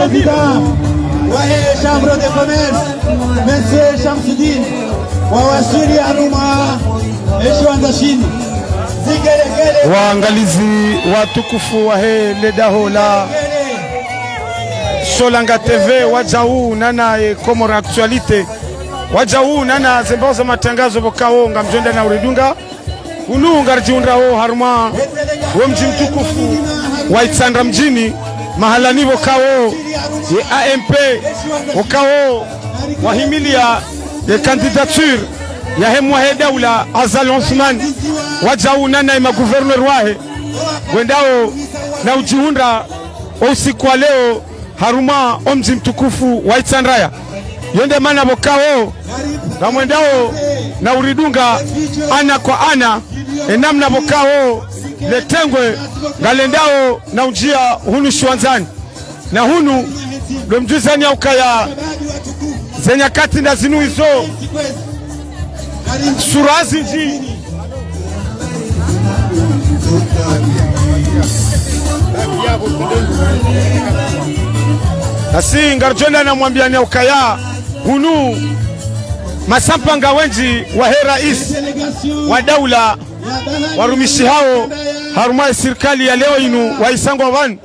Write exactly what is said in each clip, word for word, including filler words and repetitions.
Président wahe Chambre de Commerce, Monsieur Shamsidine, wawaswili harumwa eshiwandza shinu. Zigelegele. Waangalizi watukufu wahe ledaho la Solanga T V, wadjau nana ye Comores Actualité, wadjau nana zembao za matangazo pvokao ngamdjo wenda na uridunga. Hunu ngaridjihundrao harumwa wo mdji mtukufu wa Itsandra mdjini, mahalani pvokao ye A M P, pvokao wahimilia ye candidature yahe mwahe daula Azali Assoumani, wadjau nana ye magouverneur wahe, wendao na udjihundra o usiku wa leo harumwa o mdji mtukufu wa Itsandraya. Yo nde mana pvokao ngamwendao na uridunga ana kwa ana, enamna pvokao le tengwe ngalendao na undjia hunu shiwandzani. Na hunu ndo mdjuzani ya ukaya ze nyakati nda zinu izo, sura zindji. Nasi ngaridjo wenda na mwambiani ya ukaya hunu masampanga wendji wahe rais wa daula warumishihao harumwa ye sirikali ya leo inu waisangwa pvanu,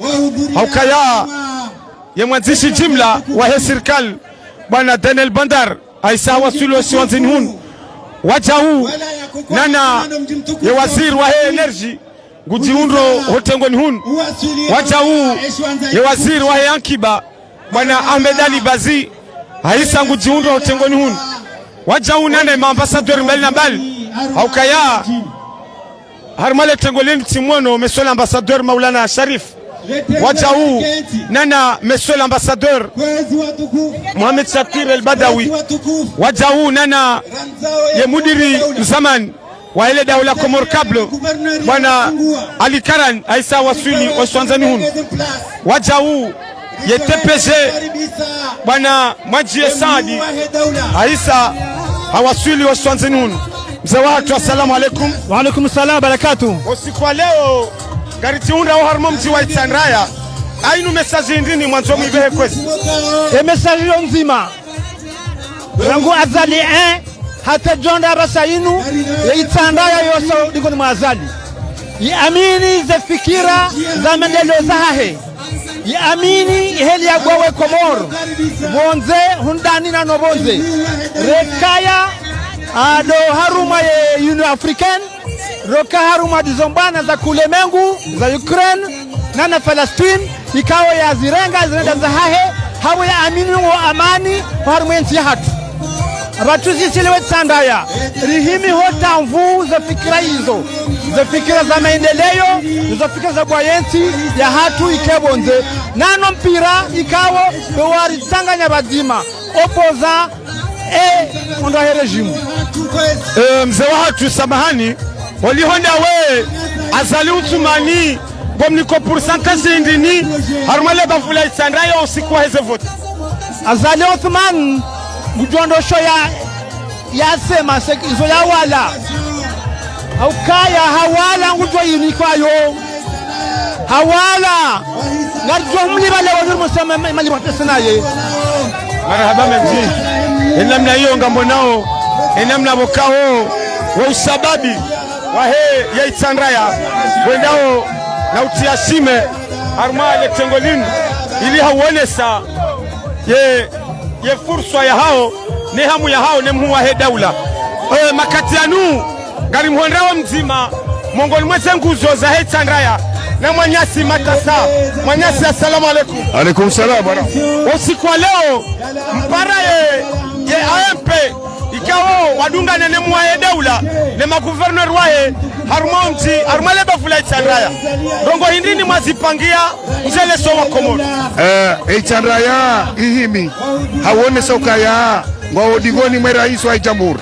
ha ukaya ye mwandzishi jimla wahe sirikali, bwana Daniel Bandar, aisa hawaswili o shiwandzani hunu. Wadjau nana ye waziri wahe énergie, ngudjihundrao ho tengweni hunu. Wadjau ye waziri wahe ankiba, bwana Ahmed Ali Bazi, aisa ngudjihundrao ho tengweni hunu. Wadjau nana ye ma ambassadeur mbali na mbali, ha ukaya harumwa le tengwe linu tsimwono Monsieur l'ambassadeur Maulana Sharif. Wadjau nana Monsieur l'ambassadeur Mohamed Shakir El Badawi. Wadjau nana ye mudiri mzamani wahe le daula Comores Câbles, bwana Ali Karan, aisa hawaswili o shiwandzani hunu. Wadjau ye T P G, bwana Mwadjiye Saadi, aisa hawaswili o shiwandzani hunu. Mze wahatru, assalamu alaikum. Wa alaikum salam wa barakatuh. O usiku wa leo ngaridjihundrao harumwa o mdji wa Itsandraya. Ainu message hindri ni mwandzo mwibehe kwezi? E message yo ndzima. Rangu Azali un hata djo wandra pvasa inu, ye Itsandraya yose dingoni mwa Azali. Yiamini ze fikira za maendeleo zahahe. Yiamini heli ya gwawe Komori, pvondze, hundani nano pvondze. Rekaya ado harumwa ye Union Africaine, roka harumwa dizo mbwana za kulemengu, za Ukraine, nana Palestine, ikao yazirenga zinenda zahahe, hau yaamini wo amani, harumwa entsi yahatru. Apvatsu sisi le we Itsandraya, rihimi ho tanvu ze fikira izo, ze fikira za maendeleo, ze fikira za bwa yentsi yahatru ike pvondze. Nano mpira ikao, ndo waritsanganya pvadzima, opposant e, ondro he régime. Eh, mze wahatru, samahani, holiho ndawe Azali Assoumani, ngomniko pourcentage hindri ni harumwa le bavu la Itsandraya o usiku wahe ze vote? Azali Assoumani, ngudjo ndro sho ya, yasema, se, izo yawala. Ha ukaya hawala ngudjo yini kwayo. Hawala. Ngaridjo mliba le wanyuru musema ma-, maliba pesa naye. Marahaba mendji. Enamna iyo ngamwonao, enamna pvokao wo ushababi wahe ya Itsandraya wendao na utia shime harumwa le tengwe linu, ili hawonesa ye, ye furswa yahao, ne hamu yahao, ne muhuu wahe daula. Eh, makati yanu, ngarimhondrao mdzima, mongoni mwa ze nguzo zahe Itsandraya, na mwananyasi Matasa. Mwananyasi, assalamu alaikum. Alaikum salam, bwana. Usiku wa leo, mpara ye, ye A M P, ikao wadungana ne muhuu wahe daula, ne magouverneur wahe, harumwa o mdji, harumwa le bavu la Itsandraya. Ndrongoo hindri ni mwazipangia, mzelezo wa Komori? Eh, Itsandraya ihimi, hawonesa ukaya ngwao dingoni mwe rais wa jamhuri.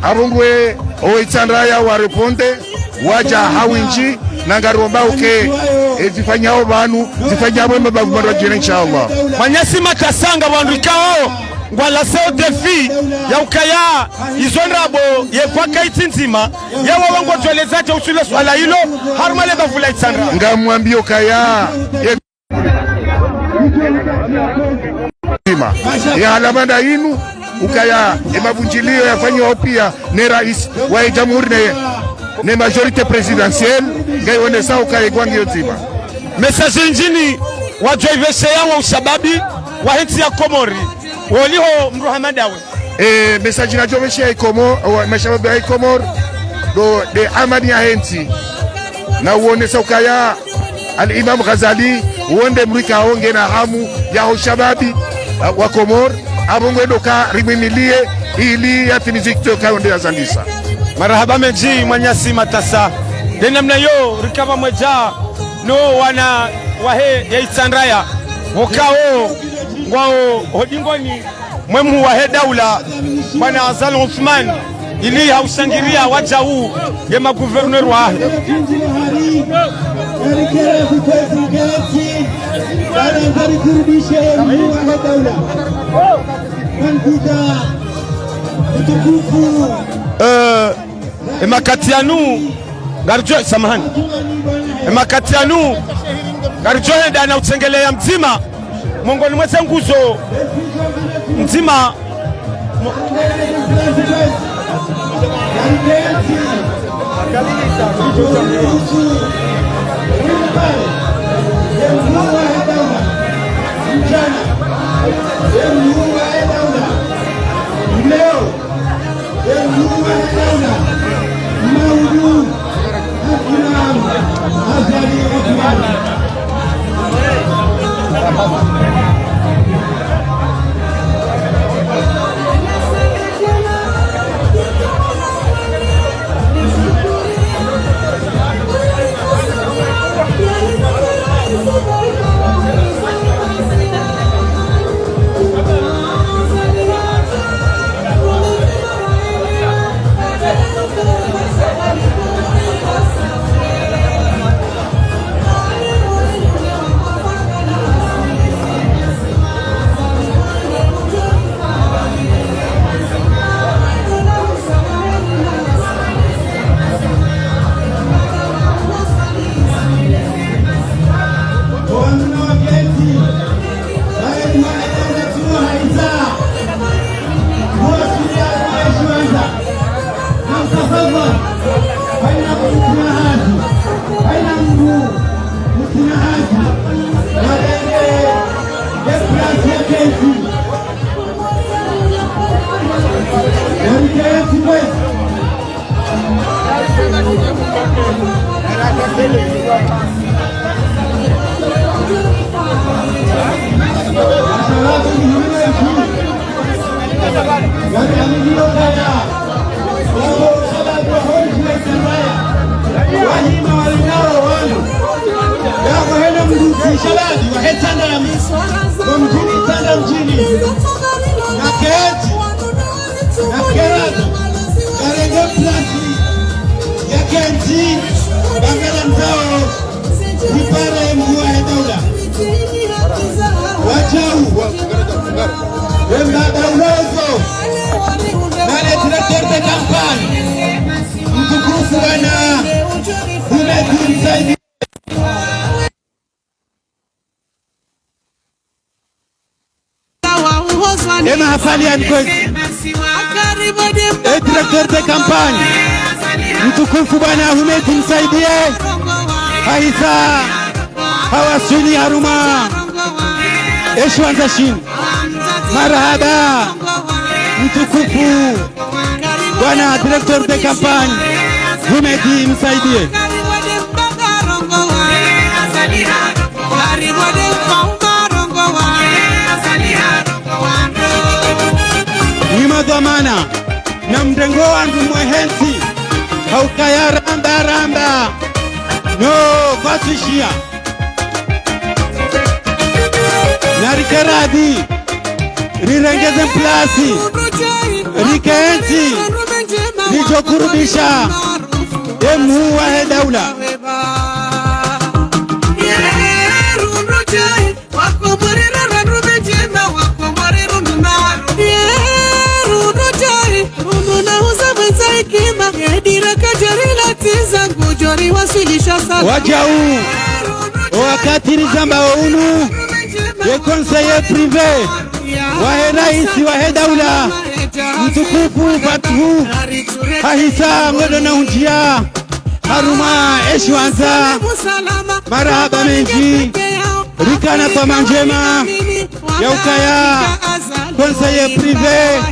Apvo ngwe o Itsandraya wa répondre, wadja ha windji, na ngaromba uke, e zifanyao pvanu, zifanyao pvwe mabavu mandru wadjina, inshallah. Mwananyasi Matasa, nga wandru ikao ngwalanseo défi ya ukaya izo ndrabo ye kwaka itsi ndzima, ye wawe ngodjo eleza dje uhusu le swala ilo, harumwa le bavu la Itsandraya? Ngamwambio ukaya, ye Ya alama nda inu, ukaya ye mavundjiliyo yafanyiwa pia ne raisi wa jamhuri ne, ne majorité présidentielle, ngayi onesa ukaya ye gwangi yo ndzima. Message ndjini wadjo ivesheya wo ushababi wahe ntsi ya Komori, woliho mdru hama ndawe? E, message nadjo vesheya ye Komo-, wa, mashababi ya Komori, ndo, nde amani yahe ntsi. Na uonesa ukaya Al-Imam Ghazali, wo nde mdru ikao ngena hamu yaho ushababi, a, wa Komori, apvo ngwendo ka rimwimiliye, ili yatimizi kitso kayo nde yazandisa. Marahaba mendji mwananyasi Matasa. Nde namna iyo, rika pvamwedja no wana wahe ya Itsandraya, wokao ngwao ho dingoni mwe mhuu wahe daula, bwana Azali Assoumani, ili ha ushangiriya wadjau ye magouverneur wahe. Eh, e makati yanu, ngaridjo, samahani. E makati yanu, ngaridjo henda na utsengeleya mdzima, mongoni mwa ze nguzo ndzima. Mo- Naketi, nakeradi, karenge plasi, yaketi, bangala ndzao, nipare mhuu wahe daula. Wadjau, wemba daula ozo, nale directeur de campagne, mtukufu bwana Houmed Msaidié. Ema hafali ya nkwezi. E directeur de campagne, mtukufu bwana Houmed Msaidié, hahisa hawaswili harumwa eshiwandza shinu. Marahaba, mtukufu bwana directeur de campagne, Houmed Msaidié. Ni madhwamana, na mrengo wandru mwahe ntsi, haukaya ramba ramba, no kwatwishiya. Narike radhi, rirengeze mplasi, riketi, ridjo kurubisha emhuu wahe daula. Wadjau, o wakati rizambao unu, ye conseiller privé, wahe raisi wahe daula, mtukufu Fatuhu, hahisa ngodo na undjia harumwa eshiwandza. Marahaba mendji, rikana twama ndjema ya ukaya conseiller privé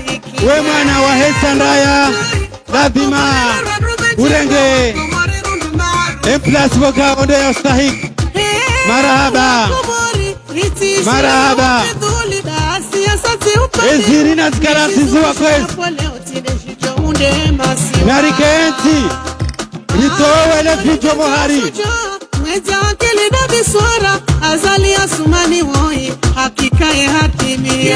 we mwana wahe Itsandraya, lazima urenge emplasi pvoka ondo ya ustahiki. Marahaba. Marahaba. Eziri na zikala ntsizi wa kwezi. Narikentsi. Ritowe le video mohari. Mwedza akili na biswara, Azali Asumani woyi, hakika ye hatimi.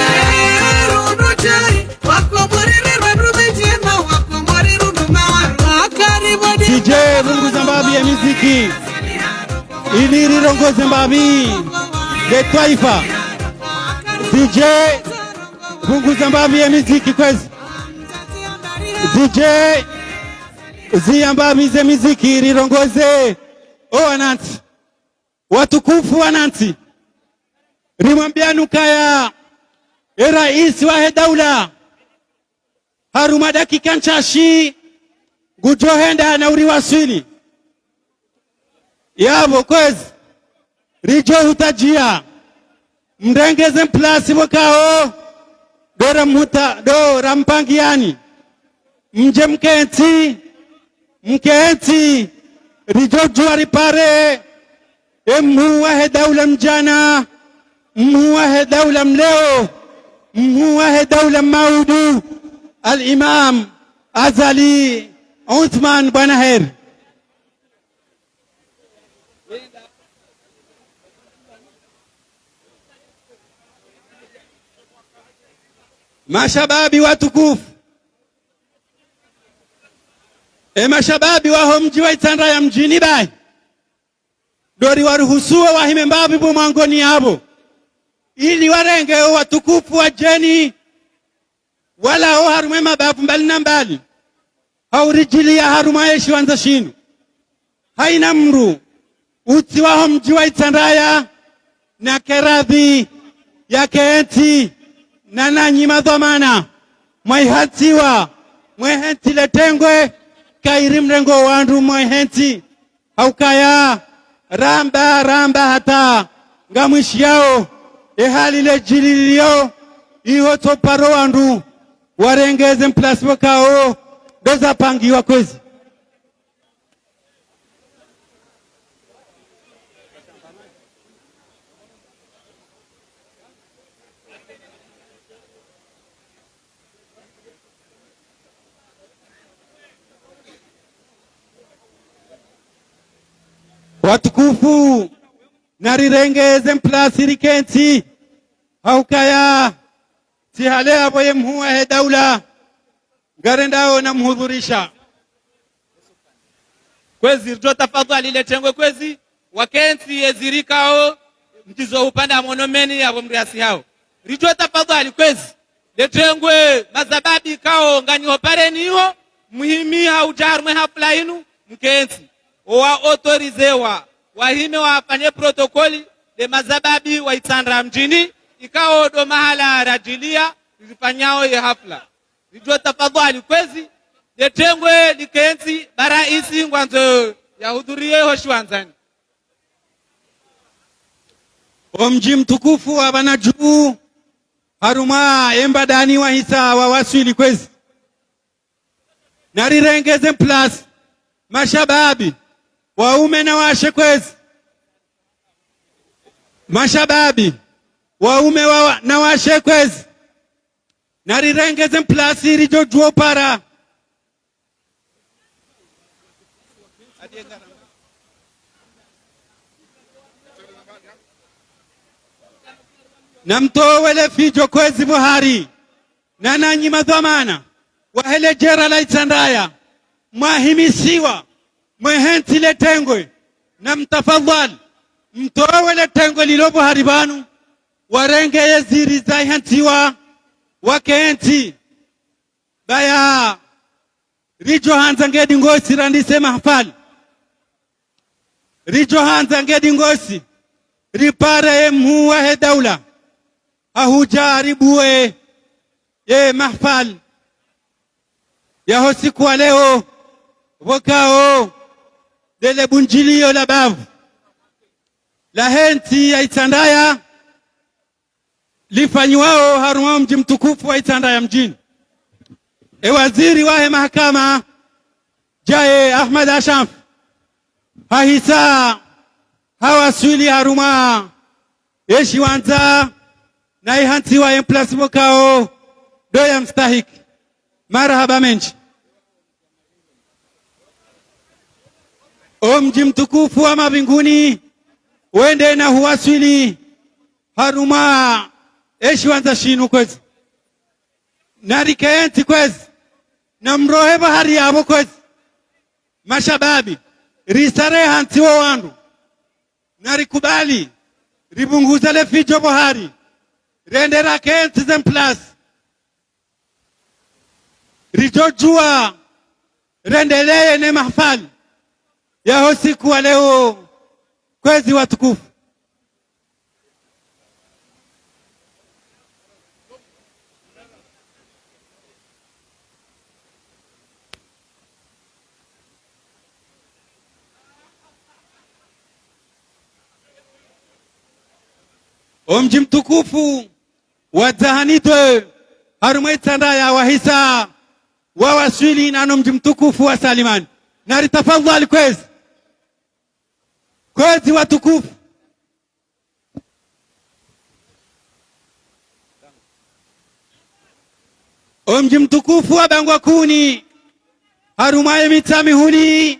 D J, punguza mbapvi ye miziki. Ili rirongoze mbapvi le twaifa. D J, punguza mbapvi ye miziki kwezi. D J, ziya mbapvi ze miziki rirongoze o wanantsi. Watukufu wanantsi, rimwambiani ukaya e raisi wahe daula harumwa dakika ntsashi ngudjo henda na uriwaswili. Yapvo kwezi ridjo hutadjia mrenge ze mplasi pvokao ndo ramhuta, ndo rampangiani. Mdje mkentsi, mkentsi, ridjo djuwa ripare e mhuu wahe daula mdjana, mhuu wahe daula mleo, mhuu wahe daula maudu, Al-Imam Azali Assoumani Bwana Heri. Mashababi watukufu, e mashababi waho mdji wa Itsandraya mdjini bahi, ndo riwaruhusuo wahime mbapvi pvo mwangoni yapvo, ili warenge o watukufu wadjeni walao harumwa e mabavu mbali na mbali, hauridjilia harumwa ye shiwandza shinu. Haina mdru utsi waho mdji wa Itsandraya nake radhi yakentsi na nanyi madhwamana, mwaihantsiwa, mwehentsi le tengwe, kayiri mrengo wandru mwehentsi. Haukaya ramba, ramba hata ngamwishiyao e hali le djililio, iho tso paro wandru warenge ze mplasi pvokao ndo zapangiwa kwezi. Watukufu, narirenge ze mplasi rikentsi. Haukaya tsi hale yapvo ye mhuu wahe daula ngarendao na mhudhurisha. Kwezi ridjo tafadhwali le tengwe kwezi, wakentsi ezirikao ndizo upande wa monomeni yapvo mriasihao. Ridjo tafadhwali kwezi, le tengwe mazababi kao nganyi ho pareni iho, muhimi haudja harumwa e hafla inu, mkentsi. Owa autorizewa wahime wafanye protokoli, le mazababi wa Itsandra mdjini, ikao ndo mahala radjilia rifanyao ye hafla. Ridjo tafadhwali kwezi, le tengwe likentsi, ba raisi ngwandzo yahudhurie ho shiwandzani. O mdji mtukufu wa Banadjuu, harumwa e Mbadani wahisa wawaswili kwezi. Narirenge ze mplasi, mashababi, waume na washe kwezi. Mashababi, waume wa, na washe kwezi. Narirenge ze mplasi ridjo djuwa upara. Namtowe le fidjo kwezi pvo hari. Na nanyi madhwamana wahe le djera la Itsandraya, mwahimisiwa, mwehentsi le tengwe, namtafadhwali, mtowe le tengwe lilo pvo hari pvanu, warenge ye ziri zahentsiwa, wakentsi. Baya, ridjo handza ngedi ngosi randise mahafali. Ridjo handza ngedi ngosi, ripare ye mhuu wahe daula. hahudja haribuwe ye mahafali yaho usiku wa leo, pvokao ndele bundjilio la bavu lahe ntsi ya Itsandraya, lifanyiwao harumwa mdji mtukufu wa Itsandraya mdjini. E waziri wahe mahakama, djaye Ahmad Ashanf, hahisa hawaswili harumwa ye shiwandza na ihantsiwa ye mplasi pvokao ndo ya mstahiki. Marahaba mendji. O mdji mtukufu wa Mabinguni wende na huwaswili harumwa ye shiwandza shinu kwezi. Narikentsi kwezi, namrohe pvahari yapvo kwezi. Mashababi, risare hantsi wo wandru. Narikubali, ribunguze le fidjo pvahari, rende rakentsi ze mplasi. Ridjodjuwa rendeleye ne mahafali yaho usiku wa leo, kwezi watukufu. O mdji mtukufu wa Dzahani deux, harumwa Itsandraya wahisa wawaswili na no mdji mtukufu wa Salimani. Naritafadhali kwezi. Kwezi watukufu. O mdji mtukufu wa Bangwa Kuni, harumwa ye Mitsamihuli,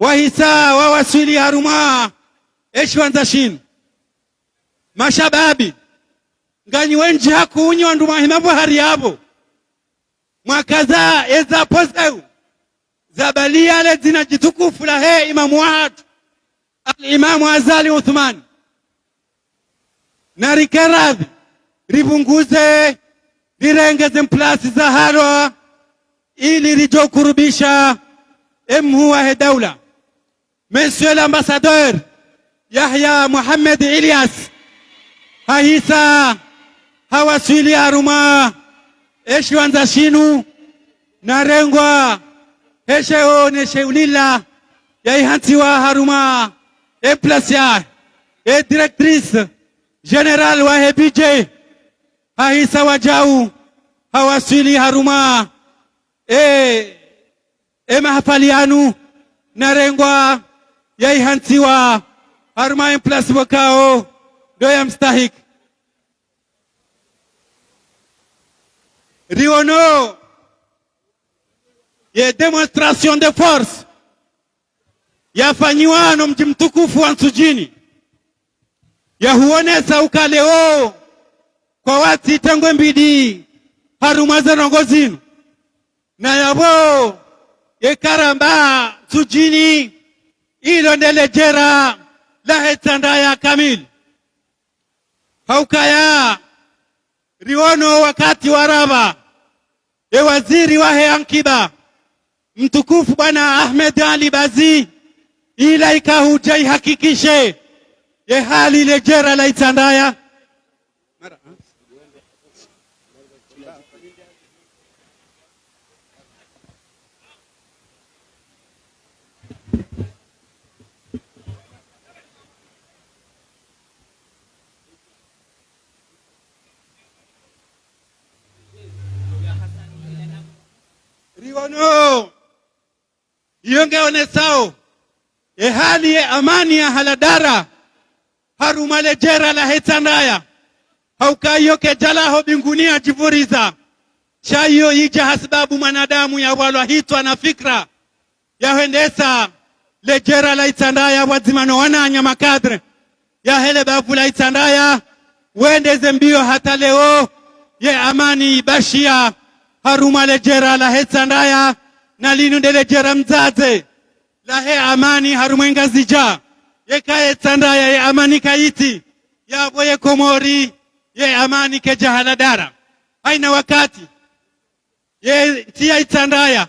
wahisa wawaswili harumwa ye shiwandza shinu. Mashababi, nganyi wendji hakunyi wandru mwahima pvahari yapvo, mwakaza eza pozeu zabaliya le dzina djitukufu lahe imamu wahatru, Al-Imamu Azali Uthmani. Narike radhi, ribunguze, rirenge ze mplasi zahalwa, ili ridjo kurubisha e mhuu wahe daula, Monsieur l'ambassadeur Yahya Mohamed Ilyas, hahisa hawaswili harumwa ye shiwandza shinu, narengwa he sheo ne sheulila, yahantsiwa harumwa ye mplasi yahe, ye directrice générale wahe budget, hahisa wadjau, hawaswili harumwa ye, ye mahafali yanu, narengwa yahantsiwa harumwa ye mplasi pvokao ndo ya mstahiki. Riono ye démonstration de force yafanyiwa no mdji mtukufu wa Ntsudjini, yahuonesa uka leo kwawatsi tengwe mbili harumwa ze ndrongoo zinu. Na yapvo ye karamba Ntsudjini ilo nde ledjera lahe Itsandraya kamili. Haukaya riono wakati wa rapva, ye waziri wahe ankiba, mtukufu bwana Ahmed Ali Bazi, ila ika hudja ihakikishe ye hali ledjera la Itsandraya. Riono, iyo nge onesao ye hali ye amani ya haladara harumwa ledjera lahe Itsandraya. Hauka iyo kedjalaho binguni yadjivuriza. Sha iyo idja hasibabu mwanadamu yawalwa hitswa na fikira, yahwendesa ledjera la Itsandraya pvwadzima no wananya makadre yahe le bavu la Itsandraya, wende ze mbio hata leo ye amani ibashiya harumwa ledjera lahe Itsandraya, na linu nde ledjera mdzadze lahe amani harumwa ye Ngazidja. Yeka ye Itsandraya ye amani kayitsi, yapvo ye Komori ye amani kedja haladara. Haina wakati ye ntsi ya Itsandraya,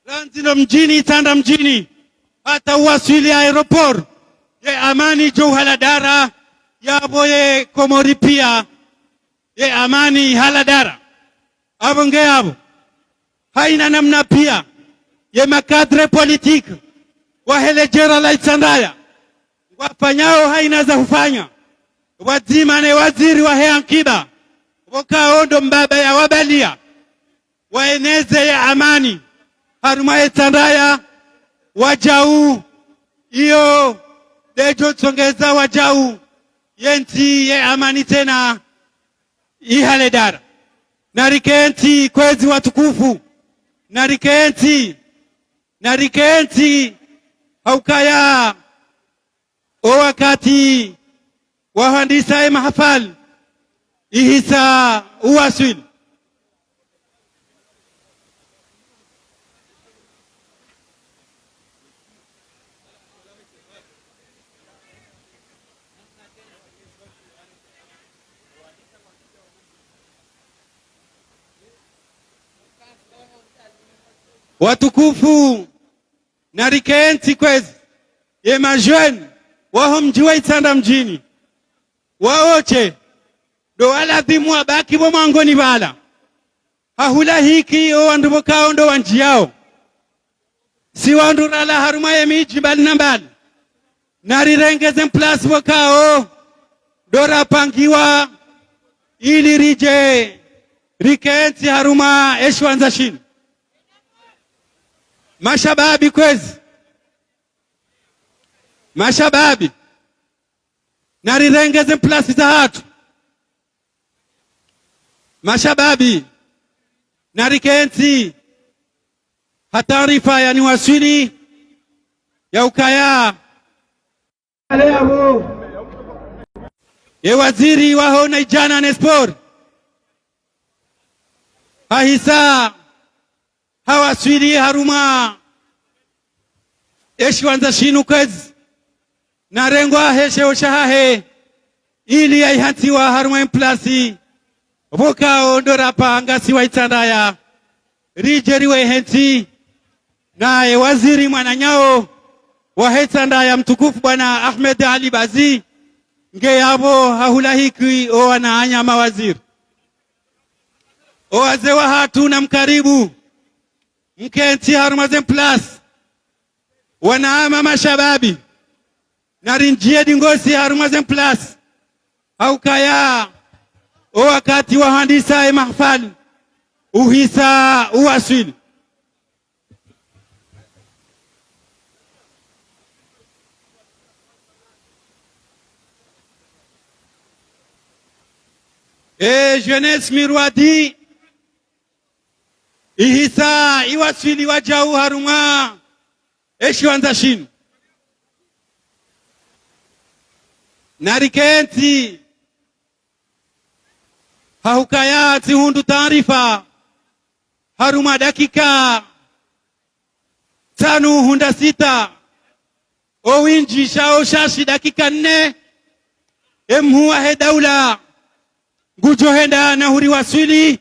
randzi no mdjini Itsandra mdjini hata uwaswili aéroport, ye amani djo uhaladara, yapvo ye Komori pia. ye amani ihala dara. Apvo nge apvo, haina namna pia, ye ma cadres politiques wahe le djera la Itsandraya, ngwafanyao haina za hufanya, pvwadzima ne waziri wahe ankiba, pvoka wo ndo mbaba ya wabalia, waeneze ye amani harumwa ye Itsandraya, wajau, iyo ndedjo tsongeza wajau, ye ntsi ye amani tsena ihale dara. Narikentsi kwezi watukufu, narikentsi, narikentsi, ha ukaya o wakati wa hwandisa ye mahafali ihisa uwaswili. Watukufu, narikentsi kwezi, ye ma jeunes waho mdji wa Itsandra mdjini, wao tse ndo waladhimu wabaki pvo mwangoni pvala, ha hulahiki o wandru pvoka wo ndo wandjiao. Si wandru ralawa harumwa ye midji mbali na mbali, narirenge ze mplasi pvoka wo ndo rapangiwa, ili ridje rikentsi harumwa ye shiwandza shinu. Mashababi kwezi, mashababi, narirenge ze mplasi zahatru. Mashababi, narikentsi, ha taarifa yaniwaswili ya ukaya ye waziri waho na idjana ne sport hahisa hawaswili harumwa ye shiwandza shinu kwezi, narengwa he sheo shahahe, ili yayihantsiwa harumwa ye mplasi pvoka wo ndo rapanga si wa Itsandraya, ridje riwehentsi naye waziri mwananyao wahe Itsandraya mtukufu bwana Ahmed Ali Bazi, nge yapvo ha hulahiki o wananya mawaziri. O wazee wahatru namkaribu, mkentsi harumwa ze mplasi. Wananya mashababi, narindjiye dingosi harumwa ze mplasi, ha ukaya o wakati wa hwandisa ye mahafali uhisa uwaswili. Ye jeunesse Mirwadi ihisa iwaswili wajau harumwa ye shiwandza shinu. Narikentsi, ha ukaya tsihundru taarifa harumwa dakika tsanu hunda sita, o windji shao shashi dakika nne, ye mhuu wahe daula ngudjo henda na huriwaswili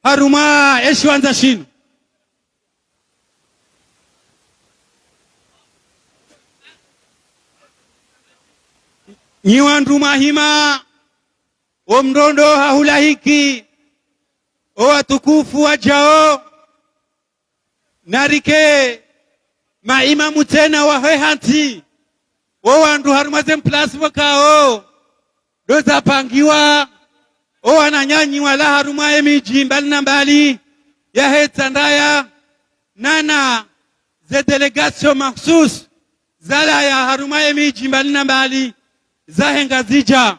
harumwa ye shiwandza shinu. Nyi wandru mwahima, o mrondo ha hulahiki, o watukufu wajao, narike maimamu tsena wahe hantsi, wo wandru harumwa ze mplasi pvoka wo ndo zapangiwa, o wananyanyi walawa harumwa ye midji mbali na mbali yahe Itsandraya, nana ze délégation makhsus zalawa harumwa ye midji mbali na mbali zahe Ngazidja.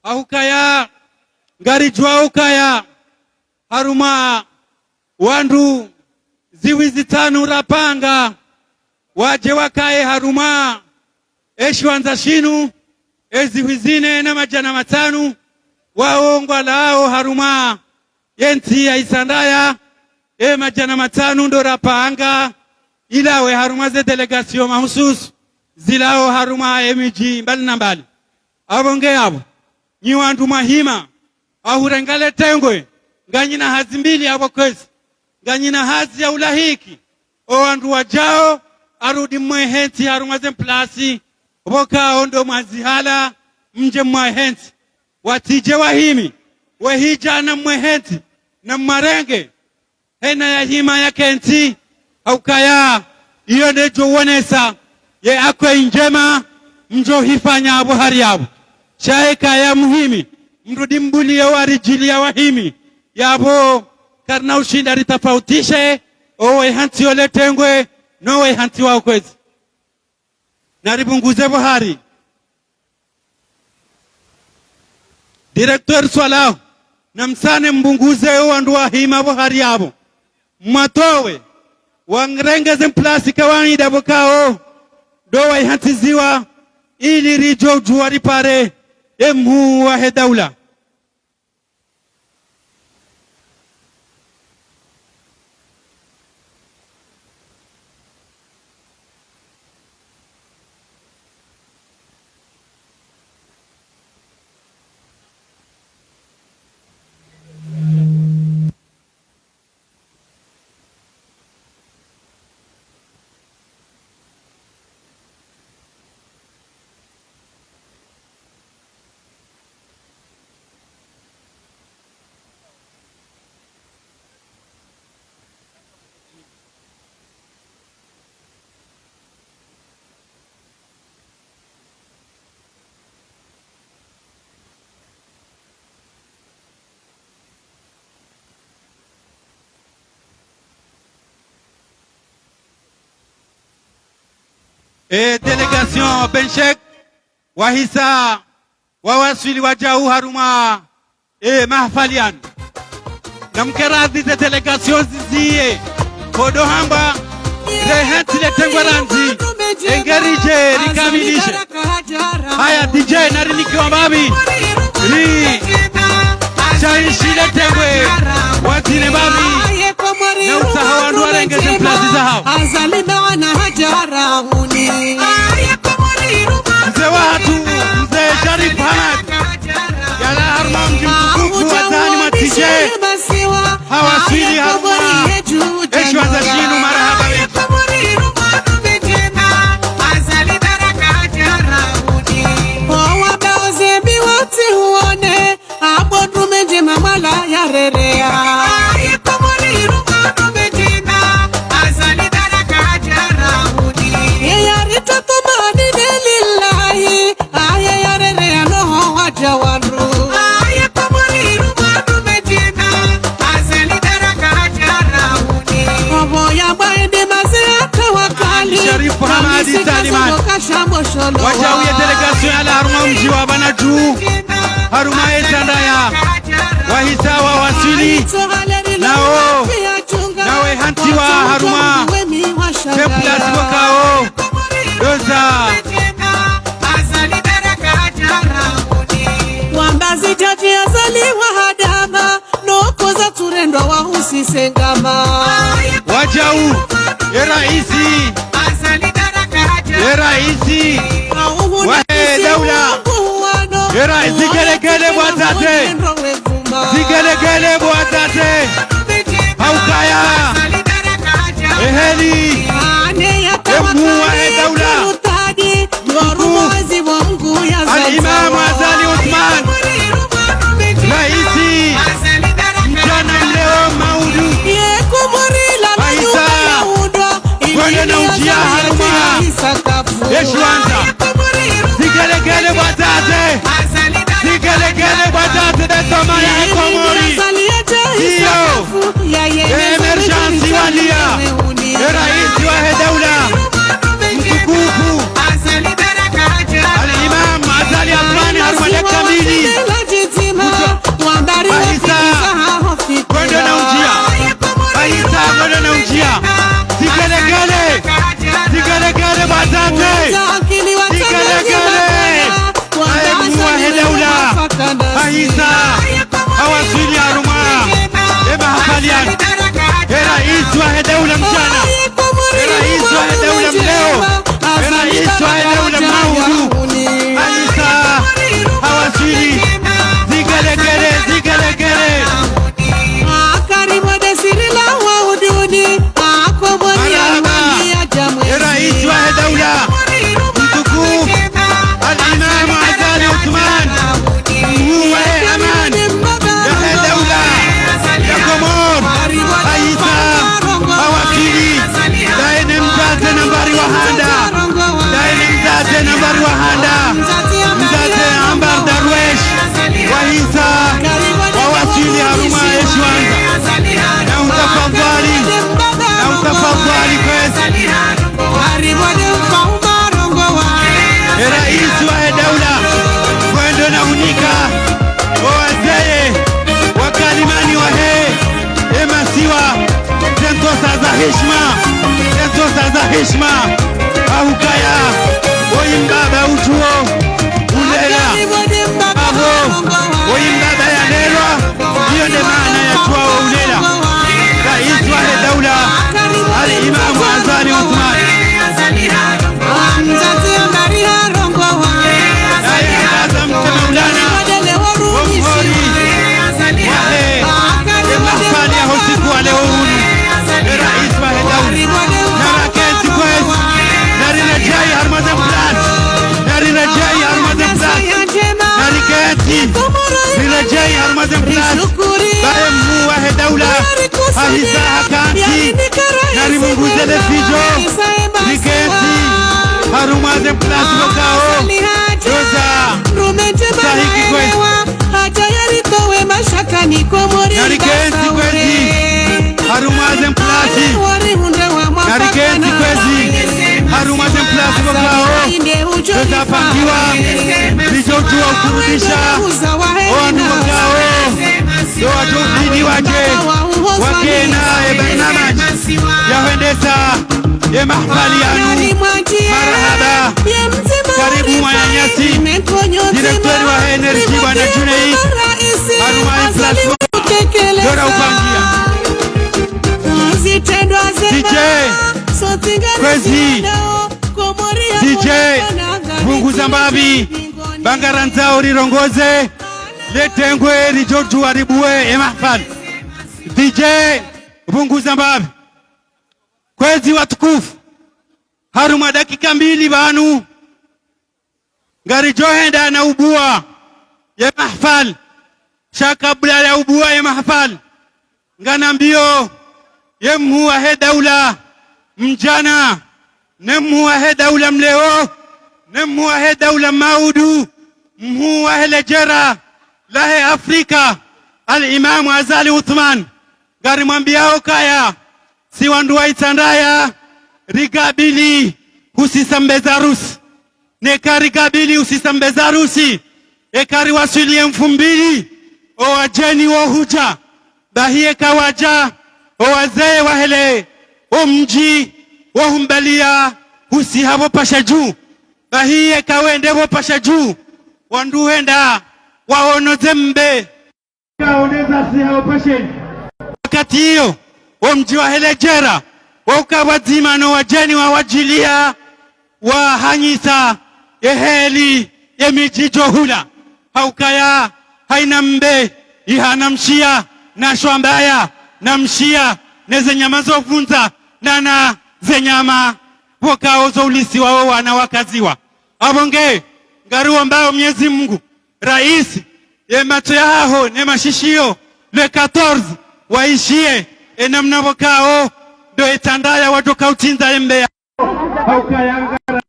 Ha ukaya ngaridjuwa ukaya harumwa wandru zihwi zitsanu rapanga waje wakaye harumwa ye shiwandza shinu, ye zihwi zine na madjana matsanu wawo ngwalawao harumwa ye ntsi ya Itsandraya, ye madjana matsanu ndo rapanga ilawe harumwa ze délégation mahususu zilawo harumwa ye midji mbali na mbali. Apvo nge apvo, nyi wandru mwahima, ha hurenga le tengwe, nganyina hazi mbili apvo kwezi. Nganyina hazi ya ulahiki o wandru wajao, warudi mwahentsi harumwa ze mplasi pvoka wo ndo mwazihala, mdje mwahentsi. Watsidje wahimi, wehidja na mwehentsi, na mwarenge, hena ya hima ya kentsi, ha ukaya, iyo ndejo wonesa, ye akweli ndjema, mdjo hifanya apvo hari yapvo. Sha eka ya muhimi, mrudi mbuliye waridjiliya wahimi, yapvo, karina ushinda ritafautishe, owe hantsi yo le tengwe, nowe hantsi wa ukwezi. Naripvunguze pvo hari. Directeur Swala, namsane mpvunguze yo wandru wahima pvo hari yapvo. Mwatowe, warenge ze mplasi kawaida pvo kao, ndo wayihantsiziwa, ili ridjo udjuwa ripare, ye mhuu wahe daula. E délégation Benchek, wahisa wawaswili wadjau harumwa e mahafali yanu. Namkeradhi ze délégation ziziye, kodo hamba, rehentsi le tengwe randzi, engeri dje rikamilishe. Haya, D J, nari nikiwa mbapvi, ri shaishi le tengwe, wadzine mbapvi, na utsaha wandru warenge ze mplasi zahawo. Mze wahatru, Mze Sharif Hamad, yalawa harumwa mdji mtukufu wa Dzani Mwatsishe, hawaswili harumwa eshiwandza shinu, marahaba mendji. Sharifu Hamadi Salimani. Wadjau ye délégation yalawa harumwa mdji wa Banadjuu, harumwa ye Tandaya. Wahisa wawaswili, nawo, nawe hantsiwa harumwa ze mplasi pvo kao, ndo za. Wamba zidjadji Azali wahadama, noko za turendwa wahusise ngama. Wadjau, e raisi, e raisi wahe daula, e ra-, zigelegele bwa dzadze, zigelegele bwa dzadze, ha ukaya, eheli, e mhuu wahe daula, Al-Imam Azali Assoumani, raisi, mdjana, mleo, maudu. Wahisa, ngwendo na udjiya harumwa eshiwandza. Zigelegele bwa dzadze. Zigelegele bwa dzadze, de toma ya Komori. Iyo. E émergence waliya. E raisi wahe daula mtukufu, Al-Imam Azali Assoumani, harumwa dakika mbili. Wahisa, ngwendo na udjiya. Wahisa, ngwendo na udjiya. Zigelegele. Zigelegele bwa dzadze. Zigelegele. Aye mhuu wahe daula, wahisa, wawaswili harumwa e mahafali yanu. E raisi wahe daula mdjana, e raisi wahe daula mleo, e raisi wahe daula maudu, wahisa, wawaswili. Zigelegele, zigelegele. Marahaba. E raisi wahe daula mtukufu, Al-Imam Azali Assoumani, mhuu wahe amani ya Isma, ahukaya, oyi mbaba udjuo ulela. Abo, oyi mbaba yalelwa. Iyo nde maana ya udjuo ulela. Raisi wahe daula, Al-Imamu Azali Assoumani. Naye hakaza mtema ulana, omhori wahe, ye mahafali yaho usiku wa leo unu. Ye raisi wahe daula. Narakentsi kwezi. Nariredjeyi harumwa ze mplasi. Nariredjeyi harumwa ze mplasi. Narikentsi. Riredjeyi harumwa ze mplasi. Baye mhuu wahe daula hahisa hakantsi. Naripvunguze le fidjo. Rikentsi harumwa ze mplasi pvokao ndo zastahiki kwezi. Narikentsi kwezi harumwa ze mplasi. Narikentsi kwezi harumwa ze mplasi pvokao ndo zapangiwa. Ridjo udjuwa ukurubisha owandru pvokao ndo wadjo ubidi wadje wakena ye barnamaji ya hwendesa ye mahafali yanu. Marahaba. Karibu mwananyasi, directeur wa Energie bwana Junaid. Harumwa ye mplasi dora upangia. D J, kwezi. D J, pvunguza mbapvi. Ba ngarandzao rirongoze le tengwe ridjo udjuwa ribuwe ye mahafali. D J, pvunguza mbapvi. Kwezi watukufu. Harumwa dakika mbili pvanu ngaridjo hwenda na ubuwa ye mahafali. Sha kabla ya ubuwa ye mahafali, ngamnambiyo ye mhuu wahe daula mdjana, ne mhuu wahe daula mleo, ne mhuu wahe daula maudu, mhuu wahe ledjera lahe Afrika, Al-Imamu Azali Assoumani. Ngarimwambiyao ukaya si wandru wa Itsandraya, rikabili husisa mbeza harusi. Neka rikabili husisa mbeza harusi, eka riwaswili ye mfumbili, owadjeni wo hudja. Bahi eka wadja, owazee wahe le omdji wo humbaliya husiha pvo pvasha dju. Bahi eka wende pvo pvasha dju, wandru hwenda waono ze mbe. Kaoneza siha opasheni. Wakati iyo, omdji wahe ledjera, wauka pvwadzima no wadjeni wawadjiliya, wahanyisa ye heli ye midji djo hula. Haukaya hayina mbe ihana mshiya, na shwambaya, na mshiya, ne ze nyama zo vundza, na na ze nyama pvokao zo ulisiwa wo wana wakaziwa. Apvo nge, ngariwombao Mnyezi Mungu, raisi, ye matso yahaho ne mashishiyo, le quatorze, waishiye ye namna pvokao ndo Itsandraya wadjoka utsindza ye mbe ya. Haukaya ngara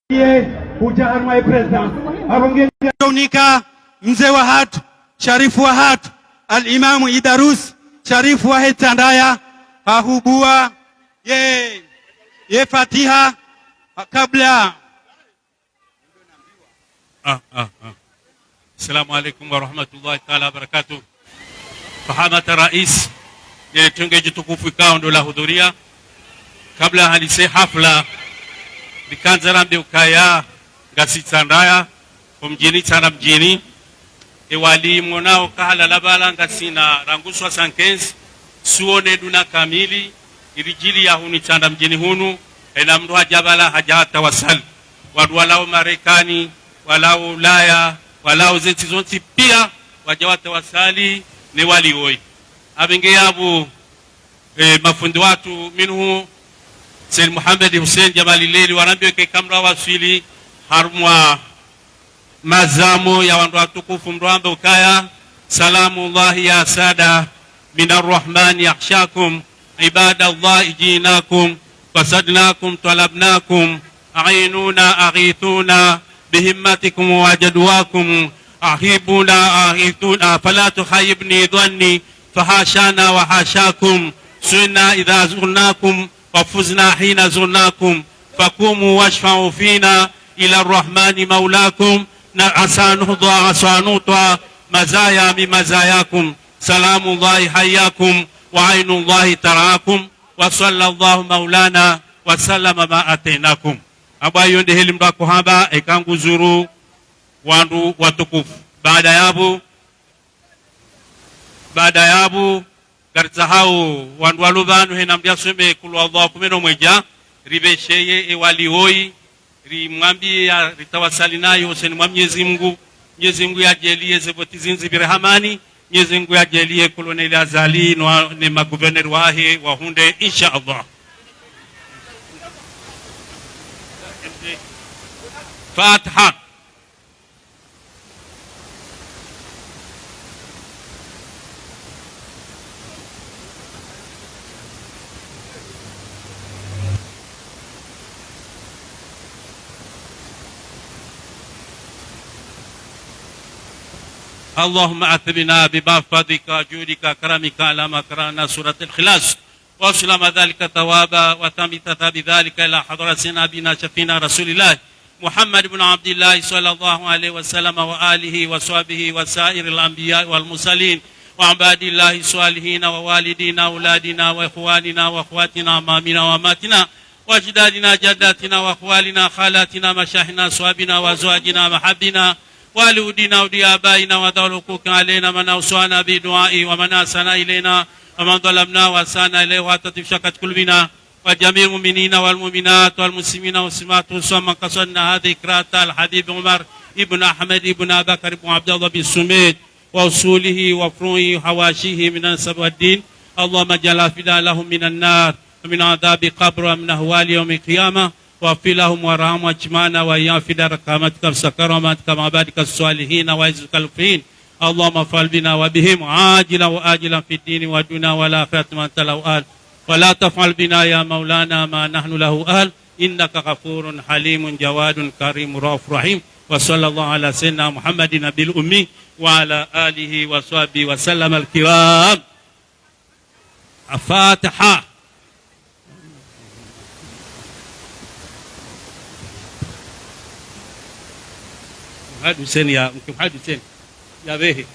ye udja harumwa ye présidence. Apvo nge, unika mze wahatru, sharifu wahatru, Al-Imamu Idarus, sharifu wahe Itsandraya, hahubuwa ye, ye fatiha, kabla Ah, ah, ah. Assalamu alaikum wa rahmatullahi taala wa barakatuh. Fahamata rais, ne le tengwe djitukufu ikao ndo lahudhuriya. Kabla handise hafla, rikandza rambe ukaya ngasi Itsandraya, omdjini Itsandra mdjini. Ewali mwonao kahalala pvala ngasina rangu soixante-quinze, suone duna kamili, iridjiliya hunu Itsandra mdjini hunu, hayina mndru hadja pvala hadja hatawasali. Wandru walao Marekani, walao Ulaya, walao ze ntsi zontsi piya, wadja watawasali ne wali woyi. Apvo nge yapvo, eh, mafundi watru minhu, Said Mohamed Hussein Djamali Leli, warambiwa eka mndru waswili harumwa mazamo ya wandru watukufu mndru wambe ukaya, سلام الله يا سادة، من الرحمن يخشاكم، عباد الله جئناكم، قصدناكم طلبناكم، أعينونا أغيثونا، بهمتكم وجدواكم، أحبونا أغيثونا، فلا تخيبني ظني، فحاشانا وحاشاكم، سئنا إذا زرناكم، وفزنا حين زرناكم، فقوموا واشفعوا فينا إلى الرحمن مولاكم، ن-، عسى نحظى، عسى نعطى مزايا من مزاياكم. سلام الله حياكم، وعين الله ترعاكم، وصلى الله مولانا وسلم ما أتيناكم. Amba iyo nde heli mndru akohamba, eka nguzuru wandru watukufu. Baada yapvo, baada yapvo, ngaritsaho wandru walo pvanu hena mndru yasome kulu Allahu kume no mwedja, ripvesheye ewali woyi, rimwambiye ya ritawasali nayo hosoni mwa Mnyezi Mungu. Mnyezi Mungu yadjaliye ze voti zindji pvire hamani. Mnyezi Mungu yadjaliye Colonel Azali no, ne maguvernera wahe wahundre, insha Allah. Fatiha. اللهم أثبنا بما فضلك وجودك وكرمك على ما قرأنا سورة الإخلاص. وسلم ذلك ثوابا وثبت بذلك إلى حضرة نبينا شفيعنا رسول الله محمد بن عبد الله صلى الله عليه وسلم وآله وصحبه وسائر الأنبياء والمرسلين وعباد الله الصالحين ووالدينا وأولادنا وإخواننا وأخواتنا وأعمامنا وعماتنا وأجدادنا جداتنا وأخوالنا خالاتنا مشايخنا أصحابنا وأزواجنا محبنا وأولياء أمورنا وأولياء آبائنا وذوي الحقوق علينا، من أوصانا بالدعاء ومن أحسن إلينا ومن ظلمنا وأساء إليه وتطيب شكوى قلوبنا وجميع المؤمنين والمؤمنات والمسلمين والمسلمات، خصوصا من قصدنا هذه القراءة، الحبيب عمر ابن أحمد ابن أبي بكر ابن عبد الله بن سميد وأصوله وفروعه وحواشيه من النسب والدين. اللهم اجعلها فداء لهم من النار ومن عذاب القبر ومن أهوال يوم القيامة. واغفر لهم وارحمهم واجمعنا وإياهم في دار كرامتك وسط كرامتك مع عبادك الصالحين وعزك الكريم. اللهم افعل بنا وبهم عاجلا وآجلا في الدين والدنيا والآخرة ما أنت له أهل، ولا تفعل بنا يا مولانا ما نحن له أهل، إنك غفور حليم جواد كريم رؤوف رحيم. وصلى الله على سيدنا محمد النبي الأمي وعلى آله وصحبه وسلم الكرام. الفاتحة. Mhadisi ya, mke mhadisi ya behe.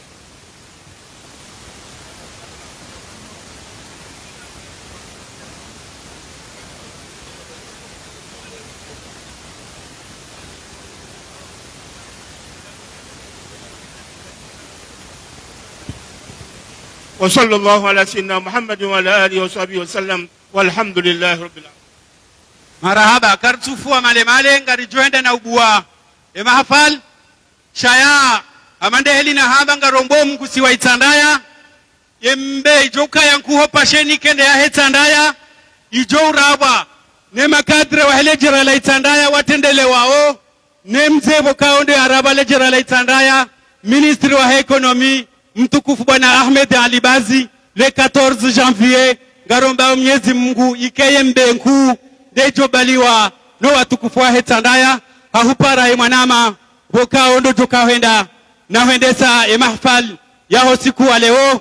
وصلى الله على سيدنا محمد وعلى آله وصحبه وسلم، والحمد لله رب العالمين. Marahaba, karitsufua malemale, ngaridjo hwenda na ubuwa ye mahafali. Shaya, hama nde heli nahamba, ngarombo mgusi wa Itsandraya, ye mbe idjo ukaya nkuu ho pvasheni kende yahe Itsandraya, idjo urabwa ne makadre wahe ledjera la Itsandraya watrendelewawo, ne mze pvo kawo nde yarabwa ledjera la Itsandraya, ministre wahe économie, mtukufu bwana Ahmed Ali Bazi, le quatorze janvier, ngaromba Mnyezi Mungu ike ye mbe nkuu nde idjo baliwa no watukufu wahe Itsandraya, ha hupara ye mwanama, pvo kawo ndo djo kahwenda na hwendesa ye mahafali yaho siku wa leo,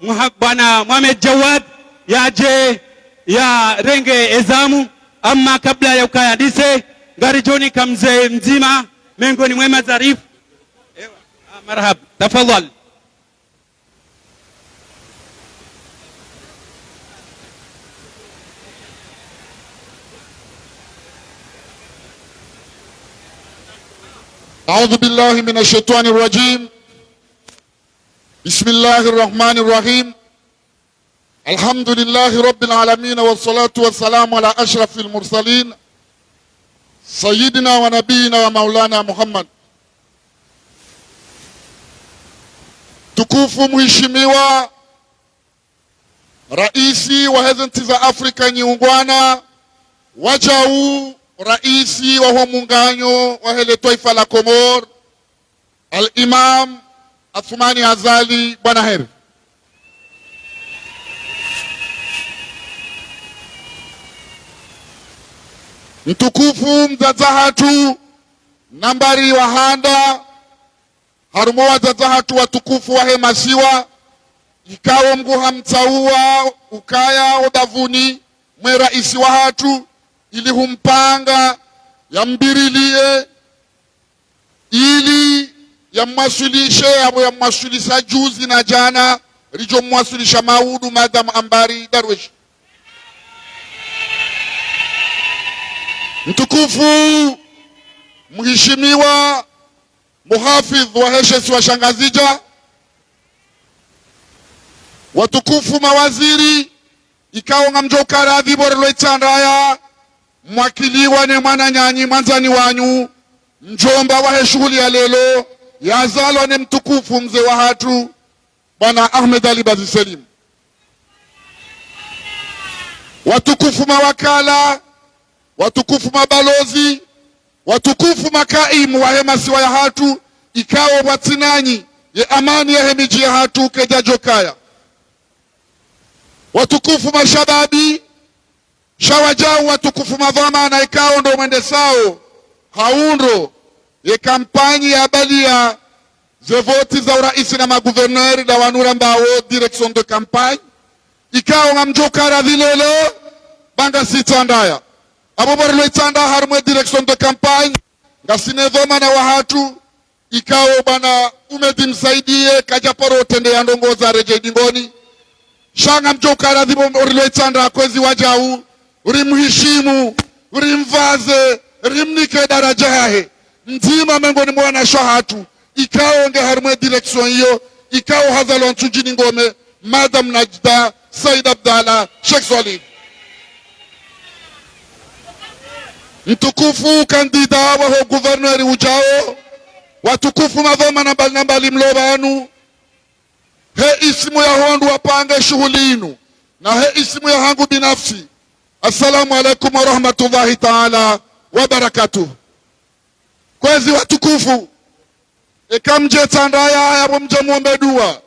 muha-, bwana Mohamed Jawad yadje yarenge ezamu, amma kabla ya ukaya ndise, ngaridjo nika mze mdzima, mengoni mwe mazarifu. Ewa, ah, marahaba. Tafadhali. أعوذ بالله من الشيطان الرجيم. بسم الله الرحمن الرحيم. الحمد لله رب العالمين، والصلاة والسلام على أشرف المرسلين، سيدنا ونبينا ومولانا محمد. Mtukufu muhishimiwa raisi wahe ze ntsi za Afrika nyiungwana, wajau raisi waho munganyo wahe le twaifa la Komori, Al-Imam Athumani Azali, bwana heri. Mtukufu mdzadze hatru nambari wa handa, harumwa wadzadze hatru watukufu wahe masiwa, ikao Mngu hamtsaua ukaya obavuni mwe raisi wahatru, ili humpanga yambirilie, ili yamwaswilishe yapvo yamwaswilisa juzi na jana, ridjo mwaswilisha maudu madamu ambari Darweshi. Mtukufu, mhishimiwa, muhafidh wahe she isiwa sha Ngazidja, watukufu mawaziri, ikao ngamdjo ukaradhi pvo rilo Itsandraya, mwakiliwa ne mwananyanyu, mwandzani wanyu, mdjomba wahe shuhuli ya leo, yazalwa ne mtukufu mze wahatru, Bwana Ahmed Ali Bazi Selim. Watukufu mawakala, watukufu mabalozi, watukufu makaimu wahe masiwa yahatru, ikao pvwatsina nyi, ye amani yahe midji yahatru kayidjadjokaya. Watukufu mashababi, sha wadjau watukufu madhwamana ikao ndo mwendesao ha undro ye kampanyi ya baliya ze voti za uraisi na maguverneri nda wanu rambao direction de campagne, ikao ngamdjo ukaradhi leo, ba ngasi Itsandraya. Apvo pvo rilo Itsandraya harumwa ye direction de campagne, ngasina ye dhwamana wahatru, ikao bwana Umedi Msaidiye kadjaparo utrende ya ndrongoo za redjei dingoni. Sha ngamdjo ukaradhi pvo rilo Itsandraya kwezi wadjau, uri mhishimu, uri mvaze, uri mnike daraja yahe. Mdzima mengoni mwa wanashe wahatru, ikao nge harumwa ye direction iyo, ikao hazalwa Ntsudjini Ngome, Madame Najda Said Abdallah Sheikh Swalih. Mtukufu kandida waho guverneri udjao, watukufu madhwamana mbali na mbali mlo pvanu, he ismu yaho wandru wapange shuhuli inu, na he ismu yahangu binafsi, assalamu alaikum wa rahmatullahi taala wa barakatuh. Kwezi watukufu, eka mdje Itsandraya yapvo mdje muombe dua.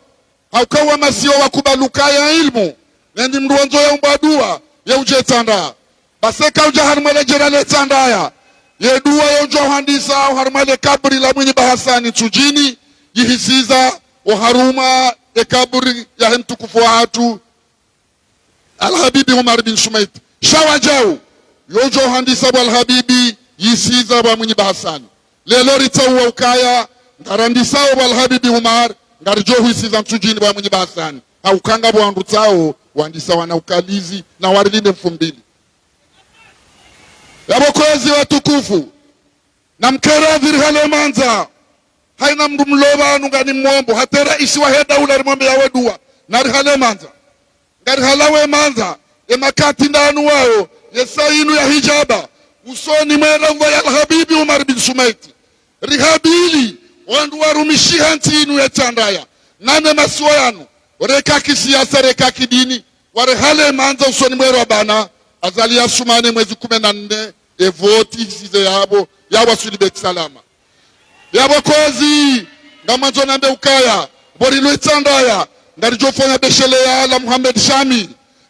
Hauka wo masiwa wakubali ukaya ilmu, neni mndru wandzo yaombwa dua, ye udje Itsandraya. Basi eka udja harumwa le djera la Itsandraya, ye dua yo udjo hwandisa oharumwa le kaburi la Mwinyi Bahasani Ntsudjini, yihisiza oharumwa ye kaburi yahe mtukufu wahatru, Alhabibi Umar bin Sumait. Sha wadjau, yo udjo handisa pvwa Alhabibi, yisiza pvwa Mwinyi Bahasani. Leo ritsauwa ukaya, ngarandisao pvwa Alhabibi Umar, ngaridjo hwisiza Ntsudjini pvwa Mwinyi Bahasani. Hauka ngapvo wandru tsao, wandisa wana ukalizi, na warilinde mfumbili. Yapvo kwezi watukufu, namkeradhi rihale mandza. Haina mndru mlo pvanu nganimombo, hata raisi wahe daula rimombe yawe dua, narihale mandza. Ngarihalawo mandza, ye makati ndanu wawo, ye saa inu ya hidjaba, usoni mwe raudha ya Alhabibi Umar bin Sumaiti. Rihabili, wandru warumishiha ntsi inu ye Itsandraya, nane masiwa yanu, reka kisiasa, reka kidini, warihale mandza usoni mwe Rabana, Azali Assoumani mwezi kume na nne, ye voti yisize yapvo, yawaswili Beit Salama. Yapvo kwezi, ngamwandzo nambe ukaya, pvo rilo Itsandraya, ngaridjo fanya beshelea la Mohamed Shamil,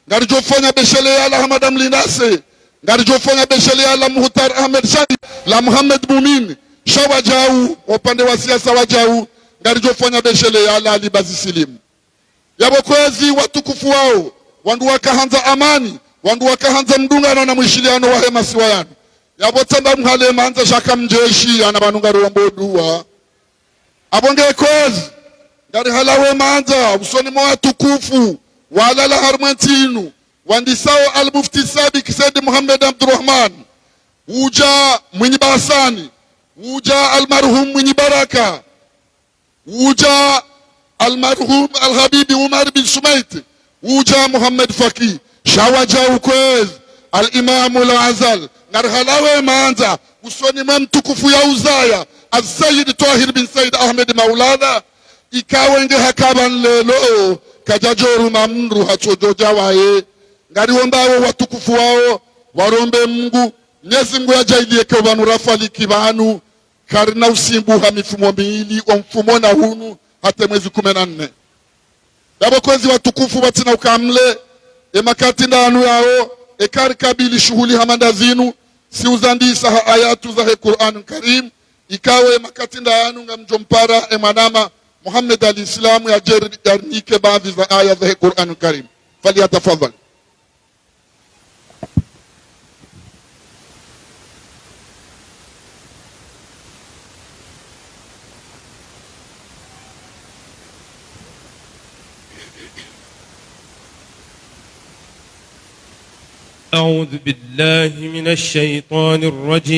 ngaridjo fanya beshelea la Hamada Mlindase, ngaridjo fanya beshelea la Muhtar Ahmed Sharif, la Mohamed Mumin, sha wadjau, upande wa siasa wadjau, ngaridjo fanya beshelea la Ali Bazi Silimu. Yapvo kwezi watukufu wawo, wandru wakahandza amani, wandru wakahandza mdungano na mwishiliano wahe masiwa yanu. Yapvo tsamba mhale mandza sha kamdjeshi, yana pvanu ngariombo dua. Apvo nge kwezi, ngarihalawo mandza, usoni mwa watukufu, walala harumwa ntsi inu, wandisao Al-Mufti Sabik Said Mohamed Abdurahman, udja Mwinyi Bahasani, udja Almarhum Mwinyi Baraka, udja Almarhum Alhabibi Umar bin Sumaiti, udja Mohamed Faki, sha wadjau kwezi, Al-Imamu Al-Azal, ngarihalawo mandza, usoni mwe mtukufu ya uzaya, Al-Sayyid Twahir bin Sayyid Ahmed Maulana, ikawo nge haka pvanu leo, kadjadjo ruma mndru hatsodjo dja waye, ngariombao watukufu wawo, warombe Mngu, Mnyezi Mngu yadjaaliye ke pvanu rafaliki pvanu, karina usimbuha mifumo mili, o mfumo na unu, hata mwezi kume na nne. Yapvo kwezi watukufu pvatsina ukamle, ye makati ndanu yawo, eka rikabili shuhuli hama nda zinu, si uzandisa ha ayatu zahe Qur'an Karim, ikawo ye makati ndanu ngamdjo mpara ye mwanama Mohamed Ali Islamu yadje ri-, yarinike baadhi za aya zahe Qur'an Karim. Falyatafadhal. أعوذ بالله من الشيطان الرجيم.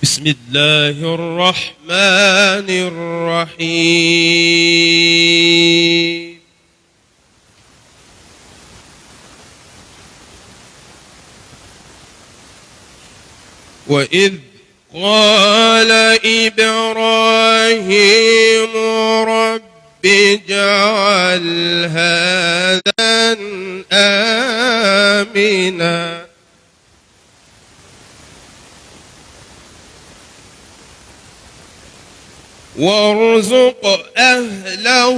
بسم الله الرحمن الرحيم. وإذ قال إبراهيم رب اجعل هذا آمنا وارزق أهله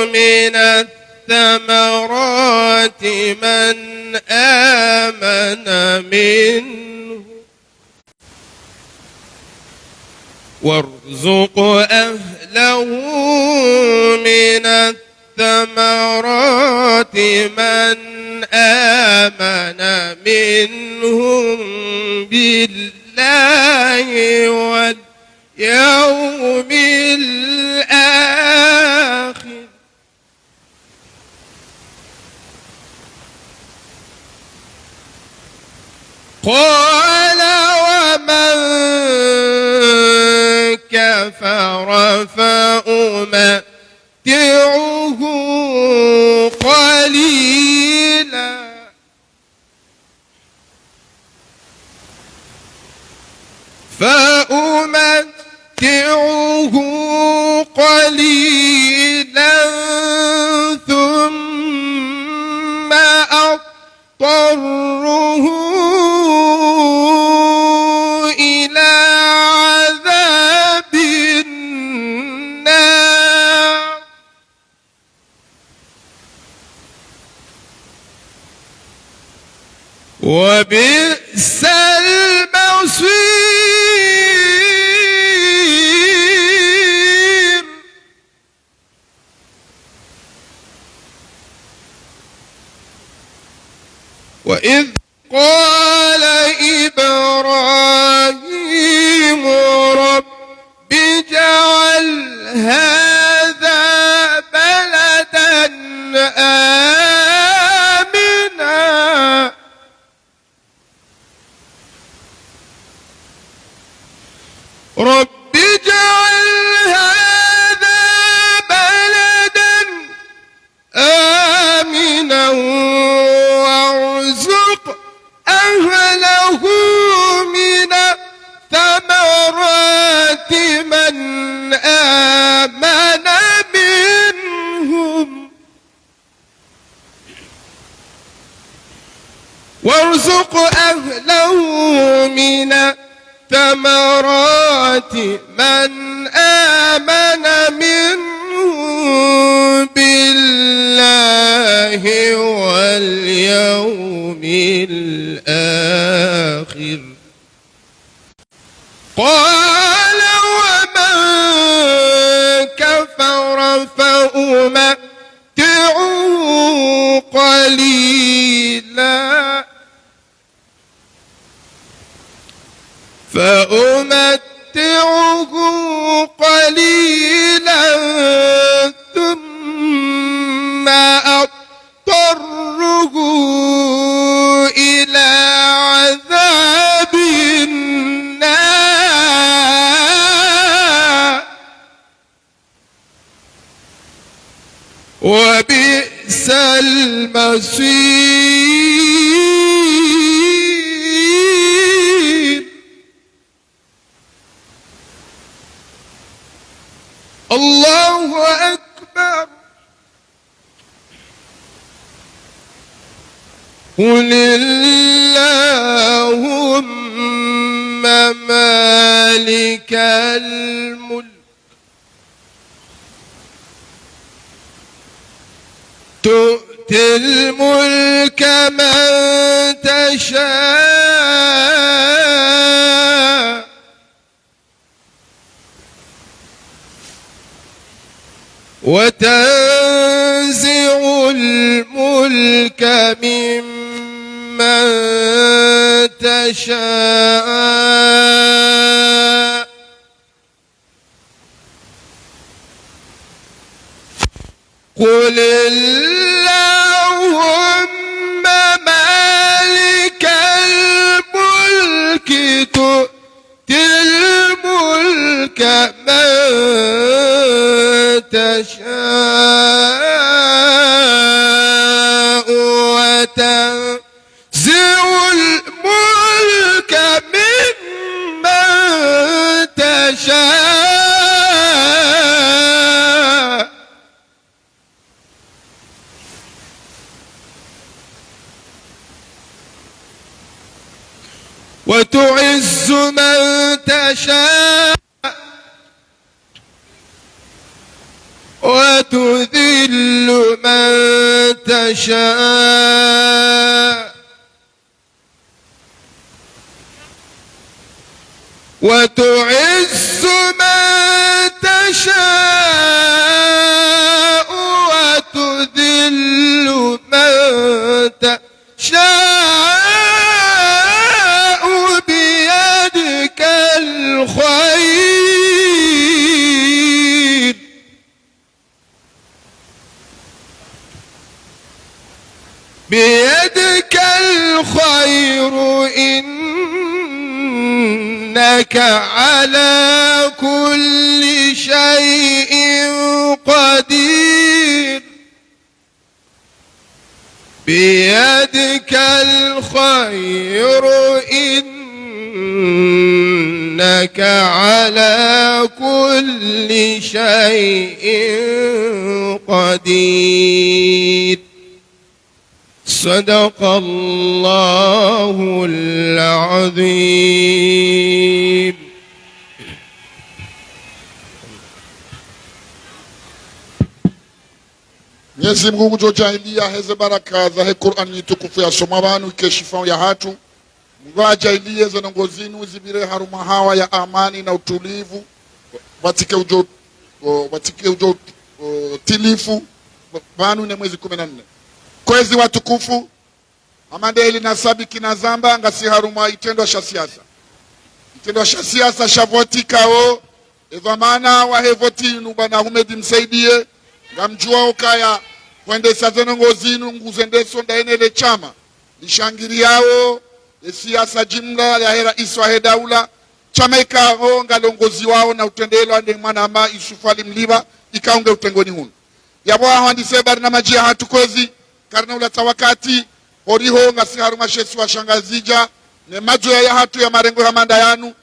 من الثمرات من آمن منهم وارزق أهله من الثمرات من آمن منهم بالله واليوم الآخر قال ومن كفر فأمتعه قليلا فأمتعه قليلا ثم أضطره إلى عذاب النار وبئس المصير. وإذ قال إبراهيم رب اجعل هذا بلدا آمنا رب اجعل هذا بلدا آمنا وارزق أهله من الثمرات من آمن منهم وارزق أهله من الثمرات من آمن منهم بالله واليوم الآخر قال ومن كفر فأمتعه قليلا فأمتعه قليلا ثم أضطره إلى عذاب النار وبئس المصير. الله أكبر. قل اللهم مالك الملك تؤتي الملك من تشاء وتنزع الملك ممن تشاء وتعز من تشاء وتذل من تشاء وتعز من تشاء وتذل من تشاء بيدك الخير بيدك الخير إنك على كل شيء قدير بيدك الخير إنك على كل شيء قدير. صدق الله العظيم. Mwenyezi Mungu ngudjo djaaliya heze baraka zahe Kur'ani tukufu yasomwa pvanu ike shifa yahatru. Mungu adjaaliye ze ndrongoo zinu zipvire harumwa hawa ya amani na utulivu, pvatsike udjo, o, pvatsike udjo, o, tilifu, pvanu ne mwezi kume na nne. Kwezi watukufu, hama ndeli nasabiki nazamba ngasi harumwa itrendwa sha siasa. Itrendwa sha siasa sha voti ikao, e dhwamana wahe voti inu bwana Houmed Msaidié, ngamdjuwao ukaya hwendesa ze ndrongoo zinu nguzendeso ndaye ne le shama lishangiriyao e siasa jimla yahe raisi wahe daula, shama ikao ngalongoziwao na utrendelwa nde mwanama Issoufou Ali Mlipha, ikao nge utrengweni hunu. Yapvo hahwandise barnamaji yahatru kwezi, karina ulatsa wakati, horiho ngasi harumwa she isiwa sha Ngazidja, ne madzoya yahatru ya marengwe hama nda yanu,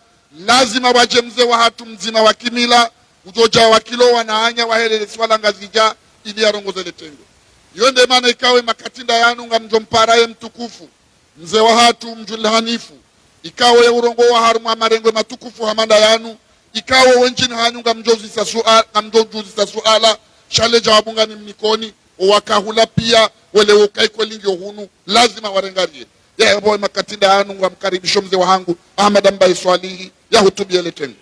lazima wadje mze wahatru mdzima wa kimila, udjo dja wakilowa na anya wahe le isiwa la Ngazidja, ili yarongoze le tengwe. Iyo nde mana ikao e makati nda yanu ngamdjo mpara ye mtukufu mze wahatru Mdjulil Hanifu, ikao ye urongowa harumwa marengwe matukufu hama nda yanu, ikao wendji hanyu ngamdjo uzisa sua-, ngamdjo udjuzisa suala, sha le djawabu ngani mnikoni, owakahula piya, wele wokayi kweli ngiyo hunu, lazima warengariye. Yapvo e makati nda yanu ngamkaribisho mze wahangu, Ahmada Mbaye Swalihi, yahutubiye le tengwe.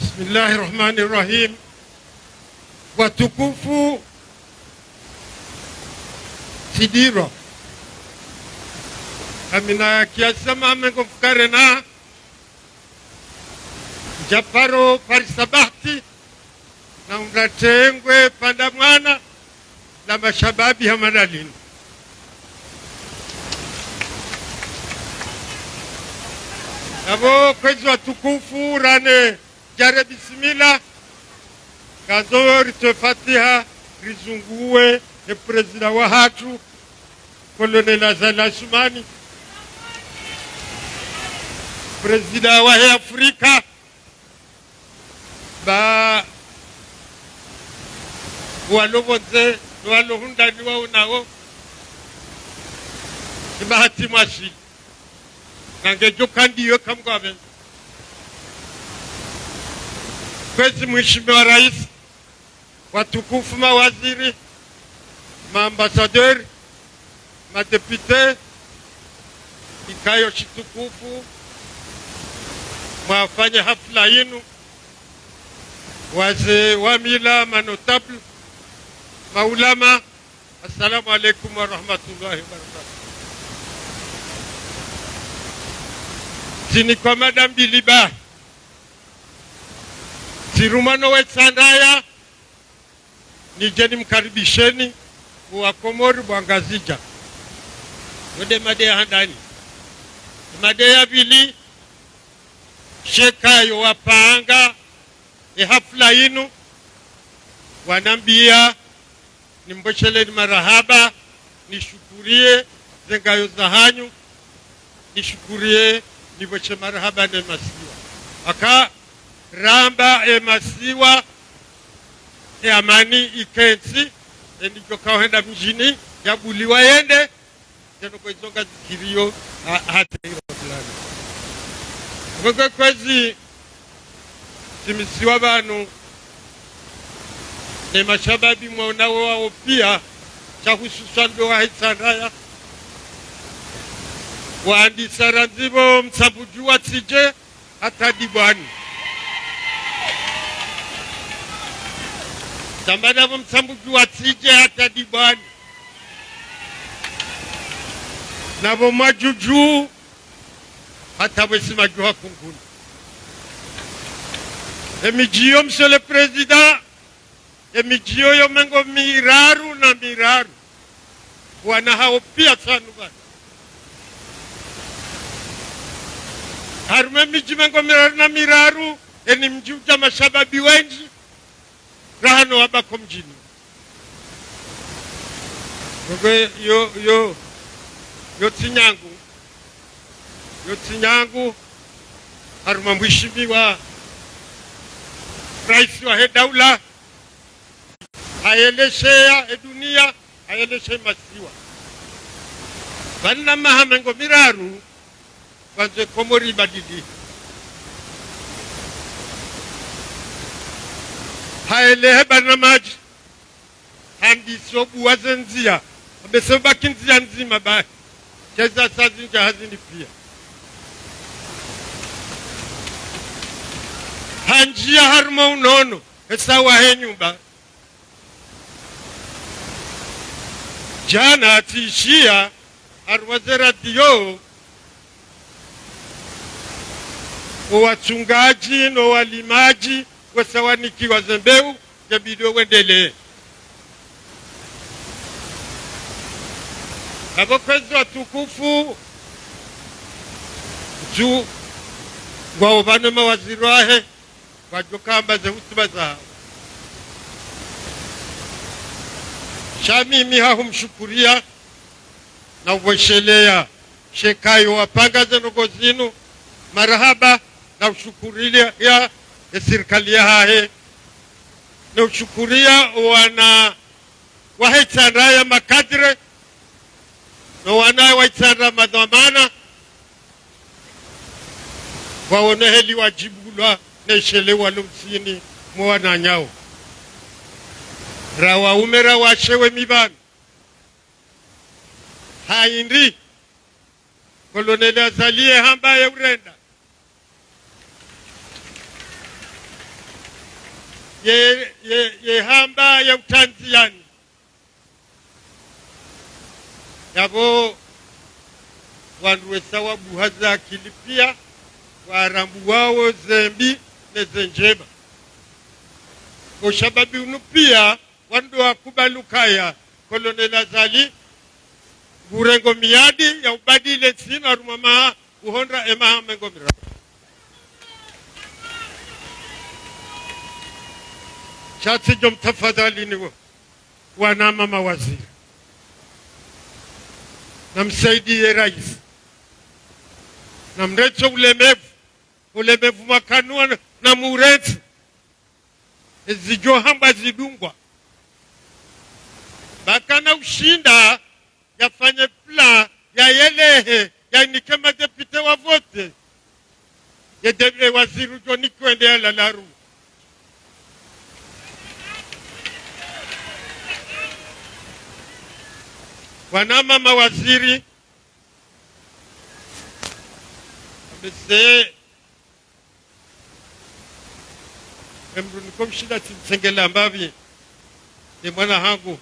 بسم الله الرحمن الرحيم. Watukufu, tsidiro. Amina kiasi mame ngo fukare na Japaro Faris Abahti, na undra tengwe pvanda mwana la mashababi hama nda linu. Yapvo kwezi watukufu rane djare bismillah, ngazo ritowe fatiha, rizunguwe, e prezida wahatru, Colonel Azali Assoumani, prezida wahe Afrika, ba walo pvondze, walo hundani wao nawo, ni bahati mwashili. Na ngedjo kandiyo kamgwabe. Kwezi Mheshimiwa Rais, watukufu mawaziri, maambassadeur, madéputé, ikayo shitukufu mwafanye hafla yinu, wazee wa mila, manotable, maulama, assalamu alaikum warahmatullahi wabarakatuh. Tsinikwa mada mbili ba. Tsirumwa no we Itsandraya, nidje nimkaribisheni, wa Komori bo Wangazidja. Yo nde mada ya handani. Mada ya pvili, sheka yo wapanga e hafla inu, wanambia nimpvosheleni marahaba, nishukuriye ze ngayo zahanyu, nishukuriye, nipvoshe marahaba ne masiwa. Aka ramba e masiwa, e amani ikentsi, e nidjo kao henda mdjini, yabuliwa yende, ze ndrongoo izo ngazikiriyo, ha, hata ilo fulani. Kwezi, kwezi, tsimisiwa pvanu, ne mashababi mwaonao wao pia, sha hususwani ndo wa Itsandraya, wandisa randzi pvo Mtsambudju watsidje hata Dibwani. Tsamba na pvo Mtsambudju watsidje hata Dibwani. Na pvo Mwadjudju hata pvwesi madjuha Kunguni. E midji yo, Monsieur le Président, e midji yo yo mengo miraru na miraru. Wana hao pia tsanu pvanu. Harumwa e midji mengo miraru na miraru, e ni mdji udja mashababi wendji, raha no wabaki ho mdjini. Yo, yo, yo, yo tsi nyangu. Yo tsi nyangu. Harumwa mheshimiwa Raisi wahe daula, hayelesheya e dunia, hayeleshe masiwa. Pvanu na maha mengo miraru, pvandze Komori ibadili. Hayelehe barnamaji, handiso buwa ze ndzia, abese baki ndzia ndzima bahi. Keza sa zindja hazini pia. Handjia harumwa unono, esa wahe nyumba. Djana tsishiya harumwa ze radio, o watsungadji no walimadji wesa wanikiwa ze mbeu, nge bidi wendelee. Apvo kwezi watukufu, dju ngwao pvanu mawaziri wahe, wadjo kamba ze hutuba zawo. Sha mimi ha humshukuriya na upvosheleya sheka yo wapanga ze ndrongoo zinu, marahaba, na ushukuriya e sirikali yahahe, na ushukuriya wana wahe Itsandraya makadre, no wana wa Itsandraya madhwamana, waoneheli wadjibulwa ne shele walo msini mwa wananyawo. Ra waume ra washe we mibani. Haindi, Colonel Azali ye hamba ye urenda. Ye, ye, ye hamba ye utanziyani. Yapvo wandru wesa wabuha ze akili pia, warambuwawo ze mbi ne ze ndjema. Ko shababi unu pia, wandru wakubali ukaya Colonel Azali ngurengo miadi ya ubadili ntsi inu harumwa maha uhondra e maha mengo miraru. Sha tsidjo mtafadhali niwo wanama mawaziri, na msaidiye raisi, na mrentsi ulemevu, ulemevu mwakanua na, na murentsi. Ezidjo hambwa zidungwa. Bakana ushinda yafanye plan, yayelehe, yanike madepite wavote. Ye de-, e waziri udjo nikiwa ende yalalaru. Wanama mawaziri, amese, emdru niko mshinda tsimtsengela mbapvi, ne mwana hangu,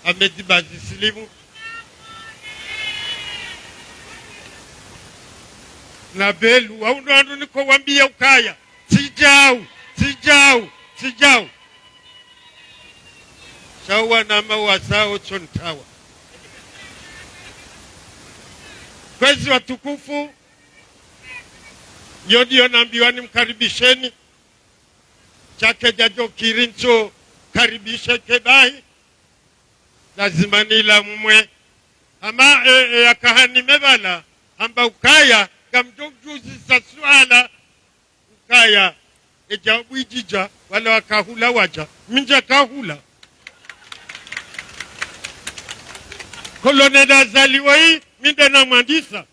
Ahmed Bazi Silimu. Na Belu, wao ndo wandru niko wambiya ukaya, tsidjau, tsidjau. Djau, tsi djau. Sha wanama wasao tso ntawa. Kwezi watukufu, yo ndiyo nambiwa nimkaribisheni. Sha kedjadjo kiri ntso karibishe kebahi. Lazima nila mwe. Hama, e, e, yakaha nimebala, hamba ukaya, ngamdjo udjuzisa suala, ukaya, e djawabu idjidja, wala wakahula wadja, mi ndjakahula. Colonel Azali woyi, mi nde namwandisa.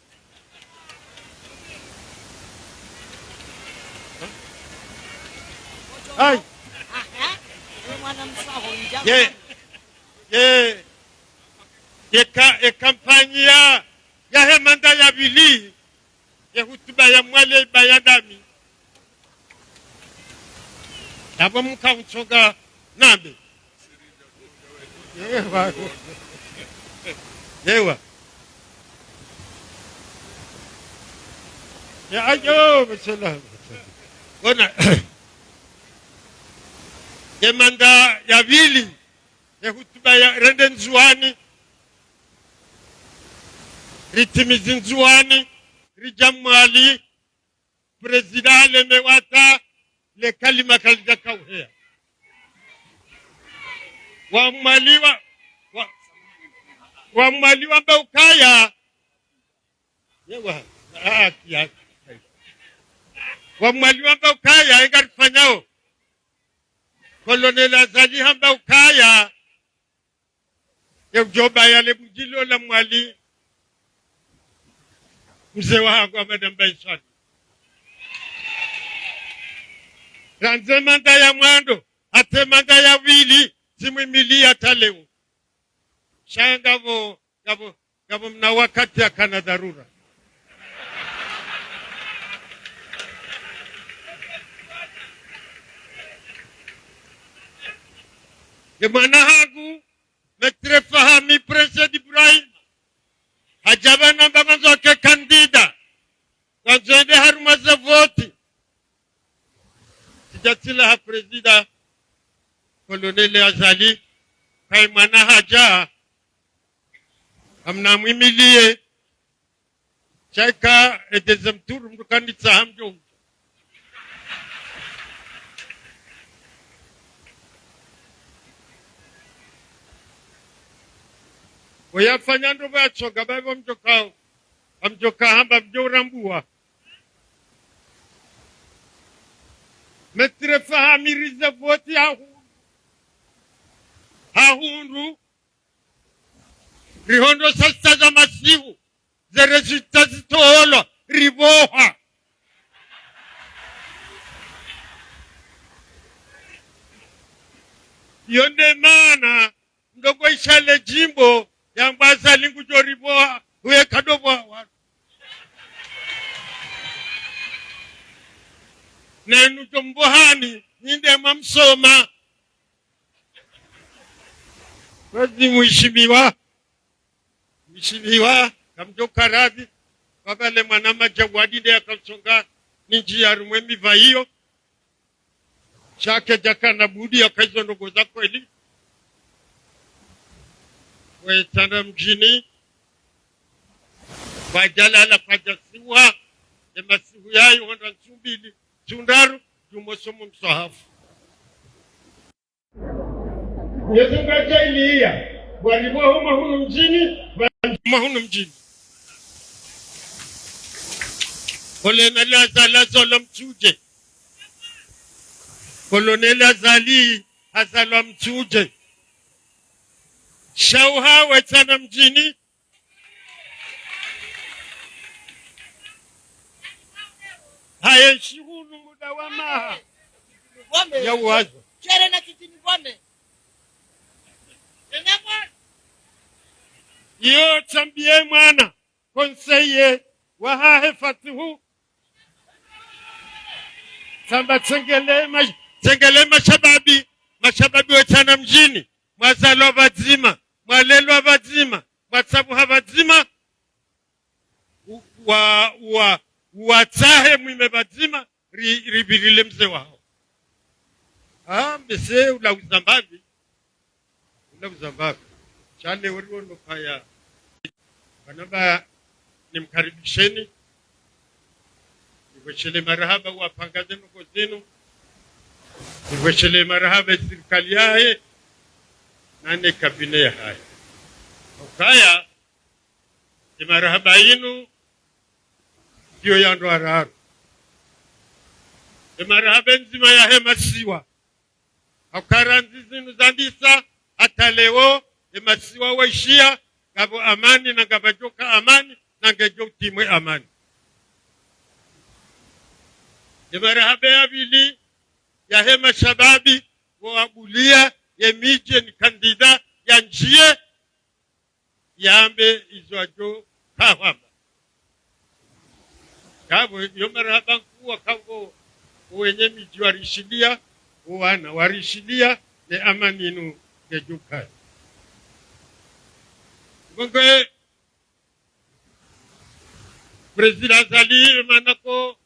Ayi. Ye, ye, ye ka-, ye kampanyi ya, yahe manda ya pvili, ye hutuba ya Mwali iba ya ndami. Yapvo mka utsonga nambe. Ewa. Ewa. Ya, ayo, mashallah. Bona. Ye manda ya pvili, ye hutuba ya rende Ndzuwani, ritimizi Ndzuwani, ridja Mwali, Prezida halemewa hata le kalima kalidjaka uheya. Wa Mwali wa, wa, wa Mwali wamba ukaya. Ewa, ah, ya. Wa Mwali wamba ukaya, enga rifanyao. Colonel Azali hamba ukaya. Ye udjo baya le budjilo la Mwali, mze wahangu Ahmada Mbae Swalihi. Randzi manda ya mwando, hata manda ya pvili, tsimwimiliya hata leo. Sha ngapvo, ngapvo, ngapvo mna wakati yakana dharura. Ye mwana hangu, Maître Fahami, Prince Ibrahim, hadja pvanu hamba ngandzo yake candidat, ngandzo yende harumwa ze voti. Tsidja tsilaha prezida, Colonel Azali, kayi mwana hadja, ngamna mwimiliye, sha ika e deuxième tour, mndru kanditsaha mdjo. Oyafanya ndopvo yatsonga, bayi pvo mdjoka, amdjoka hamba mdjo urambuwa. Maître Fahami rize voti hahundru. Hahundru. Rihondro saa sita za masihu. Ze résultats zitolwa, ripvoha. Yo nde mana, ndoko isha le djimbo, yamba Azali ngudjo ripvoha, uye kadopvoha wanu. Nenu djo mpvohani, nyi nde mwamsoma. Kwezi mheshimiwa. Mheshimiwa, ngamdjo karadhi, pvapvale mwana madjawadi nde yakausonga, nindjiya harumwa e miva iyo. Sha kedjakana budi yaka izo ndrongoo za kweli. We Tsanamdjini, kwadjalala kwadjasiwa, ye masihu yayo hwenda ntsu mbili, ntsu ndraru, djumoso mu mswahafu. Mwenyezi Mungu hadjaaliya, waripvoha huma hunu mdjini, wa-, huma hunu mdjini. Colonel Azali hazalwa Mtsudje. Colonel Azali hazalwa Mtsudje. Sha uhawe Tsanamdjini, hayenshi hunu muda wa maha ya uwazo. Iyo tsambiye mwana, conseiller wahahe Fatihu. Tsamba tsengele ma-, tsengele mashababi, mashababi we Tsanamdjini, mwazalwa pvadzima, mwalelwa pvadzima, mwatsabuha pvadzima, u-, wa, wa, watsahe mwime pvadzima, ri-, ripvirile mze waho. Ah, mbese ula uzambapvi. Ula uzambapvi. Shale wori wono kaya. Wanamba nimkaribisheni. Nivweshele marahaba wapanga ze ndrongoo zinu. Nivweshele marahaba ye sirikali yahe. Na ne kabine yahahe. Ukaya, ye marahaba yinu, ndiyo ya ndrwararu. Ye marahaba ndzima yahe masiwa. Hauka randzi zinu zandisa, hata leo, ye masiwa waishiya, ngapvo amani na ngapvadjoka amani, na ngedjo utimwe amani. Ye marahaba ya pvili, yahe mashababi, wo wabuliya, ye midji ni kandida, ya ndjiye, yambe izo adjo kahwamba. Ngapvo yo marahaba nkuu wakapvo wenye midji warishiliya, wo wana warishiliya, ne amani inu ngedjo ukaya. Ngo nge Président Azali, mana ko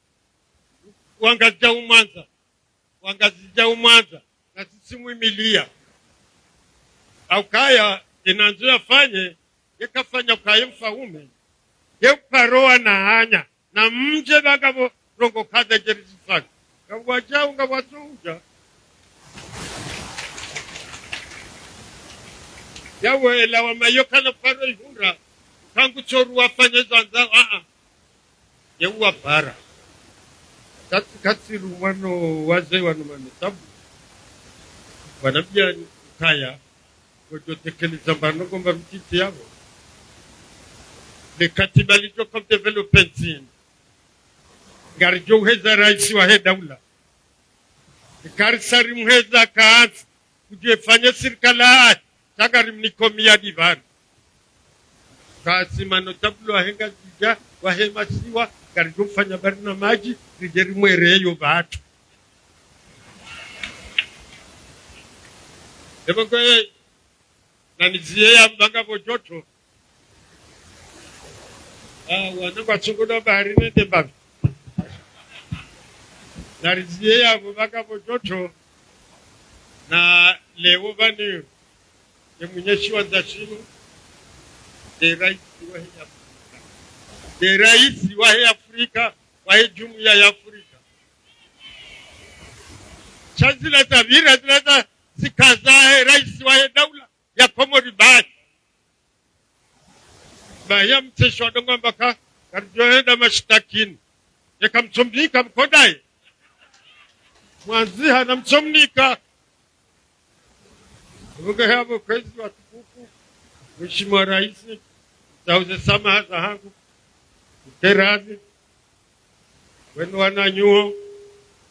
wangazidja umwandza. Wangazidja umwandza, na sisi mwimiliya. Haukaya, enandzo yafanye, ye kafanya ukaya mfaume, ye uparowa na hanya, na mdje pvanga pvo ndrongoo kadha djeri zifanya. Ngapvo wadjao, ngapvo watsoudja. Yawe ela wamayo kana paro ihundra, kangu tsoru wafanye zandzao, a-a. Ye uwapara. Katsi, katsi rumwano wazee wanu manetabu. Wanambia ukaya, ngodjo tekeleza mbano ngomba mtiti yapvo. Le katiba lidjo ka développer ntsi. Ngaridjo uheza raisi wahe daula. Ikarisa rimheza kaantsi, kudje fanye sirikali, sha ngarimniko miadi pvanu. Kasi manotablo wahe Ngazidja, wahe masiwa, ngaridjo fanya barnamadji, ridje rimwereyo pvatsu. Epvo ngoye, na niziye ya mbanga pvo joto. Ah, wana kwa tsungudo bahari nende mbapvi. Na niziye ya pvo mbanga pvo joto. Na leo pvani, ye mwenye shiwandza shinu, nde raisi wahe Afrika. Nde raisi wahe Afrika, wahe jumuiya ya Afrika. Sha zila zapvira, zila za zikaza he raisi wahe daula ya Komori bahi. Bahi ya mtesho wa dongo mbaka, karidjo henda mashitakini. Yeka mtsomnika mkodaye. Mwandziha na mtsomnika. Uge hapvo kwezi watukufu. Mheshimiwa Raisi, nitsahuze samaha zahangu. Ukeradhi. Wenu wananyuo,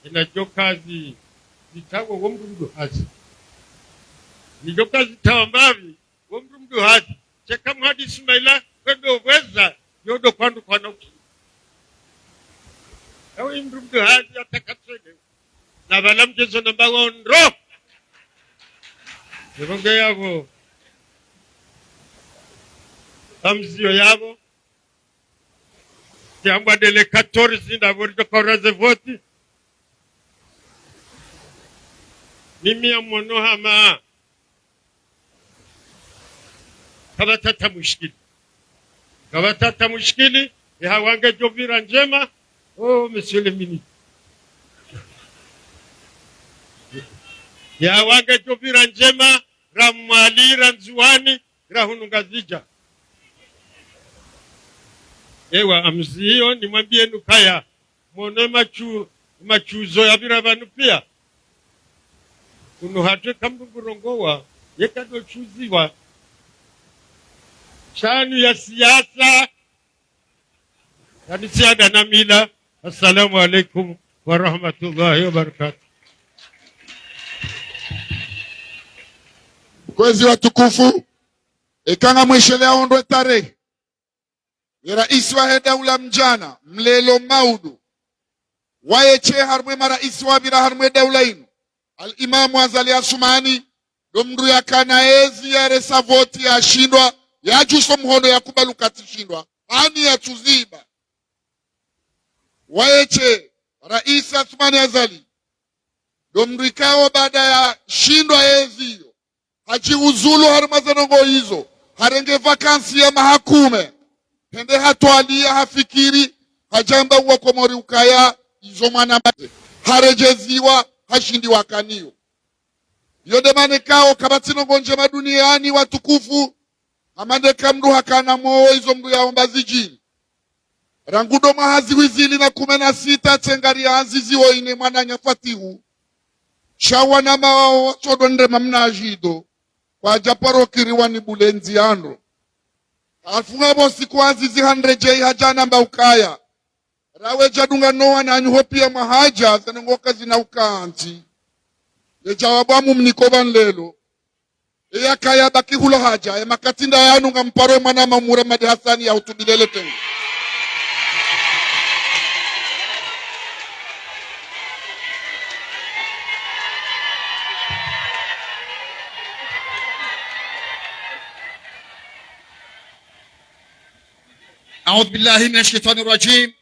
ina djokazi zitawo wo mdru mdru hazi. Ni djokazi tawa mbapvi, wo mdru mdru hazi. Sheka Mwadi Ismaila, kwendo weza, yodo kwandu kwana uki. Yawe mdru mdru hazi atakatswele. Na pvala mdjezo namba wondro. Nibonge yapvo. Pamziyo yapvo. Yambwa dele quatorze nda pvo ridjo kaura ze voti. Mimi ya mwono hama. Kapvatsi hata mushkili. Kapvatsi hata mushkili. Ye hawa ngedjo pvira ndjema. Oh, monsieur le ministre. Ye hawa ngedjo pvira ndjema. Ra Mwali, ra Ndzuwani. Ra hunu Ngazidja. Ewa, amziyo, nimwambiye nukaya. Mwono machu-, machuzo yapvira pvanu piya. Kunu hatwe kamdru ngurongowa, yeka ndo chuziwa. Shanu ya siasa. Kanisiada na mila. Assalamu alaikum wa rahmatullahi wa barakatuh. Kwezi watukufu, eka ngamwisheleya ondro tarehi. Ye raisi wahe daula mdjana, mlelo maudu. Waye she harumwa ye maraisi wapvira harumwa ye daula inu. Al-Imamu Azali Assoumani, ndo mdru yakana ezi yaresa voti yashindwa, yadjuso mhono yakubali uka tsishindwa. Ani yatsuziba. Waye she, raisi Assoumani Azali. Ndo mndru ikao baada ya shindwa ezi iyo, hadjiuzulu harumwa ze ndrongoo izo, harenge vacances ya maha kume, hende hatwaliya, hafikiri, hadjamba uwa Komori ukaya izo mwana mbaze, haredjeziwa, hashindiwa kaniyo. Iyo nde mana ikao kapvatsi ndrongoo ndjema duniani watukufu, hama ndeka mndru hakana moyo izo mndru yaomba zidjiri. Rangu ndo mwaha zihwi zili na kume na sita tsenga rianzi ziwo ine mwananya Fatihu, sha wanama wawo watsodo ndrema mna ajido, kwadja paro kiri wanibulenzi yandro. Hafunga pvo siku azizi handredjeyi hadja namba ukaya, rawe djadunga no wananyu ho piya mwahadja, ze ndrongoo kazina ukantsi. Ye djawabu amu mniko pvanu lelo. Eya kaya baki hulo hadja, e makati nda yanu ngamparo e mwanama Muhammad Hassani yahutubilele tena. أعوذ بالله من الشيطان الرجيم.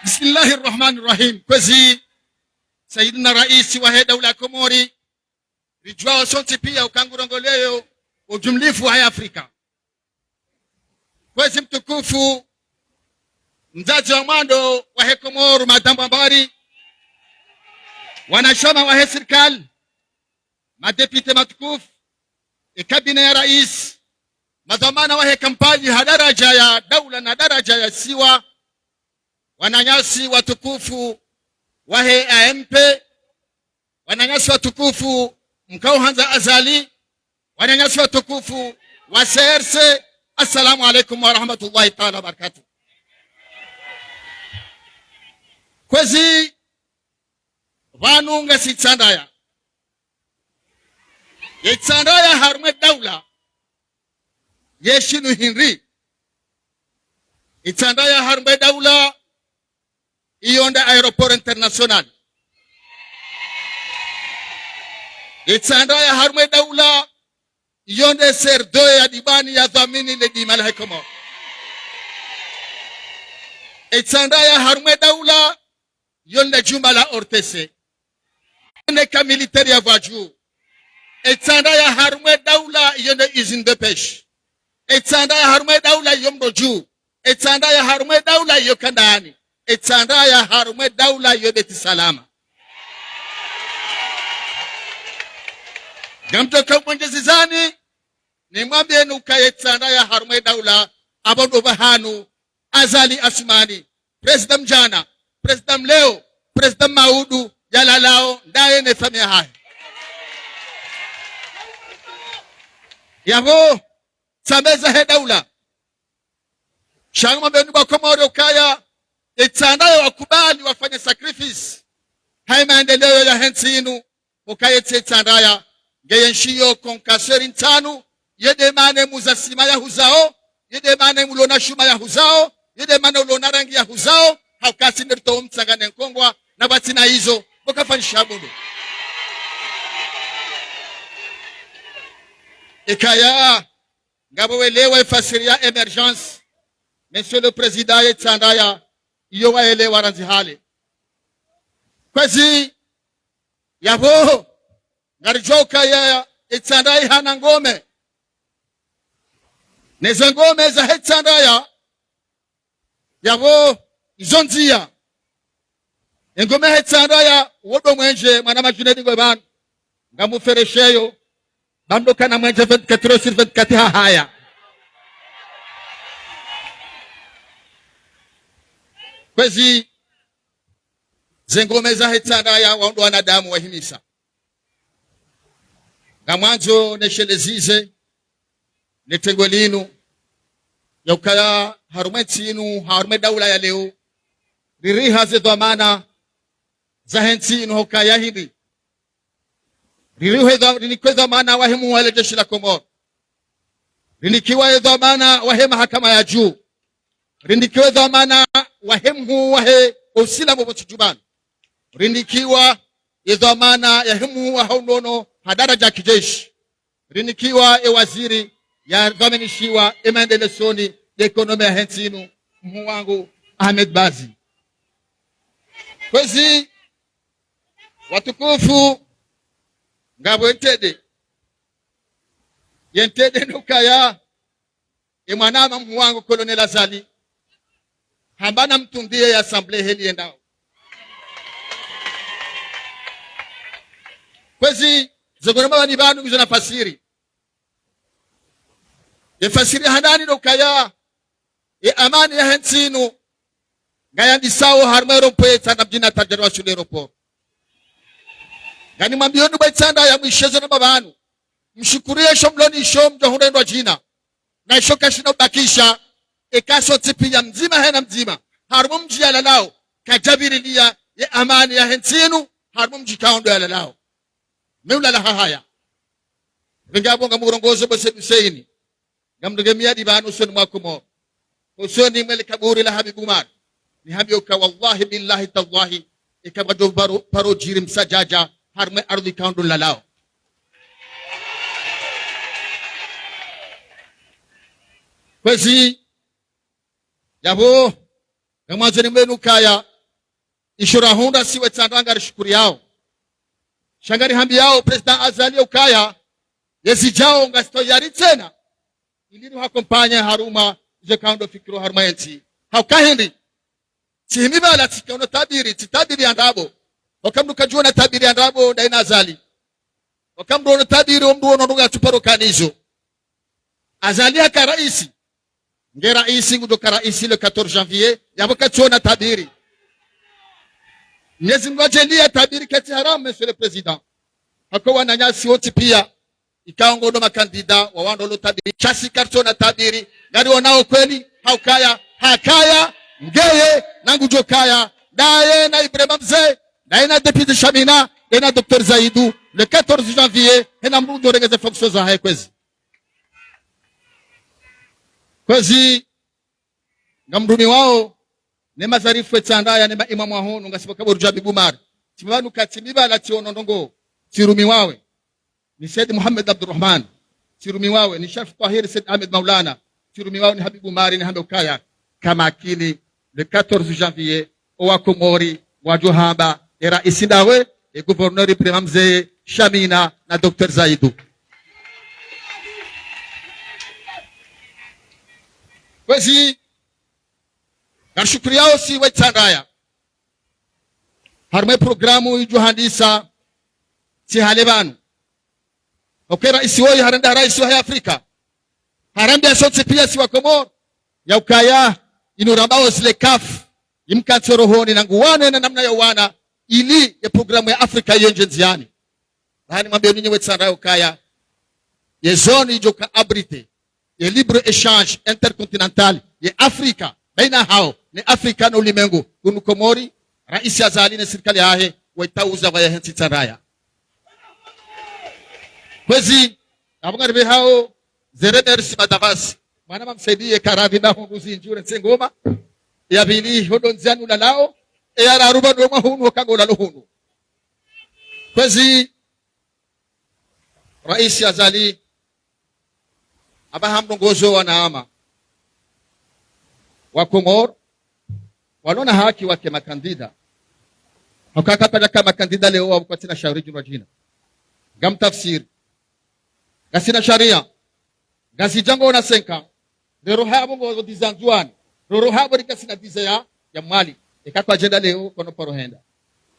بسم الله الرحمن الرحيم. Kwezi, Sayidina Raisi wahe daula ya Komori, ridjuwa sontsi piya uka ngu rongoleyo ujumlifu wa Afrika. Kwezi mtukufu, mdzadze wa mwando wahe Komori, madambu ambari, wanashama wahe sirikali, madepite matukufu, e kabine ya raisi, madhwamana wahe kampani ha daraja ya daula na daraja ya siwa, wananyasi watukufu wahe A M P, wananyasi watukufu mkao handza Azali, wananyasi watukufu wa C R C, assalamu alaikum wa rahmatullahi taala wa barakatuh. Kwezi, pvanu ngasi Itsandraya. Ye Itsandraya harumwa e daula ye shinu hindri? Itsandraya harumwa e daula iyo nde aéroport international. Itsandraya harumwa e daula iyo nde C R D O ya Dibani ya dhwamini le dima lahe Komori. Itsandraya harumwa e daula iyo nde jumba la O R T C. Neka militaire ya pvwadju. Itsandraya harumwa e daula iyo nde usine de pêche. Itsandraya harumwa e daula iyo Mrodju. Itsandraya harumwa e daula iyo Kandani. Itsandraya harumwa e daula iyo Beit Salam. Ngamdjoka ubonjezizani, nimwambiyeni ukaya Itsandraya harumwa e daula, apvo ndo pvahanu Azali Assoumani, président mdjana, président mleo, président maudu, yalalao, ndaye ne famiyi yahahe. Yapvo, tsambe zahe daula. Sha ngamwambiyeni bo Wakomori ukaya, Itsandraya wakubali wafanye sacrifice ha ye maendeleo yahe ntsi inu, ukaya ye tsi Itsandraya, ngeye ntsi yo konkaseri ntsanu, ye nde mana muza sima yahuzao, ye nde mana mulona shuma yahuzao, ye nde mana ulona rangi yahuzao, hauka si nde ritowo mtsanga ne nkongwa, na pvatsina izo, bo kafanyisha bundu. Ikaya, ngapvo welewa ye fasiri ya émergence, Monsieur le Président, ye Itsandraya, iyo wayelewa randzi hale. Kwezi, yapvo, ngaridjuwa ukaya Itsandraya ihana ngome. Neze ngome zahe Itsandraya, yapvo izo ndziya. Engome yahe Itsandraya, wo ndo mwenje, mwana madjunedi ngwe pvanu. Ngamuferesheyo, ba mdrokana mwenje vingt-quatre heures sur vingt-quatre hahaya. Kwezi, ze ngome zahe Itsandraya, wao ndo wanadamu wahimisa. Ngamwandzo neshelezeze, ne tengwe linu, ya ukaya harumwa e ntsi inu, harumwa e daula ya leo, ririha ze dhwamana zahe ntsi inu hukaya hindri. Ririhe dhwa-, rinikiwe dhwamana wahe muhuu wahe le jeshi la Komori. Rinikiwa ye dhwamana wahe mahakama ya juu. Rinikiwa ye dhwamana wahe muhuu wahe usilamu pvo ntsi djuu pvanu. Rinikiwa ye dhwamana yahe muhuu wahe unono ha daraja ya kijeshi. Rinikiwa ye waziri ya dhwaminishiwa ye maendeleo usoni, ye économie yahe ntsi inu, muhuu wangu, Ahmed Bazi. Kwezi, watukufu, ngapvo ye ntende. Ye ntende ndo ukaya, ye mwananya mwangu Colonel Azali, hamba namtundiye ye assemblée heli yendao. Kwezi, zo ngona mawani pvanu ngizo na fasiri. Ye fasiri ya handani ndo ukaya, ye amani yahe ntsi inu, ngayandisao harumwa ye rond-point Itsandra mdjini hata ridjariwa shule aéroport. Nganimwambiyoni bo Itsandra ya mwishezo na mapvanu. Mshukuriye sho mlo nasho mdjo hundra ndrwadjina. Na isho kashina ubakisha, eka sontsi piya mdzima hena mdzima, harumwa mdji yalalao, kadjapvirilia ye amani yahe ntsi inu, harumwa mdji ikao ndo yalalao. Me ulala hahaya. Pvengapvo ngamurongozo bo Said Hussein. Ngamdunge miyadi pvanu usoni mwa Komori. Usoni mwe le kaburi la Habib Umar. Nihambiyo uka wallahi billahi tallahi, eka pvwadjo paro, paro djiri msadjadja, harumwa ye ardhwi ikao ndo nlalao. Kwezi, yapvo, ngamwandzo nimwambieni ukaya, isho rahundra si we Itsandra ngarishukuriyao. Sha ngarihambiyao Président Azali ukaya, yezi djao ngasi tayari tsena, ili ri hu accompagner harumwa ze ikao ndo fikira harumwa ye ntsi. Hauka hindri, tsi himi pvala tsika uno tabiri, tsi tabiri ya ndrabo. Oka mndru kadjuona tabiri ya ndrabo, ndayina Azali. Oka mndru ono tabiri, omndru ono ndrongoo ya tsuparo kanizo. Azali haka raisi. Nge raisi ngudjo ka raisi le quatorze janvier, yapvo katsuona tabiri. Mnyezi Mngu hadjaaliya tabiri ketsi haramu, Monsieur le Président. Hako wananyasi wontsi piya, ikao ngo ndo makandida, wawandro lo tabiri. Sha si karitsuona tabiri, ngarionao kweli, haukaya, hakaya, ngeye, na ngudjo kaya, ndaye na Ibrahima Mze, ndaye na député Shamina, ndaye na docteur Zaidou, le quatorze janvier, hena mndru udjo renge ze fonctions zahahe kwezi. Kwezi, ngamrumiwao, ne mazarifu Itsandra ya ne maimamu wa hunu, ngasi pvo kaburi dja Habib Umar. Tsi pvanu ka tsi mi pvala tsiono ndrongoo, tsirumiwawe. Ni Said Mohamed Abdurahman, tsirumiwawe. Ni Sharif Twahir, Said Ahmed Maulana, tsirumiwawe. Ni Habib Umar, nihambe ukaya, kamakini, le quatorze janvier, owa Komori, wadjo hamba, e raisi ndawe, e gouverneur Ibrahima Mze, Shamina, na docteur Zaidou. Kwezi, ngarishukuriyao si we Itsandra ya. Harumwa ye programu idjo handisa, tsi hale pvanu. Oka raisi woyi harenda raisi wahe Afrika. Harambiya sontsi piya si wa Komori. Ya ukaya, inu rambao zile kafu. Imkantsi rohoni na nguwane na namna ya uwana. Ili ye programu ya Afrika yendje ndziani. Pvahanu nimwambiye nyinyi we Itsandra ya ukaya, ye zone idjo ka abriter ye libre échange intercontinental ye Afrika, bayina hawo ne Afrika no ulimengu, hunu Komori, raisi Azali ne sirikali yahe, wetawuza pvwa yahe ntsi Itsandra ya. Kwezi, apvo ngaripvehao ze remerciements d'avance. Mwanama Msaidiye karadhi na hundru zindji ure ntse ngoma. Ya pvili, ho ndo ndziani ulalao. E ya raru pvanu we mwa hunu, ho ka ngo ulalo hunu. Kwezi, raisi Azali, apvaha mrongozo wa naama. Wa Komori, walona haki wake makandida. Hauka kapvadjaka makandida leo wa kwatsina shawiri djundrwadjina. Ngamtafsiri. Ngasina shariya. Ngasi dja ngo na senka. Rero hapvo ngo dix ans Ndzuwani. Rero hapvo ri ngasina dix ans ya, ya Mwali. Eka kwadjenda leo, kono paro henda.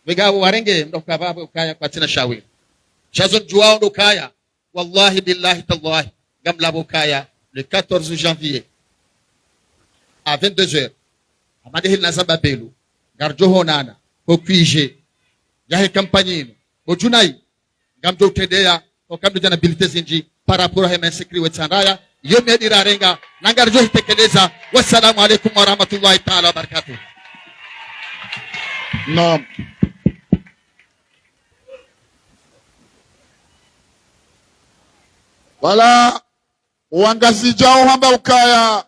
Pvengapvo warenge, mndru ka pvapvo ukaya kwatsina shawiri. Sha zo ndjuwao ndo ukaya. Wallahi, billahi, tallahi. Ngamlapvo ukaya, le quatorze janvier, à vingt-deux heures, hama nde heli na zamba pvelu, ngaridjo honana, ho Q G, yahe kampanyi inu, bo Djunai, ngamdjo utrendeya, oka mdru djana bilite zindji, par rapport ahe mainscrits we Itsandra ya, yo miyadi rarenga, na ngaridjo hitekeleza. Wassalamu alaikum warahmatullahi taala wabarakatuh. Naam. Wala wangazidja wo hamba ukaya,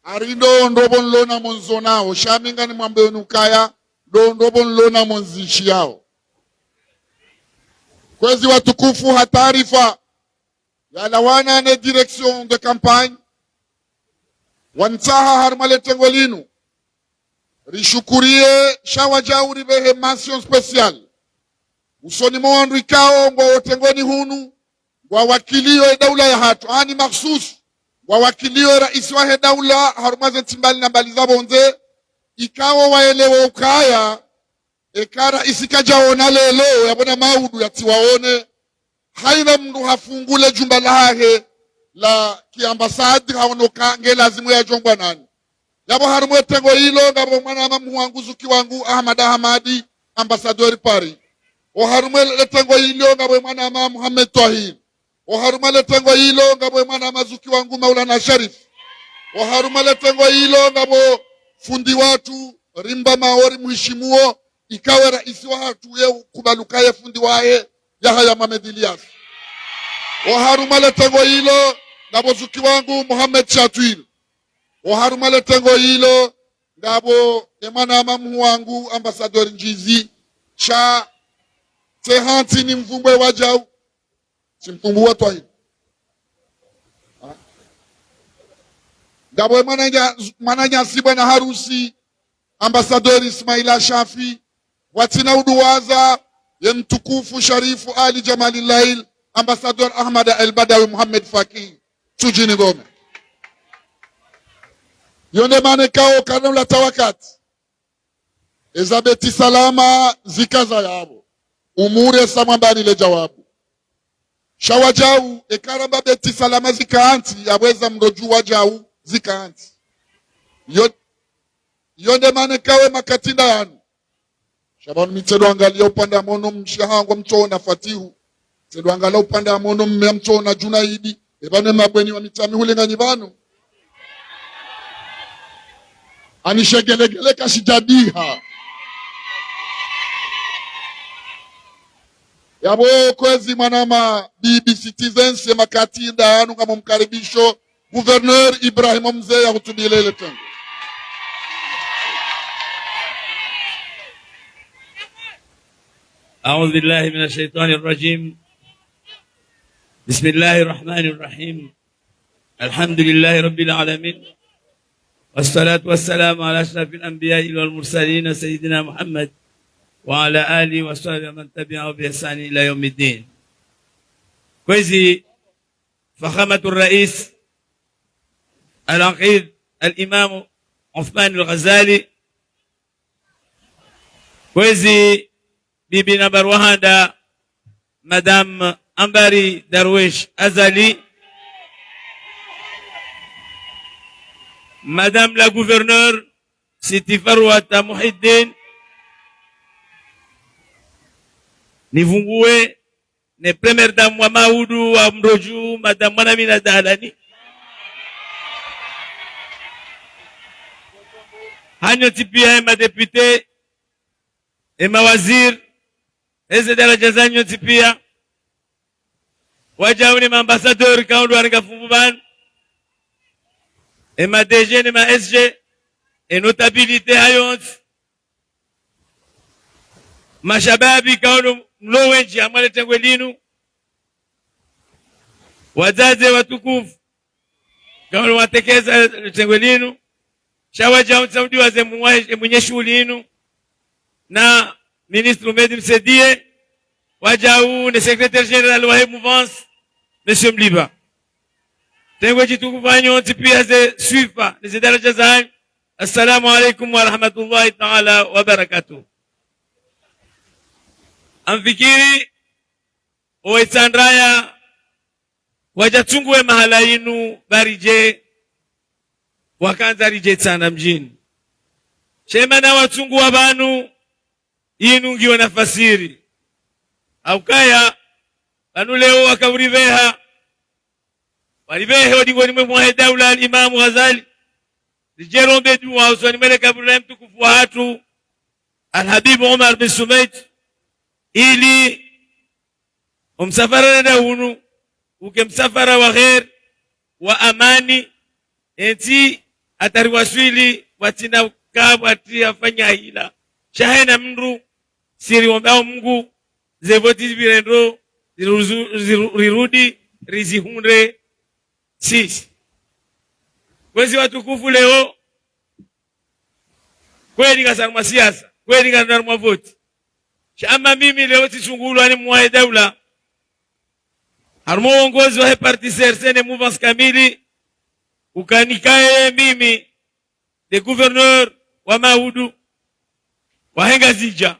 hari ndo ndopvo nlona monzonao, sha mi nganimwambiyoni ukaya, ndo ndopvo nlona monzishiyao. Kwezi watukufu, ha taarifa yalawana ne direction de campagne, wanitsaha harumwa le tengo linu, Rishukuriye sha wadjau ripvehe mention spéciale usoni mwa wandru ikao ngwao tengoni hunu, ngwawakiliyo ye daula yahatru, ani makhsusu, ngwawakiliyo raisi wahe daula harumwa ze ntsi mbali na mbali za pvondze, ikao waelewa ukaya, eka raisi kadjaona leo, yapvo na maudu yatsiwaone, haina mndru hafungule jumba lahahe la kiambasadi, haono ka nge lazimu yadjongwa nani. Yapvo harumwa le tengo ilo, ngapvo mwanama mhuu wangu, zuki wangu, Ahmad Ahmadi, ambassadeur Paris. O harumwa le tengo ilo, ngapvo mwanama Mohamed Twahir. O harumwa le tengo ilo, ngapvo mwanama zuki wangu, Maulana Sharif. O harumwa le tengo ilo, ngapvo fundi watru, rimba maori muhishimuo, ikao raisi wahatru ye ukubali ukaya ye fundi wahe, Yahaya Mohamed Ilyas. O harumwa le tengo ilo, ngapvo zuki wangu, Mohamed Shatwil. O harumwa le tengo ilo, ngapvo ye mwanama mhuu wangu, ambassadeur Ndjizi, sha tsi hantsi nimvumbue wadjau, tsimvumbua Twahir. Ngapvo ye mwananya-, mwananyasi bwana harusi, ambassadeur Ismaila Shafi, pvwatsina uduwaza ye mtukufu Sharifu Ali Jamali Lail, ambassadeur Ahmad El Badawi Mohamed Fakih, Tsudjini Ngome. Yo nde mana ikao karina ulata wakati. Eza Beti Salama zika za yapvo. Umure sa mwambani le djawabu. Sha wadjau, eka ramba Beti Salama zika hantsi, yapvo eza mndro dju wadjau zika hantsi. Yo, yo nde mana ikao ye makati nda yanu. Sha pvanu mi ntsedo angalia upande wa mhono mshe hangu mtsoona Fatihu. Ntsedo angalia upande wa mhono mme mtsoona Junaidi. E pvanu ye mabweni wa Mitsamihuli nganyi pvanu. Ani shegelegele kashidjadiha. Yapvo kwezi mwanama B B C Citizens, ye makati nda yanu, ngam mkaribisho Gouverneur Ibrahim Mze yahutubiye le tengo. أعوذ بالله من الشيطان الرجيم. بسم الله الرحمن الرحيم. الحمد لله رب العالمين. والصلاة والسلام على أشرف الأنبياء والمرسلين سيدنا محمد وعلى آله وصحبه ومن تبعه بإحسان إلى يوم الدين. Kwezi فخامة الرئيس العقيد الإمام عثمان الغزالي، kwezi bibi nambari wa handa Madame Ambari Darwesh Azali, Madame la Gouverneure Siti Farwata Muhiddin, nivungue ne Première Dame wa maudu wa mndro dju, Madame Mwanamina Dahalani. Hanyu tsi pia ye madéputé, ye mawaziri, eze daradja zanyu tsi pia. Wadjau ne ma ambassadeurs kaulu warenga fumvu pvanu. Ye ma D G ne ma S G, ye notabilité hayontsi. Mashababi kaulu mlo wendji hamwa le tengwe linu. Wadzadze watukufu kaulu mwatekeza le tengwe linu. Sha wadjau ntsaudi waze mwa-, mwenye shughuli inu. Na ministre Mehdi Msaidie, wadjau ne secrétaire général wahe mouvance, Monsieur Mliba. Tengwe djitukufu hanyu ntsi pia ze swifa, ne ze daradja zanyu. Assalamu alaikum wa rahmatullahi ta'ala wa barakatuh. Ngamfikiri, o Itsandraya, wadja tsunguwe mahala inu, ba ridje, wakandza ridje Itsandra mdjini. Sha ye mana watsunguwa pvanu, inu ngiyo na fasiri. Haukaya, pvanu leo waka uripveha, waripvehe odingoni mwe mwahe daula al-Imam Ghazali. Ridje rombe dua usoni mwe le kaburi la mtukufu wahatru, Al-Habib Omar bin Sumait, ili omsafara renda unu, uke msafara wa kheri, wa amani, entsi hata riwaswili, watsina uka pvwatsi yafanya hila. Sha haina mndru, si riombao Mungu, ze voti zipvire ndro, ziruzu-, ziru-, rirudi, rizihundre, sisi. Kwezi watukufu leo, Kweli ngasi harumwa siasa, kweli ngasi harumwa voti. Sha ama mimi leo tsisungulwa ni mwahe daula, harumwa uongozi wahe parti C R C ne mouvance kamili, uka nikaye mimi nde gouverneur wa maudu wahe Ngazidja.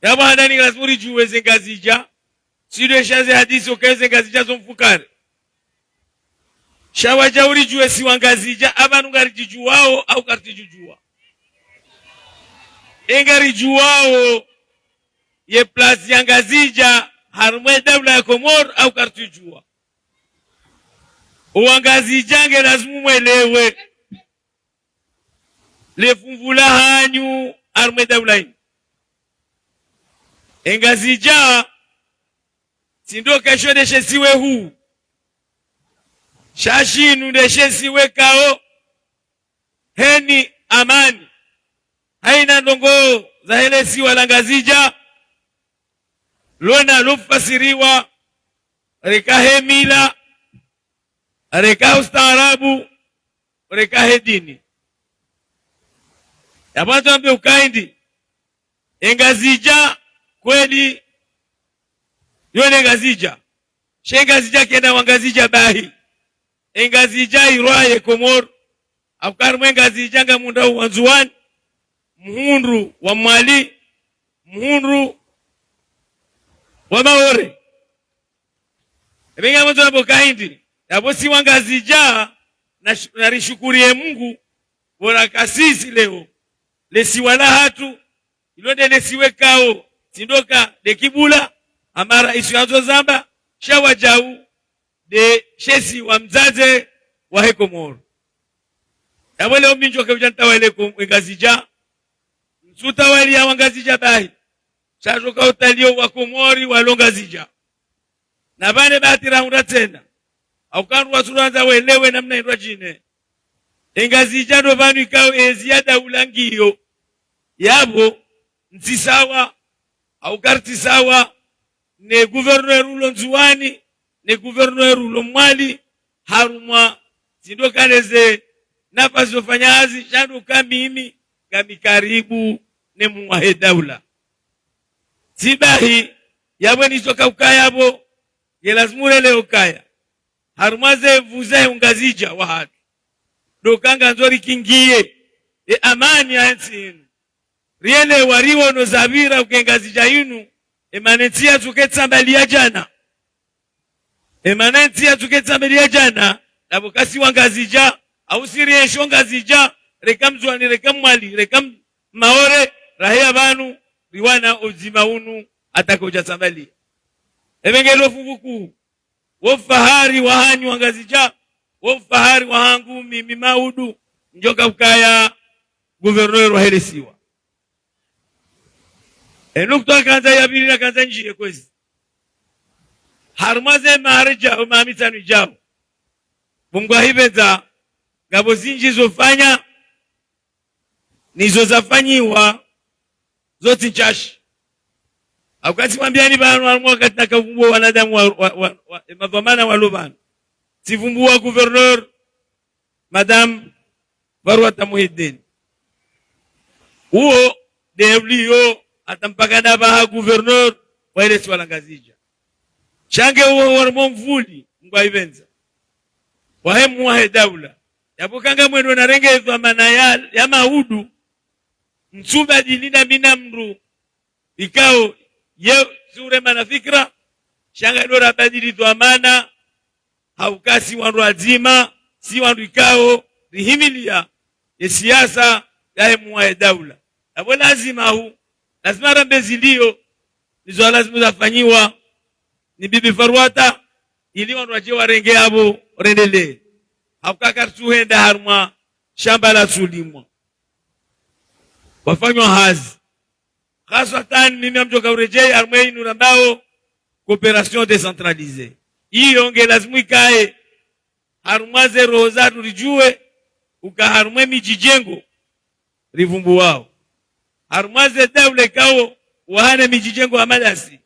Yapvo handani lazimu ridjuwe ze Ngazidja, tsi ndo sha ze hadisi uka ze Ngazidja zo mfukare. Sha wadja uridjuwe si wa Ngazidja, apvanu ngaridjidjuwao au karitsidjudjuwa. E ngaridjuwao ye place ya Ngazidja harumwa e daula ya Komori au karitsidjuwa. Owa Ngazidja nge lazimu mwelewe le funvu lahanyu harumwa e daula inu. E Ngazidja, tsi ndo kesho nde she siwa huu. Sha shinu nde she siwa ikao heni amani. Haina ndrongoo zahe le siwa la Ngazidja, lona lofasiriwa reka he mila, reka ustaarabu, reka he dini. Yapvo ngamdjo wambe uka hindri, e Ngazidja kweli yo nde Ngazidja. Sha e Ngazidja kayina wa Ngazidja bahi. E Ngazidja irwaye Komori. Hauka harumwa e Ngazidja ngamhundrao wa Ndzuwani, mhundru wa Mwali, mhundru wa Maore. Ebe ngamwandzo nambe uka hindri, yapvo si wa Ngazidja, na sh-, narishukuriye Mungu, pvo raka sisi leo le siwa lahatru, ilo nde le siwa ikao tsi ndo ka nde kibula, ama raisi yandzo zamba, sha wadjau nde she siwa mdzadze wahe Komori. Yapvo leo mi ndjo kaudja ntawale ko-, e Ngazidja, ntsutawaliya wa Ngazidja bahi, sha ndjo kautaliya wa Komori walo Ngazidja. Na pvanu bahati rahundra tsena, hauka wandru watsuhandza welewe namna hindru djine. E Ngazidja ndo pvanu ikao ezi ya daula ngiyo. Yapvo ntsi sawa, hauka ritsi sawa, ne gouverneur ulo Ndzuwani, ne gouverneur ulo Mwali, harumwa tsi ndo ka ne ze nafasi zofanya hazi, sha ndo ka mimi ngami karibu ne mwahe daula. Tsi bahi, yapvo nizo kaukaya pvo, nge lazimu relewe ukaya harumwa ze nvu zahe Ungazidja wahatru, ndo ka ngandzo rikingiye e amani yahe ntsi inu. Rielewa riwono zapvira uka e Ngazidja inu, e mana e ntsi yatsuka itsambaliya djana. E mana e ntsi yatsuka itsambaliya djana, ndapvo ka si wa Ngazidja, au si rienshi o Ngazidja, reka Mndzuwani, reka Mmwali, reka M-, Mmaore, raheya pvanu, riwana o udzima unu, hata kaudja tsambaliya. Ebe nge lo funvu kuu, wo ufahari wahanyu wa Ngazidja, wo ufahari wahangu mimi Maudu, ndjo kaukaya gouverneur wahe le siwa. E nukta ya kandza ya pvili nakandza ndjiye kwezi. Harumwa ze maha ridjao, maha mitsanu idjao, Mungu ahipvendza, ngapvo zindji zofanya, nizo zafanyiwa, zo tsi ntsashi. Hauka tsimwambiyani pvanu, harumwa wakati nakavumbua wanadamu wa, wa, wa, wa, e madhwamana walo pvanu. Tsivumbua gouverneur, Madame Farwata Muhidini. Uwo nde uliyo hata mpaka ndapvaha gouverneur wahe le siwa la Ngazidja. Sha nge uwo harumwa o mvuli, Mungu ahipvendza, wahe mwahe daula, yapvo ka ngamwendo narenge dhwamana ya, ya Maudu, ntsubadili na mi na mndru ikao ye tsi urema na fikira, sha ngando rabadili dhwamana, hauka si wandru wadzima, si wandru ikao rihimiliya ye siasa yahe mwahe daula. Yapvo lazima hu, lazima rambe ziliyo, nizo lazimu zafanyiwa ni Bibi Farwata, ili wandru wadje warenge yapvo, rendelee. Hauka karitsuhenda harumwa shamba latsulimwa. Wafanywa hazi. Haswatan, mimi ngamdjo kauredjeyi harumwa inu rambao coopération décentralisée. Iyo nge lazimu ikaye harumwa ze roho zatru ridjuwe, uka harumwa e midjidjengo rivumbuwao, harumwa ze daula ikao wahane midjidjengo hama ndasi,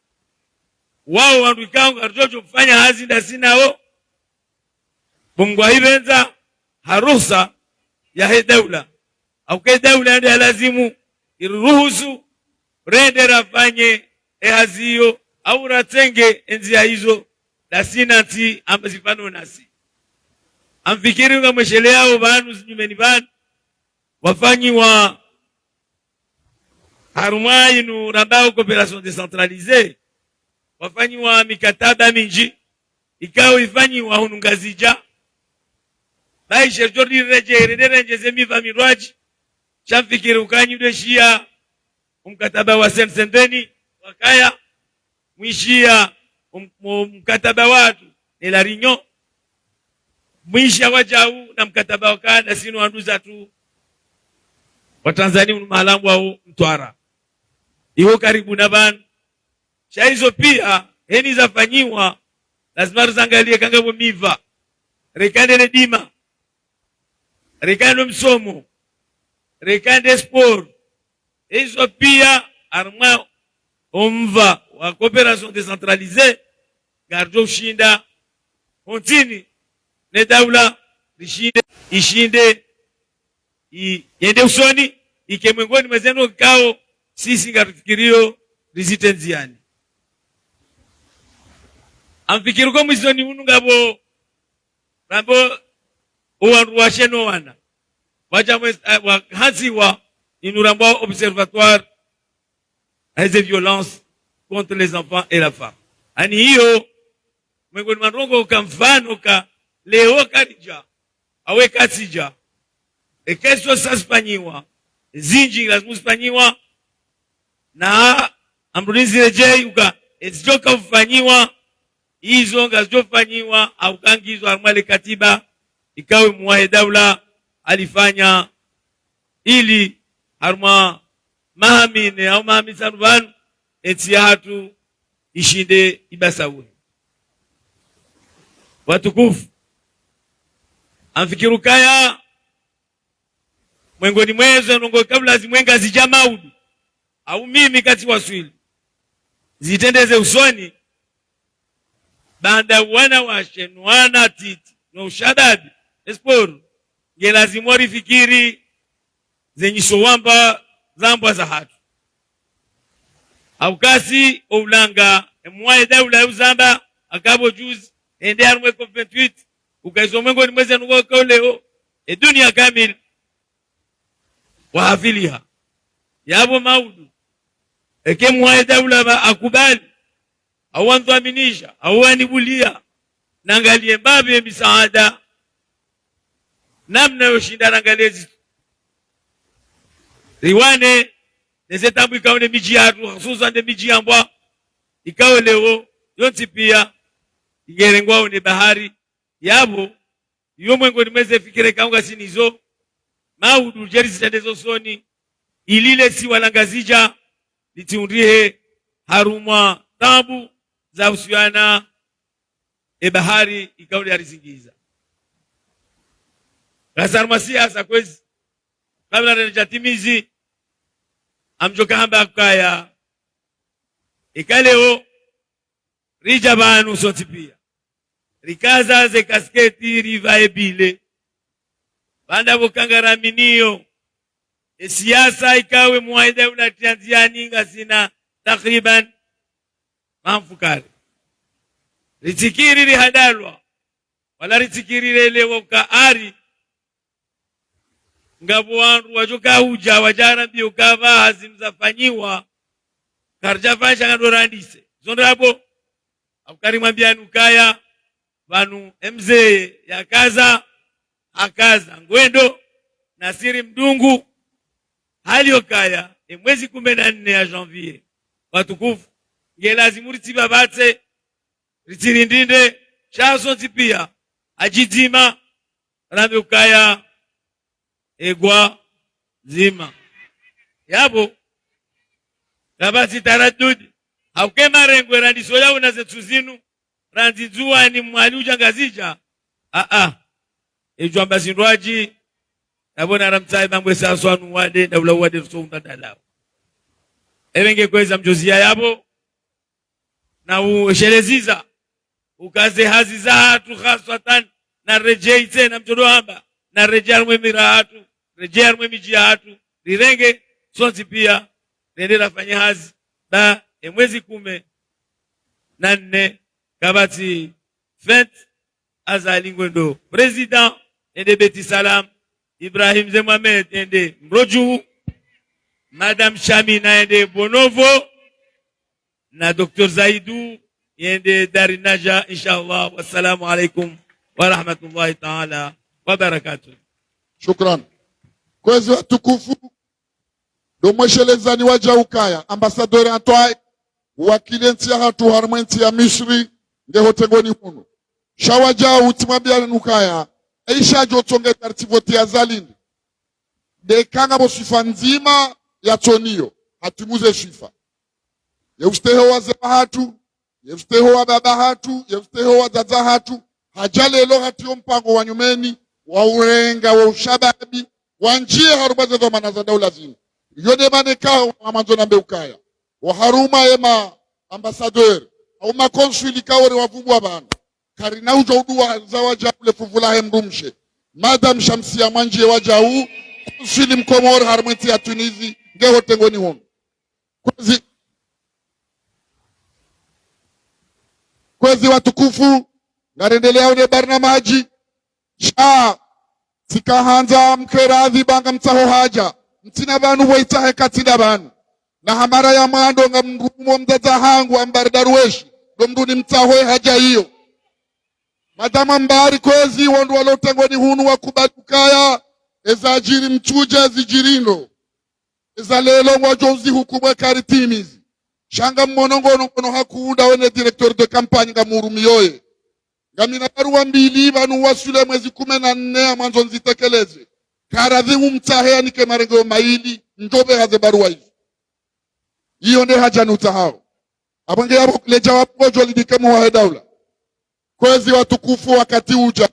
wao wandru ikao ngaridjo djo ufanya hazi ndasi nao, bo Mungu ahipvendza, ha ruhusa yahe daula, Hauka e daula ndo ya lazimu iruhusu rende rafanye e hazi iyo, au ratsenge e ndzia izo, ndasi na ntsi amba zifano nasi. Ngamfikiri ngamwesheleyao pvanu zinyumeni pvanu, wafanyiwa harumwa inu rambao coopération décentralisée, wafanyiwa mikataba mindji, ikao ifanyiwa hunu Ngazidja. Bahi sherjo riredjeye, rende rendjeze miva mindrwadji, sha ngamfikiri uka nyi ndo mwishia o mkataba wa Seine-Saint-Denis, wakaya, mwishia o m-, o mkataba watru ne La Réunion, mwishia wadjau na mkataba wakana sinu wanduzatru wa Tanzania unu mahala ngwao Mtwara. Iho karibu na pvanu. Sha izo pia, heni zafanyiwa, lazima rizangalie eka ngapvo miva. Reka nde le dima. Reka ndo msomo. Reka nde sport. Izo pia, harumwa o mva wa coopération décentralisée, ngaridjo ushinda, ho ntsini, ne daula, rishinde, ishinde, i-, yende usoni, ike mwengoni mwa zinu ikao, sisi ngarifikirio, rizitie ndziani. Ngamfikiri uka mwizoni unu ngapvo, ngapvo, o wandru washe no wana. Wadja mwe-, eh, wa-, hantsiwa, inu rambao observatoire, à ces violences contre les enfants et la femme. Yaani iyo, mwengoni mwa ndrongoo ka mfano ka leo karidja, awe katsidja. Eka izo sa zifanyiwa, zindji lazimu zifanyiwa, na amruni zirejei uka, ezidjoka ufanyiwa, izo ngazidjo fanyiwa, hauka ngizo harumwa le katiba, ikao e muhuu wahe daula alifanya, ili harumwa maha mine au maha mitsanu pvanu, entsi yahatru ishinde ibasauhe. Watukufu, ngamfikiri ukaya, mwengoni mwa ezo ndrongoo kabla zimwenga zidja maudu, au mimi katsi waswili, zitrendeze usoni, baanda wanawashe, no wana titi, no ushababi, e sport, nge lazimu rifikiri zenyiso wamba zambwa zahatru. Hauka si o ulanga, e muhuu wahe daula ya uzamba, akapvo juzi, ende harumwa e COP vingt-huit, uka izo mwengoni mwa zinu ngokao leo, e dunia kamili wahafiliha. Yapvo maudu, eke muhuu wahe daula pva akubali, au wandhwaminisha, au wanibulia, nangalie mbapvi e misaada, namna yo shinda rangalie zi-, riwane neze taabu ikao ne midji yahatru, hususwan nde midji yambwa, ikao leo, yontsi pia, ingerengwao ne bahari, yapvo, iyo mwengoni mwa eze fikira ikao ngasi nazo, maudu djeri zitrendeze usoni, ili le siwa la Ngazidja, litsihundrihe harumwa taabu za uhusiana e bahari ikao ndo yarizingiza. Ngasi harumwa siasa kwezi, kabla rende jatimizi, ngamdjoka hamba ukaya, eka leo, ridja pvanu sontsi pia, rikaza ze kasketi, ripvae bile. Baanda pvo ka ngaraminio, e siasa ikao e muhuu wahe daula yatria ndziani ngasina takriban maha mfukare. Ritsikiri rihadalwa, wala ritsikiri relewa uka ari, ngapvo wandru wadjoka udja wadja warambie uka pvaha zinu zafanyiwa, karidjafanya sha ngandro randise. Zo ndrabo, hauka rimwambiani ukaya, pvanu e mze yakaza, hakaza ngwendo, nasi rimdungu, hali yo ukaya, e mwezi kume na nne ya janvier, watukufu, nge lazimu ritsipvapvatse, ritsirindinde, sha sontsi pia, hadjidzima, rambe ukaya, egwa dzima. Yapvo, kapvatsi taradudi, hauka e marengo e randiso yaona ze ntsu zinu, randzi Ndzuwani, Mwali udja Ngazidja, aa, edjwamba zindrwadji, yapvo na ramtsahe bangwe saswanu wade, ndaula wade ruso undadalao. Epvenge kweza mdjozia yapvo, na usheleziza, uka ze hazi zahatru khaswatan, na rejei tsena mtsodo hamba, na rejei harumwa e mira yahatru, ridje harumwa emidji yahatru, rirenge, sontsi piya, rende rafanye hazi, ba, emwezi kume na nne, kapvatsi fête, Azali ngwendo président, yende Beit Salam, Ibrahim Mze Mohamed, yende Mrodjou, Madame Shamina, yende Bonovo, na Docteur Zaidou, yende Dar el Nadja, inshallah. Wassalamu alaikum wa rahmatullahi ta'ala wa barakatuh. Shukran. Kwezi watukufu, ndo mweshelezani wadja ukaya, ambassadeur Antoine, wakili entsi yahatru harumwa entsi ya Misri, nge ho tengoni hunu. Sha wadja utsi mwambia nukaya, eisha djo tsonge tartibu ti ya Azali ndi. Nde kanga pvo swifa ndzima ya tsoniyo, hatimuze swifa. Ye ustehi wo wazee wahatru, ye ustehi wo wababa hatru, ye ustehi wo wadzadze hatru, hadja leo hatiyo mpango wa nyumeni, wa urenga, wa ushababi, wandjiye harumwa ze dhwamana za daula zinu. Iyo nde mana ikao ngamwandzo nambe ukaya, wo harumwa ye ma ambassadeur, hau ma consul ikao ri wavumbua pvanu. Karina udjo uduwa za wadjau le fuvu lahe mdrumshe. Madame Shamsia Mwandjiye wadjau, consul mkomori harumwa entsi ya Tunisie, nge ho tengoni hunu. Kwezi, kwezi watukufu, ngarendeleao ne barnamaji, sha, tsika handza mkeradhi ba ngamtsaho hadja, ntsina pvanu pvo itsahe katsinda pvanu. Na ha mara ya mwando ngamrumo mdzadze hangu Ambari Darweshi, ndo mndru nimtsaho ye hadja iyo. Madame Ambari kwezi, wandru walo tengoni hunu wakubali ukaya, eza djiri Mitsudje zidjiri ndo. Eza leo ngwadjo uzihukumu eka ritimizi. Sha ngammono ngono ngono hakunda wene directeur de campagne ngamhurumiyo ye. Ngamina barua mbili pvanu waswili mwezi kume na nne ya mwandzo nzitekeleze. Karadhi ngumtsahe yanike marengeo mayili, ndopve haze barua izo. Iyo nde hadja nutsahao. Apvo nge yapvo le djawabu ngodjo lidike mhuu wahe daula. Kwezi watukufu, wakati udja.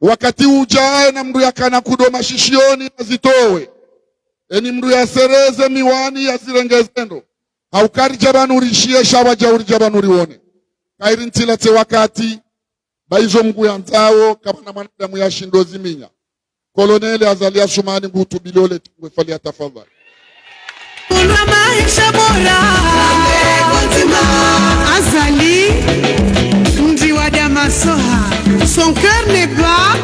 Wakati udja, ena mndru yakana kudo mashishioni yazitowe. Eni mndru yasereze miwani yazirenge zendo. Hauka ridja pvanu rishiye, sha wadjau ridja pvanu riwone. Kairi ntsila tse wakati, ba izo Mngu yandzao, kapvana mwanadamu yashindo ziminya. Colonel Azali Assoumani nguhutubilio le tengwe, falyatafadhal. Kuna maisha bora. Azali, mdji wa Damasoha. Son cœur ne bat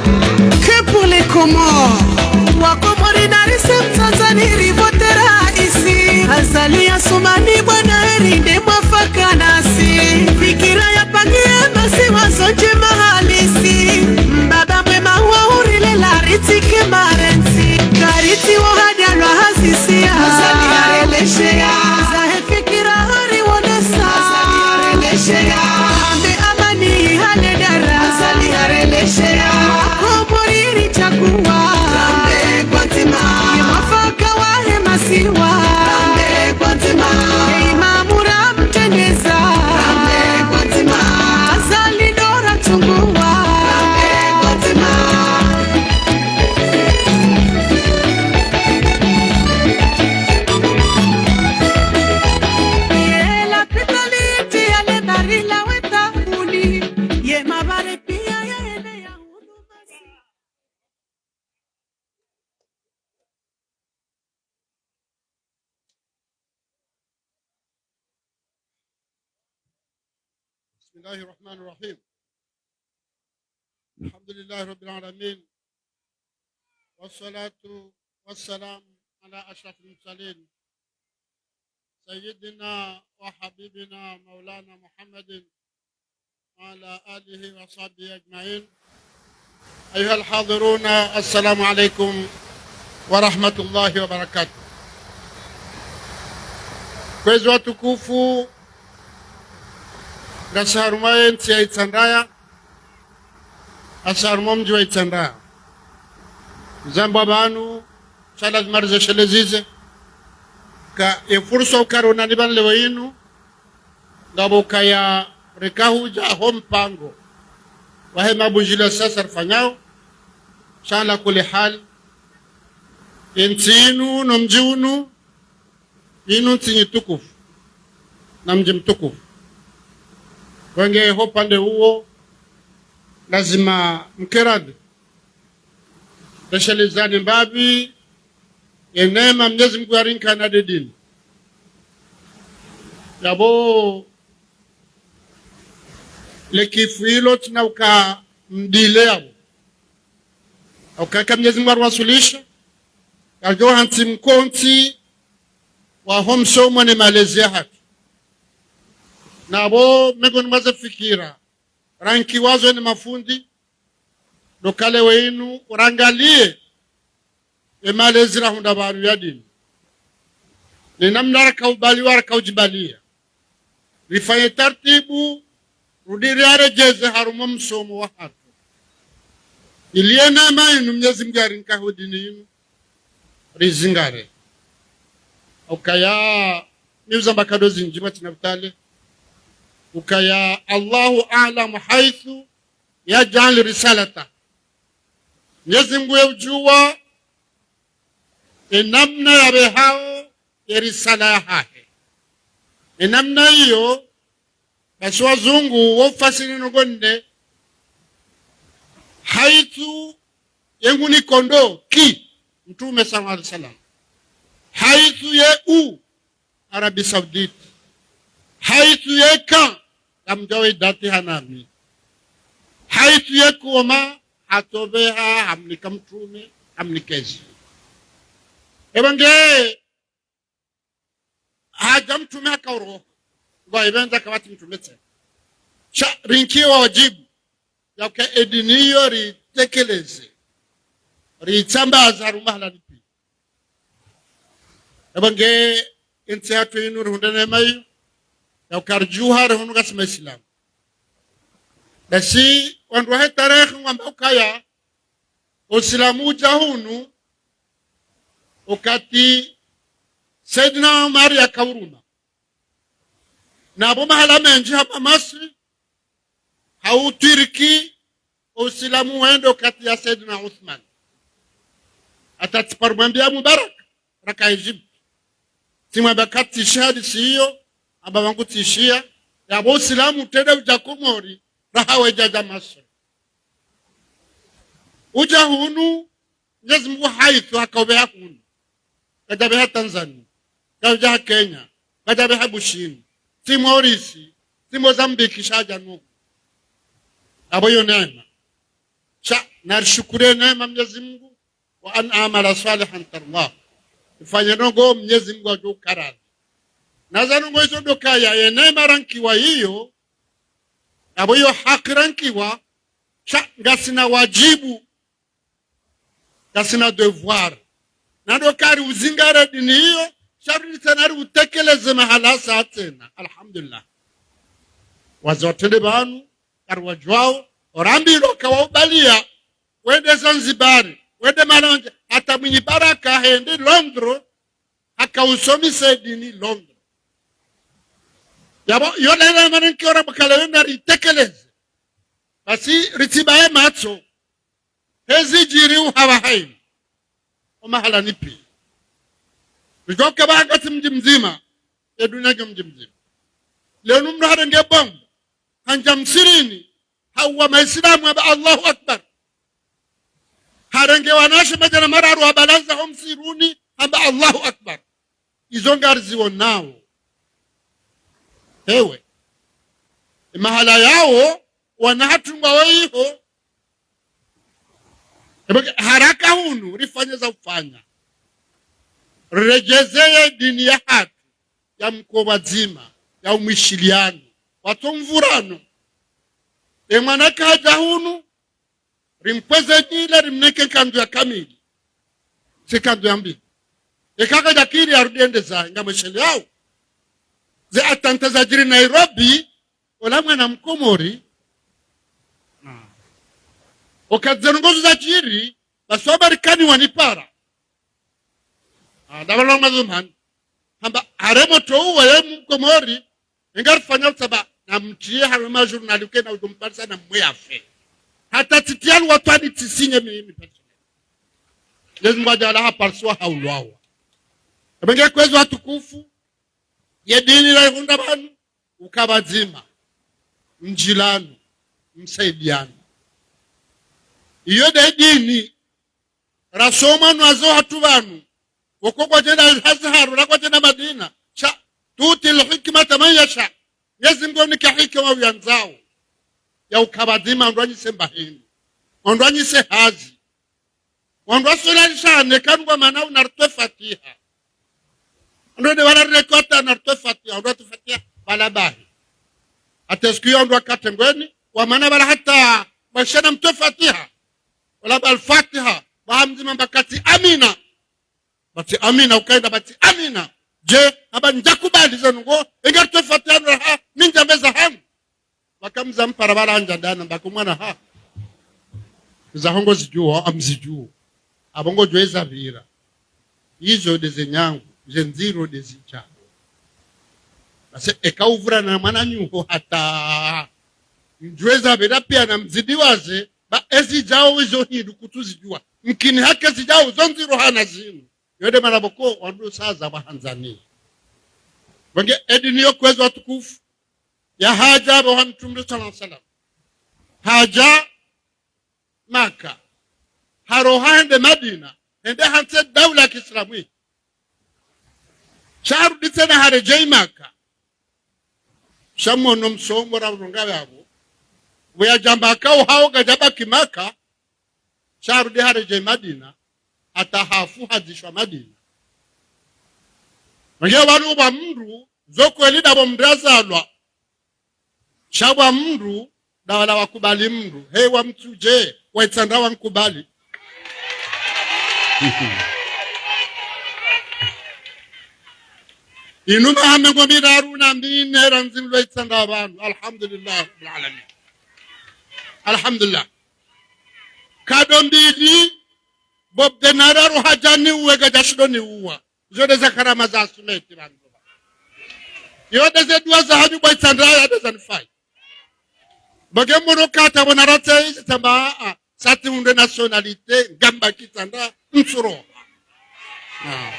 que pour les Comores. Wakomori na rise mtsandzani rivote raisi. Azali Assoumani bwana heri nde mwafaka nasi. Fikira ya pangie masiwa zo ndjema halisi. Mbaba mwema wa urilela ritsike marentsi. Karitsi wo hadja lwa hazisia. Azali hareleshea. Zahe fikira hariwonesa. Azali hareleshea. Ambe amani hale dara. Azali hareleshea. Komori ritsakuwa. Rambe kwa ndzima. Ye mwafaka wahe masiwa. Rambe kwa ndzima. Ye imamu ra mtendeza. Rambe kwa ndzima. Azali ndo ratsungua. Rambe kwa ndzima. Ye lapitali ti yale bari la weta uli. Ye mabare pia ya ele ya huduma. بسم الله الرحمن الرحيم. الحمد لله رب العالمين. والصلاة والسلام على أشرف المرسلين. سيدنا وحبيبنا مولانا محمد وعلى آله وصحبه أجمعين. أيها الحاضرون، السلام عليكم ورحمة الله وبركاته. Kwezi watukufu, ngasi harumwa entsi ya Itsandraya, ngasi harumwa mdji wa Itsandraya. Zambwa pvanu, sha lazima rizesheleze ze. Ka ye fursa ukarona ni pvanu leo inu, ngapvo kaya reka hudja ho mpango wahe mabundjilio ya siasa rifanyao, sha ala kulli hali, entsi inu no mdji unu, inu ntsi nyitukufu, na mdji mtukufu. Wenge ho pande uwo, lazima mkeradhi. Reshelezane mbapvi, ye neema Mnyezi Mungu yarinka na de dini. Yapvo, le kifu ilo tsina uka mdile yapvo. Ukaya ka Mnyezi Mungu aruwaswilisha, kajo hantsi mkontsi wa ho msomo ne malezi yahatru. Na pvo mengoni mwa ze fikira rankiwazo ne mafundi, ndo ukaya leo inu urangaliye ye malezi rahundra pvanu ya dini, ne namna rakaubaliwa, rakaujibaliya. Rifanye tartibu, rudi riyaredjeze harumwa msomo wahatru. Ili ye neema inu Mnyezi Mungu yarinka ho dini inu, rizingare. Ukaya, ni uzamba nkado zindji matsina butale. Ukaya, الله أعلم حيث يجعل رسالته. Mnyezi Mungu ye ujuwa ye namna yapvehao ye risala yahahe. Ye namna iyo, basi wazungu wo ufasiri ndrongoo nne. حيث ye nguniko ndo, كي, Mtrume صلى الله عليه وسلم. حيث ye où, Arabie Saoudite. حيث ye quand, kamdjawe dati hanami. حيث ye comment, hatopveha, hamnika Mtrume, hamnika ezi. Eba nge, hadja Mtrume hakaoroha, ngwa ipvendza kapvatsi Mtrume tsena. Sha rinkiwa wadjibu ya uka ye dini iyo ritekeleze, ritsambaze harumwa mahala ni pia. Eba nge entsi yahatru inu rihundre neema iyo, ya uka ridjuha rihundru ngasi Maislamu. Basi, wandru wahe tarehi ngwamba ukaya, Usilamu udja hunu, wakati Saidina Umar yakauruma. Na pvo mahala mendji hama Masri, hau Turki, Usilamu wende wakati ya Saidina Uthman. Hata tsiparumwambia Mubarak, raka Egypte. Tsimwambia ka tsishiya hadisi iyo, amba wangu tsishiya, yapvo Usilamu utrende udja Komori, raha wedja dja Masri. Udja hunu, Mnyezi Mungu حيث hakaupveha hunu. Kadjapveha Tanzania, kadjapveha Kenya, kadjapveha Bushini, tsi Maurice, tsi Mozambique, sha hadja nuku. Apvo iyo neema. Sha, narishukuru ye neema Mnyezi Mungu, وأن أعمل صالحا ترضاه. Rifanye ndrongoo Mnyezi Mungu yadjo ukaradhi. Na za ndrongoo izo ndo ukaya ye neema rankiwa iyo, apvo iyo haki rankiwa, sha ngasina wadjibu, ngasina devoir. Na ndo ukaya riuzingare dini iyo, sha rudi tsena riutekeleze mahala sa tsena. Alhamdulillah. Wazee watrende pvanu, kari wadjuwao, orambilwa ka waubaliya, wende Zanzibar, wende Malanje, hata Mwinyi Baraka hende Londres, hakausomesa dini Londres. Yapvo, yo lele mana nkiora bukale yo naritekeleze. Basi ritsibaye matso, hezi djiri uhapva haini. Omahala ni pia. Ridjoka pvahanu ngatsi mdji mdzima, ye dunia nge mdji mdzima. Leo nu mndru harenge bombo, handja msirini, hauwa Maislamu, hamba Allahu Akbar. Harenge wanawashe madjana mararu, habalaza ho msiruni, hamba Allahu Akbar. Izo ngariziwonao. Ewe. Emahala yawo, wana hatru ngwawo iho. Ebe haraka hunu, rifanye za ufanya. Riredjezeye dini yahatru, ya mkoba dzima, ya umwishiliano, watso mvurano. Emwana kadja hunu, rimpvweze nyile, rimneke nkandu ya kamili. Tsi nkandu ya mbili. Eka kadjakiri yarudi yende zahe, ngamwishiliyao. Ze attentat zadjiri Nairobi, ola mwana Mkomori. Wakati ze ndrongoo zadjiri, basi wa Marekani wanipara. Ah, ndapvo lwa mazumani. Hamba, harumwa tsi uwo ye Mkomori, engarifanya utsamba, namtriye harumwa journal uke na udjo mparisa na mwe yafe. Hata tsitria lwa twani tsisinye mimi personnel. Mnyezi Mungu hadjaliya haparisiwa haulwawa. Ebe nge kwezi watukufu, ye dini rayihundra pvanu, uka pvadzima, mdjilano, msaidiano. Iyo nde dini. Rasoma nwazo hatru pvanu. Woko kwadjenda Azhar, wala kwadjenda Madina. Sha, tu'til hikmata man yasha. Mwenyezi Mungu unika hikima uyandzao. Ya ukaya pvadzima, wandru wanyise mbahini. Wandru wanyise hazi. Wandru wasolalisha ne kanu kwa mana unartwe Fatiha. Wandru nde wala rekota nartwe Fatiha, wandru watwe Fatiha, pvala bahi. Hata siku iyo wandru wakate ngweni, wa mana pvala hata, bashana mtwe Fatiha. Wala pvala Fatiha, ba hamdzima mbakati amina. Bati amina, ukaenda bati amina. Je, aba ndjakubali zanu ngo, enga rtwe Fatiha nraha, mi ndjambe zahangu. Wakamza mpara pvala ndjandana, mbako mwana ha. Zaho ngozidjuo, amzidjuo. Abo ngodjuo eza pvira. Izo ndeze nyangu, ze ndziro ndeze dja. Basi eka uvurana na mwananyaho hata. Mdjuo eza pvira pia na mzidiwaze, ba ezidjao izo hindru kutsuzidjua. Mkini hake zidjao zo ndziro hana zinu. Yo nde mana pvoko wandru saza wahandzani. Wenge edini yo kwezi watukufu. Ya hadja pvo ha Mtrume swallallahu alayhi wasallam. Hadja Maka. Haroha hende Madina. Hende hantsi daula ya kiislamu. Sha harudi tsena haredjei Maka. Sha mwono msomo ra uronga yapvo. Pvo yadja Maka uhao kadjabaki Maka. Sha harudi haredjei Madina. Hata hafu hadzishwa Madina. Wenge pvanu pvwa mndru, zo kweli ndapvo mndru yazalwa. Sha pvwa mndru, ndawala wakubali mndru. He wa mtsudje, wa Itsandra wankubali. Inu maha mengo miraru na mine randzi mlwa Itsandra pvanu. Alhamdulillah, Rabbil alamin. Alhamdulillah. Kado mbili, Bob Denard aroha hadja niuwe kadjashindo niuwa. Zo ndeze karama za Asumeti pvanu. Yo ndeze dua zahanyu bo Itsandra ya ndeza nifai. Bage mwono kata pvo naratse izi tamba, a, a, sati unde nationalité, ngamba ki Itsandra, ntsuro. A.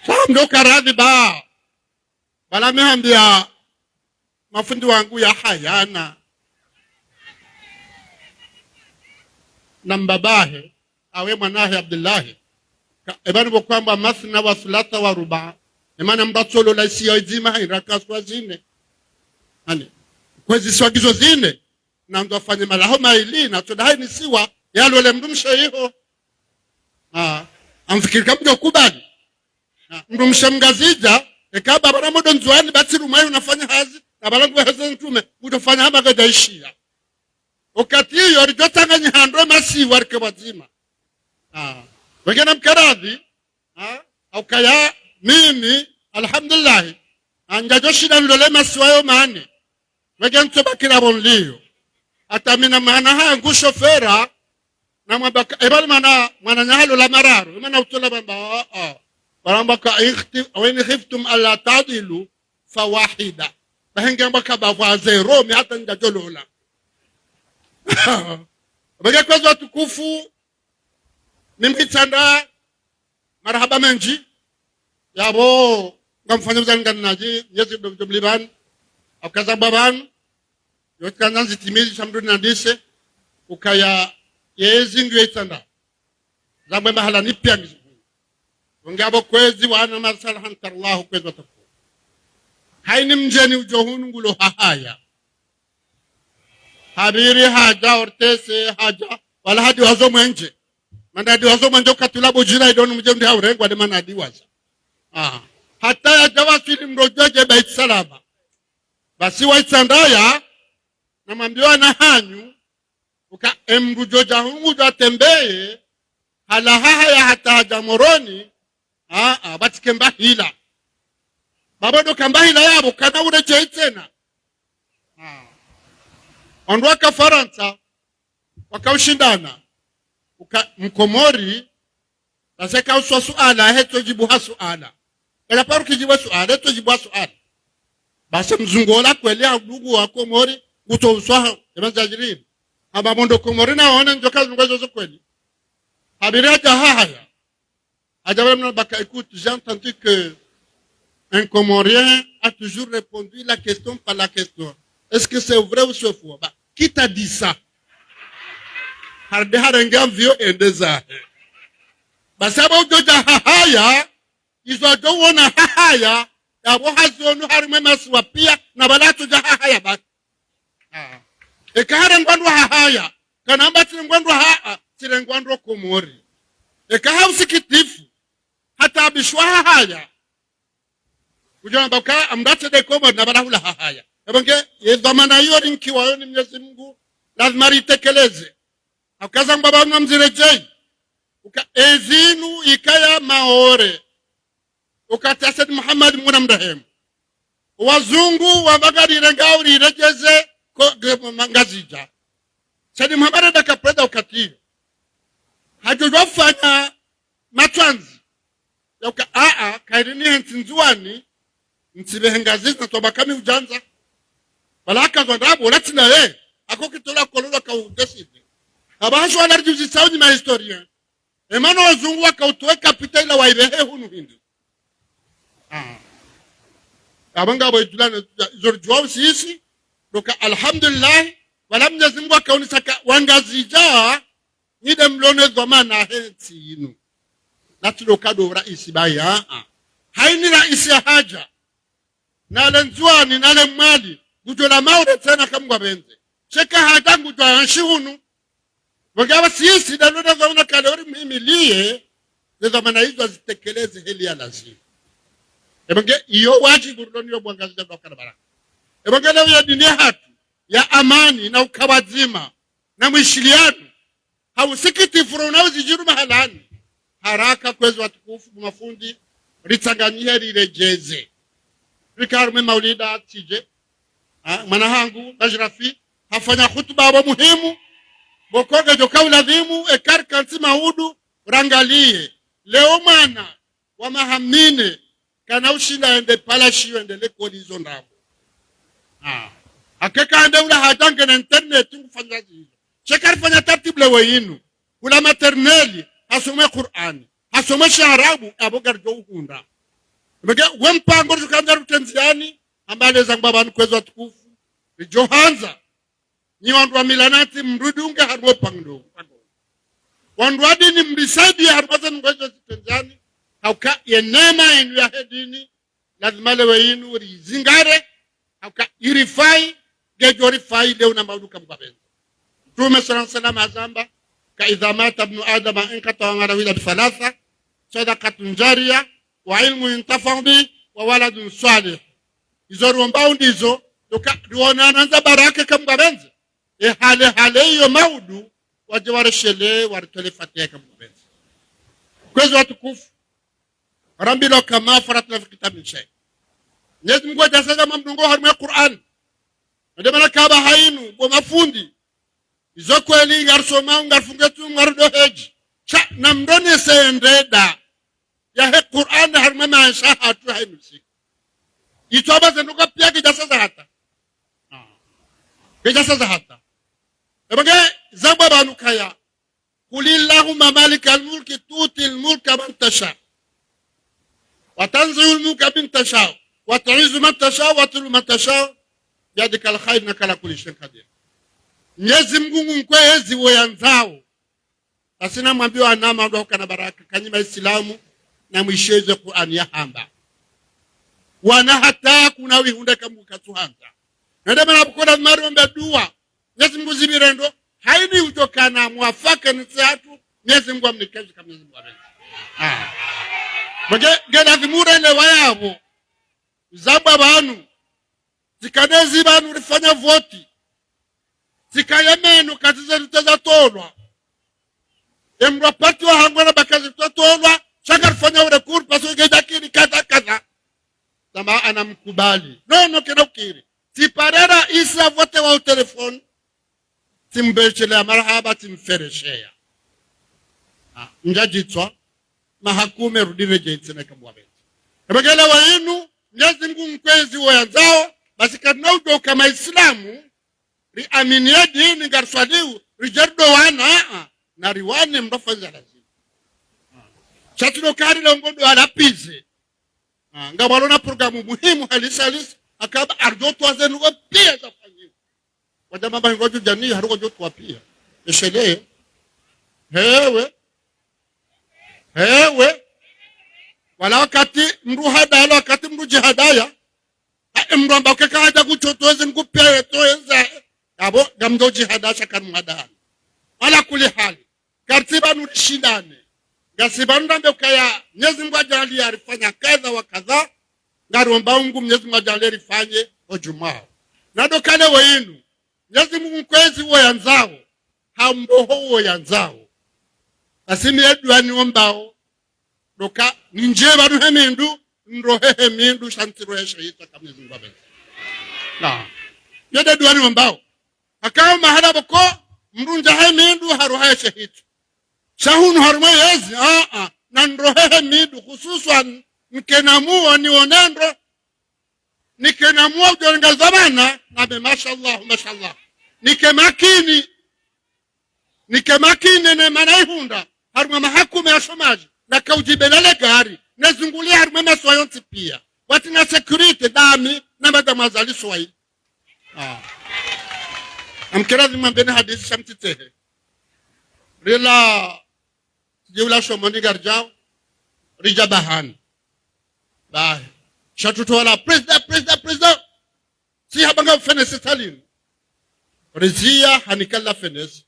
Sa mdo karadhi ba. Pvala mi hambia mafundi wangu ya hayana na mbabahe, awe mwanahe Abdullahi. Ka, epvanu pvo kwamba mathna wa thulatha wa rubaa. Emana mbatso lola isiya idzima ha iraka swa zine. Ani, kwezi swagizo zine. Nandzo afanye malaho maili, natsoda haini siwa, yalole mndru mshe iho. A, amfikiri kamdjo kubali. Na, mndru mshe mngazidja, eka pvapvo na modo Ndzuani batsi rumwa yo unafanya hazi, na pvala nguwe heze ntrume, ngudjofanya hama kadjaishiya. Wakati iyo, ridjo tsanganyiha ndo masiwa rike pvwadzima. A, wenge na mkaradhi, a, haukaya mimi, alhamdulillahi, a, ndjadjo shinda nilole masiwa yo mane. Wenge ntso bakira pvo nliyo. Hata mi na mwana hangu shofera, na mwambaka, epvanu mana, mwananyaho lola mararu, emana utsola pvamba, a, a. Pvala mbaka, ikhti-, wa in khiftum alla ta'dilu, fawahida. Bahenge mbaka ba pvwa zero, mi hata ndjadjo lola. Wenge kwezi watukufu, mimi Itsandra, marahaba mendji. Yapvo, ngamfanya mzani ngani nadji, yezi mdo mdo mlipvani. Hauka zambwa pvanu. Yo tsikandza nzitimizi sha mndru ninandise. Ukaya yezi ngiyo Itsandra. Zambwa mahala ni pia ngizi. Wenge apvo kwezi wana masala hantar Allahu kwezi wataku. Haini mdjeni udjo hunu ngulo hahaya. Hapviri hadja, ortese hadja, wala hadiwazo mwenje. Mana hadiwazo mwenje ukatula bujira idonu mdje mdi haurengwa nde mana hadiwaza. A. Hata yadja waswili mrodjodje Beit Salama. Basi wa Itsandra ya, na mwambiwa na hanyu, uka emdru djodja hungu djwa tembeye, halaha haya hata hadja Moroni, a, a, batike mbahila. Pvapvo ndo ka mbahila yapvo, kana uredjei tsena. A. Wandru waka Farantsa, wakaushindana. Uka, Mkomori, basi kauswa suala, hetso djibu ha suala. Kala paru kidjibu suala, hetso djibu ha suala. Basi mzungu ola kweli ha udugu wa Komori, kuto uswa ha, ema zajirini. Hamba mondo Komori na one ndjo ka zungu zozo kweli. Hapviri hadja hahaya. Hadja pvale mna baka, écoute, j'ai entendu que un Comorien a toujours répondu la question par la question. Est-ce que c'est vrai ou c'est faux? Bah, qui t'a dit ça? Harudi harenge mvio hende zahe. Basi apvo udjo dja hahaya, izo adjo uona hahaya, yapvo hazioni harimwa emasiwa pia, na pvala atsodja hahaya basi. Ah. Eka harengwa ndo hahaya, kana amba tsirengwa ndo haa, tsirengwa ndo Komori. Eka ha usikitifu, hata abishwa hahaya. Udjo amba uka amdatse de Komori na pvala hula hahaya. Yapvo nge, ye dhwamana iyo rinkiwayo ni Mwenyezi Mungu, lazima ritekeleze. Hauka za ngwamba pvanu mziredjeyi. Uka ezinu ikaya Maore. Uka tsi ya Said Muhammad Mngu namrehemu. Wazungu wamba ngarirenga uriredjeze ko, ge, ma, Ngazidja. Said Muhammad nda kapreda wakati iyo. Hadjo djofanya matswanzi. Ya uka, aa, kairi nihe ntsi Ndzuwani, ntsipvehe Ngazidja, na twamba kami udjandza. Pvala haka zwa ndrabo, ula tsi naye, hako kitola kololo ka udeside. Apvaha sho wala ridjuzisa unyi ma historien. Emana wazungu waka utowe kapitali la waipvehe hunu Hindi. Ah. Apvo ngapvo idjulana, izo ridjuwa usisi, ndo uka alhamdulillah, pvala Mwenyezi Mungu haka unisa ka, wa Ngazidja, nyi de mlo ne dhwamana he ntsi yinu. Natsi ndo uka ndo raisi bayi, aa. Haini raisi ya hadja. Nale Ndzuwani, nale Mwali, ngudjo la Maore tsena ka Mngu apvendze. Sha eka hadja ngudjo anshi hunu. Pvo nge apva sisi, nda lo nda dhwamana kale ori muhimiliye, ze dhwamana izo azitekeleze heli ya lazima. Epvo nge iyo wadjibu rilo niyo pvwa Ngazidja ndo uka na baraka. Epvo nge leo ye dini yahatru, ya amani, na uka pvwadzima, na mwishiliano, ha usikitifu ro na uzidjiru mahalani. Haraka kwezi watukufu, bo mafundi, ritsanganyihe riredjeze. Rika harumwa maulida tije. Ha, mwana hangu, Bajrafi, hafanya hutuba apvo muhimu. Pvo ko ngedjo ka uladhimu, eka rikantsi maudu, rangaliye. Leo mwana, wa maha mine, kana ushinda ende pvala shiyo ende lekoli izo ndrabo. Ah. Haka eka ende ula hadja ngena internet ngufanya zizo. Sha eka rifanya taratibu lewo yinu. Hula maternelle, hasome Kur'ani. Hasome shiarabu, apvo ngaridjo uhundra. Mege, we mpango ridjo kandza rutendziani, amba leza ngwamba pvanu kwezi watukufu. Ridjo handza. Nyi wandru wa mila natsi mrudi unge harumwa upangilo. Wandru wa dini mrisaidiye harumwa ze ndrongoo izo zitendziani. Hauka ye neema yinu yahe dini, lazima lewo yinu rizingare. Hauka irifai, ngedjo rifai leo na maudu ka Mngu apvendze. Mtrume swallallahu alayhi wasallam hazamba, ka إذا مات ابن آدم انقطع عمله إلا بثلاث: صدقة جارية، وعلم ينتفع به، وولد صالح. Izo riomba ndizo, ndo uka, riona nandza baraka ka Mngu apvendze. E hale hale iyo maudu, wadje wareshelee, waritoleye fatiha ka Mngu apvendze. Kwezi watukufu, rambilwa uka ما فرطنا في الكتاب من شيء. Mwenyezi Mungu hadja saza mamdungo harumwa Kur'ani. Nde mana kapvaha inu, bo mafundi. Izo kweli, ngarisoma, ngarifunge tu, ngarido hedji. Sha, namronese ndreda yahe Kur'ani harumwa maesha yahatru ha inu siku. Itso amba ze ndrongoo pia kazidja saza hata. Ah. Kazidja saza hata. Epvo nge zambwa pvanu kaya: قل اللهم مالك الملك تؤتي الملك من تشاء وتنزع الملك ممن تشاء وتعز من تشاء وتذل من تشاء بيدك الخير إنك على كل شيء قدير. Mwenyezi Mungu ngunkwe ezi wo yandzao. Basi namwambiye wananya ndo uka na baraka, ka nyi maisilamu, namwishiye ze Kur'ani yahamba. Wana hata kuna wihundra ka Mngu katsuhandza. Na nde mana pvo ko lazima riombe dua. Mwenyezi Mungu zipvire ndro, haini udjo kana mwafaka ni tsi hatru, Mwenyezi Mungu amnike zika Mwenyezi Mungu apvendze. Ah. Mege, nge lazimu urelewa yapvo. Zambwa pvanu. Zika nezi pvanu rifanya voti. Zika ye meno kazi ze rute zatolwa. Emrwa parti wa hangwe na baka ze rute zatolwa. Sha ngarifanya ure kuru, parce que nge dakiri kadha kadha. Tama ana mkubali. Non, non, kena ukiri. Tsipare raisi ya vote wa utelefoni. Tsimbeshelea marahaba, tsimfereshea. Ah, ndjadjitswa, mahakume rudi redjei tsena ka Mngu apvendze. Epvo nge lewo yinu, Mwenyezi Mungu ngunkwe ezi wo yandzao, basi karina udjo uka maisilamu, riamini ye dini, ngariswaliwo, ridje rido wana, ah, na riwane mndru afanye za lazima. Sha tsi ndo uka rilongo ndo alapize. Ah, ngapvo walo na programu muhimu halisi halisi, haka amba aridjo towa ze ndrongoo pia zafanyiwa. Wadja mamba hingo djudjani, haruko djo towa pia. Esheleye, Hewe. Hewe. Wala wakati mdru hadaya, wakati mdru djihadaya. Ha, mdru amba ukeka hadja kutsotoze ngupe toeza. Abo, ngamdjo djihada sha kanu mhadahana. Ala kuli hali. Kartsi pvanu rishindane. Ngasi pvanu rambe ukaya, Mwenyezi Mungu hadjaaliya rifanya kadha wa kadha. Ngaromba Mungu Mwenyezi Mungu hadjaaliye rifanye odjumwa. Na ndo ukaya leo inu. Mwenyezi Mungu kwezi uwo yandzao. Hamboho uwo yandzao. Basi mi ye dua niombao. Ndo uka, nindje pvanu he mindru, nrohe he mindru, sha ntsirohe she hitswa ka Mwenyezi Mungu apvendze. Na. Yo nde dua niombao. Haka mahala pvoko, mdru ndja he mindru, haroha she hitswa. Sha hunu harumwa yezi, a, a, na nrohe he mindru, hususwan, nkena muo nione ndro, nikena muo udjo renga dhamana, nambe mashallah, mashallah. Nike makini, nike makini ne mana ihundra, harumwa mahakume ya shomaji, naka udjibela le gari, nezungulie harumwa masiwa yontsi pia. Watsina sécurité, dami, na madame Azali Swahili. Ah. Amkera zimwambeni hadisi sha mtsitsehe. Rila, tsidji hula shomoni ngaridjao, ridja bahani. Bahi. Sha tutola, président, président, président. Si hamba nga fenesi salini. Riziya hanika la fenesi.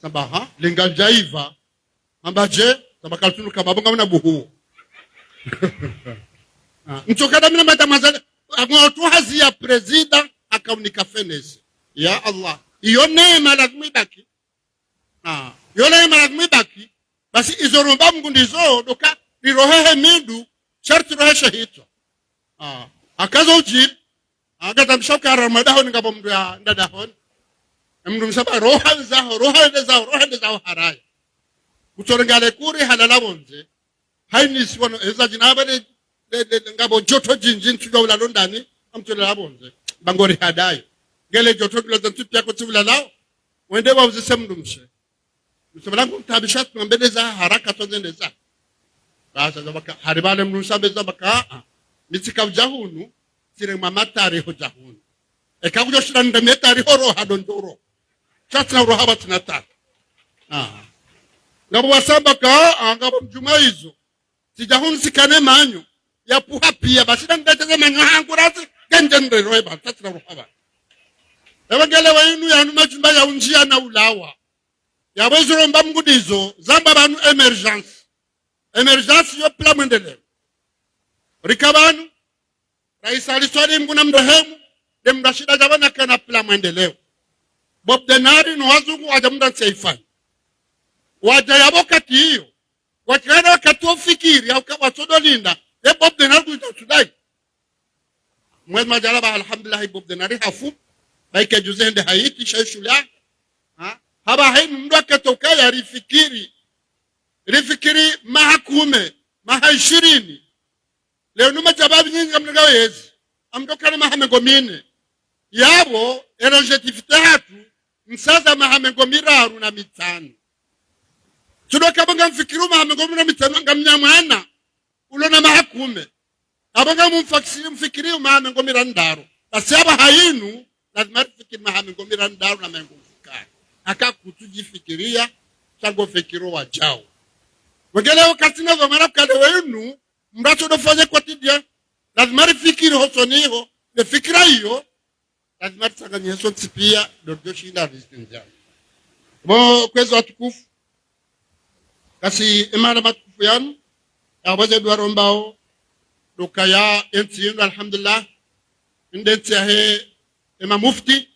Samba ha, linga djaiva. Hamba dje, samba kaltunu kamba bonga una buhu. Ah, ntsoka dami na madame Azali, ango tu haziya président, akaunika fenesi. Ya Allah. Iyo neema lazimu ibaki. Ah, yo neema lazimu ibaki, basi izo romba Mungu ndizo, ndo uka, rirohe he mindru, sharti rohe she hitswa. Ah, haka zo udjiri, ah, ngatsamsha uka harumwa dahoni ngapvo mdru ya, nda dahoni. Mdru msamba roha ndzaho, roha ndzaho, roha ndzaho haraya. Kutsorenga le kuri halala pvondze. Haini si wano, eza djina amba le, le, le, le, ngapvo djoto djindji ntsudjuwa ulalo ndani, amtolea pvondze. Mba ngori hadayo. Ngele djoto kilo za ntsu pia kotsi ulalao. Wende wauzise mdrumshe. Mshe pvala ngu mtabisha tsi ngambeleza haraka tondze ndeza. Basa zamba ka, hari pvale mdrumshe ambe zamba ka, a, a. Mi tsika udja hunu, tsiremwa matari hodja hunu. Eka kudjo shinda nde metari horo hadondoro. Sha tsina uroha pvatsina tari. Ah. Ngapvo wasamba ka, ah, ngapvo mdjumwa izo. Tsidja hunu tsikane manyo. Yapvuha pia, basi nda ndeteze manyo hangu ratsi, ngendje ndero eba, tsatsina uroha pva. Eba ngele wa inu yanu majumba ya undjia na ulawa. Yapvo izo romba Mungu ndizo, zamba pvanu émergence. Émergence yo pvula mwendeleo. Rika pvanu, Raisi Ali Swalihi Mungu na mrehemu, nde mdru ashida dja pvanu kana pvula mwendeleo. Bob Denard no wazungu wadja mdru ntsi ya ifanya. Wadja yapvo wakati iyo. Wakana wakati wo fikiri, ya uka watsodo linda. Ye Bob Denard kuita Sudani. Mwezi madjala ba alhamdulillah Bob Denard hafu. Ba ike juzi hende Haiti, sha ishula. Ha? Hapva hainu mdru akatoka ya rifikiri. Rifikiri maha kume, maha ishirini. Leo numa shababi nyindji ngamnga wezi. Amdru kana maha mengo mine. Yapvo, e longévité hatru, msaza maha mengo miraru na mitsanu. Tsudo kapvo ngamfikiri maha mengo miraru na mitsanu, ngamnya mwana. Ulo na maha kume. Apvo ngamumfakisi-, mfikiri maha mengo miraru na ndraru. Basi apvo hainu, lazima rifikiri maha mengo miraru na ndraru na mengo mfukare. Haka kutsudjifikiria, sha ngo fikiri wadjao. Wengele wakati na dhamana kale wenu, mdru atsodo fanya quotidien, lazima rifikiri hosoni ho, ne fikira iyo, lazima ritsanganye sontsi pia, ndo ridjo shinda rizitindza. Bo kwezi watukufu, kasi emana matukufu yanu, ya waze dua rombao, ndo ukaya entsi yinu, alhamdulillah, inde ntsi yahe ema mufti,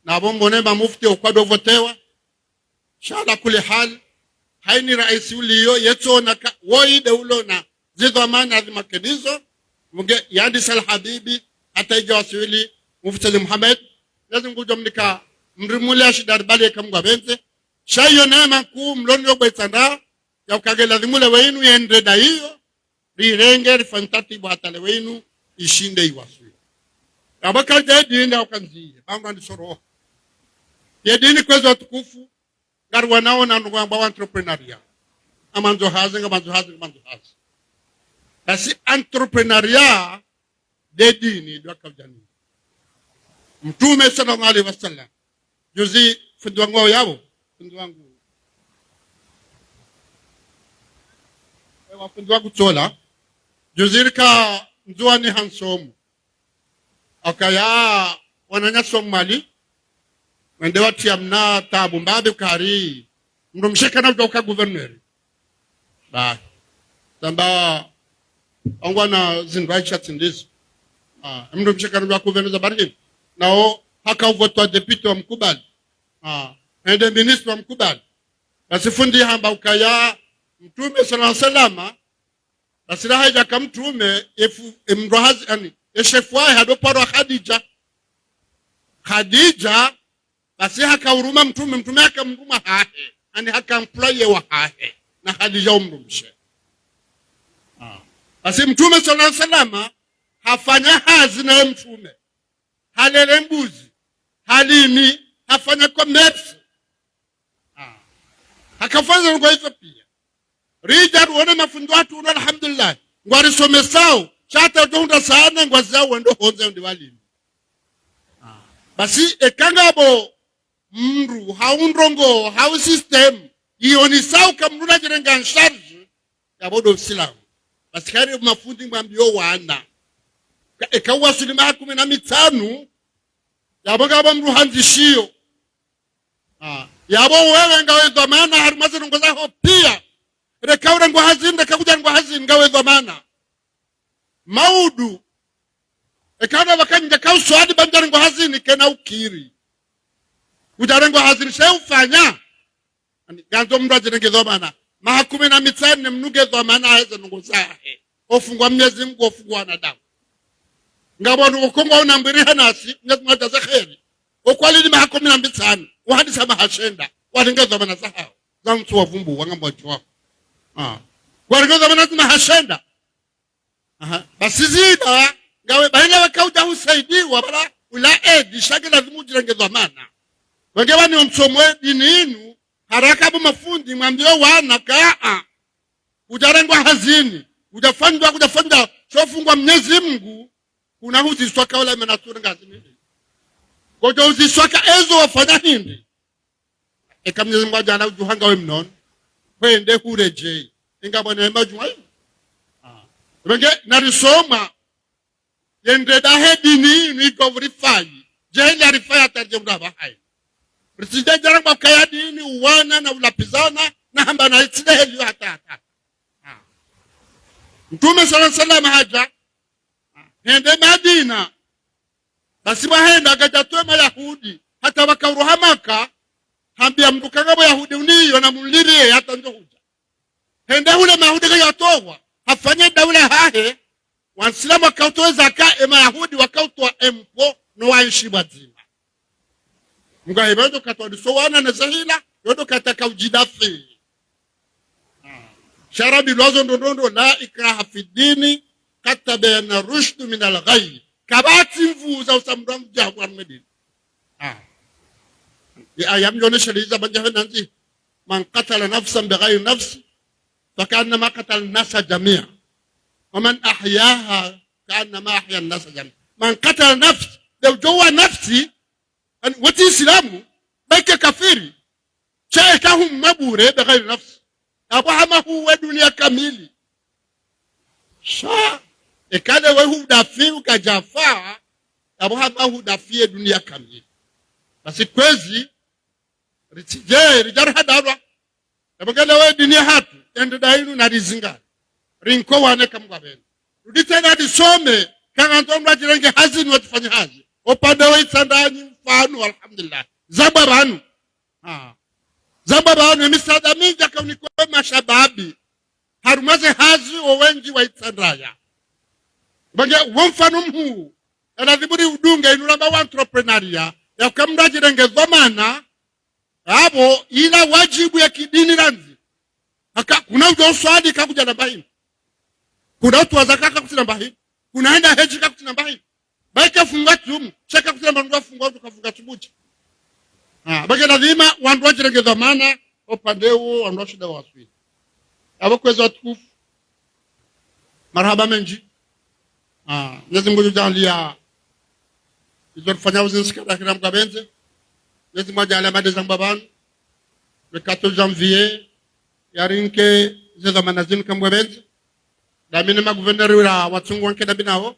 na pvo mbone ema mufti okwa ndo votewa, sha ala kuli hali, haini raisi uliyo, yetsona ka, woyi nde ulona, zidhwamana zima kenizo, mge yandi sal habibi, hata idja wasiwili, mufti Said Mohamed, Mwenyezi Mungu udjo mnika, mrimule ashida ribali eka Mungu apvendze, sha iyo neema nkuu, mloni yo bwetsanda, ya uka nge lazimu le wenu yendre nda iyo, rirenge rifanye tartibu hata le wenu ishinde iwaswili. Apvo kalidja ye dini nda ukandziye, pvangu andisoroha. Ye dini kwezi watukufu, ngari wanaona ndo ngwamba wa entrepreneuria. Amandzo hazi, ngamandzo hazi, ngamandzo hazi. Basi entrepreneuria nde dini ndo akavjani. Mtrume swallallahu alayhi wa sallam. Juzi fundi wangu wa uyapvo, fundi wangu. Mafundi wa kutsola, juzi rika Ndzuwani ha msomo. Ukaya wananya Somali, wende watriya mna tabu mbapvi ukaya mdrumshe kana udjo uka gouverneur. Ba. Tsamba, wangwana zindru aisha tsi ndizo. Ah, mdrumshe kana udjo uka gouverneur za barihini. Nao, haka uvotwa député wamkubali. Ah, hende ministre wamkubali. Basi fundi hamba ukaya Mtrume swallallahu alayhi wasallam, basi raha idjaka Mtrume, efu, emndru hazi, yaani, eshefu wahe hado parwa Khadija. Khadija, basi haka uruma Mtrume, Mtrume haka mruma hahe, yaani haka employé wahahe, na Khadija omdrumshe. Ah. Basi Mtrume swallallahu alayhi wasallam, hafanya hazi naye Mtrume. Halele mbuzi, halimi, hafanya commerce. Ah. Hakafanya ndrongoo izo pia. Ridja ruone mafundi watru unu, alhamdulillah. Ngwarisomesao, sha hata udjo hundra sana, ngwazao wendo hondze ndi walimi. Ah. Basi, eka ngapvo mndru, hau ndrongoo, hau système, ionesao uka mndru nadjirenga en charge, yapvo ndo Usilamu. Basi kari mafundi mwambiyo wana. Ka-, eka waswili maha kume na mitsanu, yapvo ngapvo mndru handzishiyo. Ah, yapvo wewe ngawe dhwamana harumwa ze ndrongoo zaho pia. Reka urengwa hazini, reka kudjarengwa hazini, ngawe dhwamana. Maudu. Eka ndo pvaka ndjaka uswali ba ndjarengwa hazini, kena ukiri. Kudjarengwa hazini, she ufanya. Yaani, ngandzo mndru adjirenge dhwamana. Maha kume na mitsanu ne mndru nge dhwamana heze ndrongoo zahe. Ofungwa Mnyezi Mngu, ofungwa wanadamu. Ngapvo wandru woko ngwao na mbiri hanasi, Mnyezi Mngu awajaze kheri. Okwalili maha kume na mitsanu, wahandisa maha shenda, warenge dhwamana zahao. Za ntsu wavumbu, wanga mwadji wao. Ah. Warenge dhwamana zi maha shenda. Aha. Basi zida, ngawe, baina waka udja husaidiwa, bala, ula edi, sha nge lazimu udjirenge dhwamana. Wenge wani omsomo edini inu, haraka bo mafundi, mwambiyo wana ka, ah. Kudjarengwa hazini, kudjafanywa, kudjafanywa, she ufungwa Mnyezi Mngu, kuna huziswa ka ula mwana tsurenga hazini. Kodjo uziswa ka ezo wafanya hindri. Eka Mnyezi Mngu adjala udjuha ngawe mnono. Hwende huredjeyi. Inga bwana ema djumwa hii. Ah. Wenge, narisoma. Yendre dahe dini inu iko vurifayi. Djeli arifayi hata ridje mdru apvahayi. Ritsidje djaramba ukaya dini uwana na ulapvizana na hamba na itsi dahe liyo hata hata. Ah. Mtrume swallallahu alayhi wasallam hadja. Ah. Hende Madina. Basi pvahenda kadjatowa Mayahudi. Hata waka uroha Maka. Hambiya mndru ka ngapvo Yahudi uniyo na munliriye hata ndjo hudja. Hende hule Mayahudi kayatowa, hafanya daula hahe, Wasilamu wakautowa zaka, e Mayahudi wakautowa empo, no waenshi pvwadzima. Mngu hahimba ndo katwa diso wana ne zehila, yo ndo kataka udjidafi. Sha rambilwa zo ndo ndo ndo, لا إكراه في الدين قد تبين الرشد من الغي. Kapvatsi nvuu za usa mndru amdjabu harumwa dini. Ah. Ye aya mdjonesheleza bandja hena ndzi. من قتل نفسا بغير نفس فكأنما قتل الناس جميعا ومن أحياها كأنما أحيا الناس جميعا. من قتل نفسا, be udjo uwa nafsi, yaani, we tsi Isilamu, be ke kafiri, sha eka humwa bure بغير نفس, yapvo hama huwe dunia kamili. Sha, eka le we hudafi ukadjafa, yapvo hama hudafi ye dunia kamili. Basi kwezi, ritsidje, ridjari hadalwa. Yapvo ngele we dini yahatru, yendre dainu narizingare. Rinko wane ka Mngu hapvendze. Rudi tsena risome, ka ngandzo mndru adjirenge hazini watsifanye hazi. Opvande wa Itsandranyi mfano, alhamdulillah. Zambwa pvanu. Ah. Zambwa pvanu, emisaada mindji yakaunikwa mashababi. Harumwa ze hazi wo wendji wa Itsandraya. Bange, wo mfano mhuu. Yalazimu riudunge inu ramba wa entrepreneuria. Yauka mndru adjirenge dhwamana. Yapvo, ila wadjibu ya kidini randzi. Haka, kuna udjo uswali ka kudja namba hini. Kuna utowa zaka ka kutsina mba hini. Kuna henda hedji ka kutsina mba hini. Baike funga tsumu, sha ka kutsina mba ndru afunga, udjo kafunga tsumu dje. Ah, baike lazima, wandru wadjirenge dhwamana, opvande uwo, wandru washinda waswili. Yapvo kwezi watukufu. Marahaba mendji. Ah, Mnyezi Mngu udjaliya izo rifanya uzinsi ka dakhira Mngu hapvendze. Mnyezi Mngu adjaliya made Zambwa pvanu. Le quatorze janvier, yarinike ze dhwamana zinu ka Mngu hapvendze. Dami ne maguvernera wira watsungu wanke dami nawo.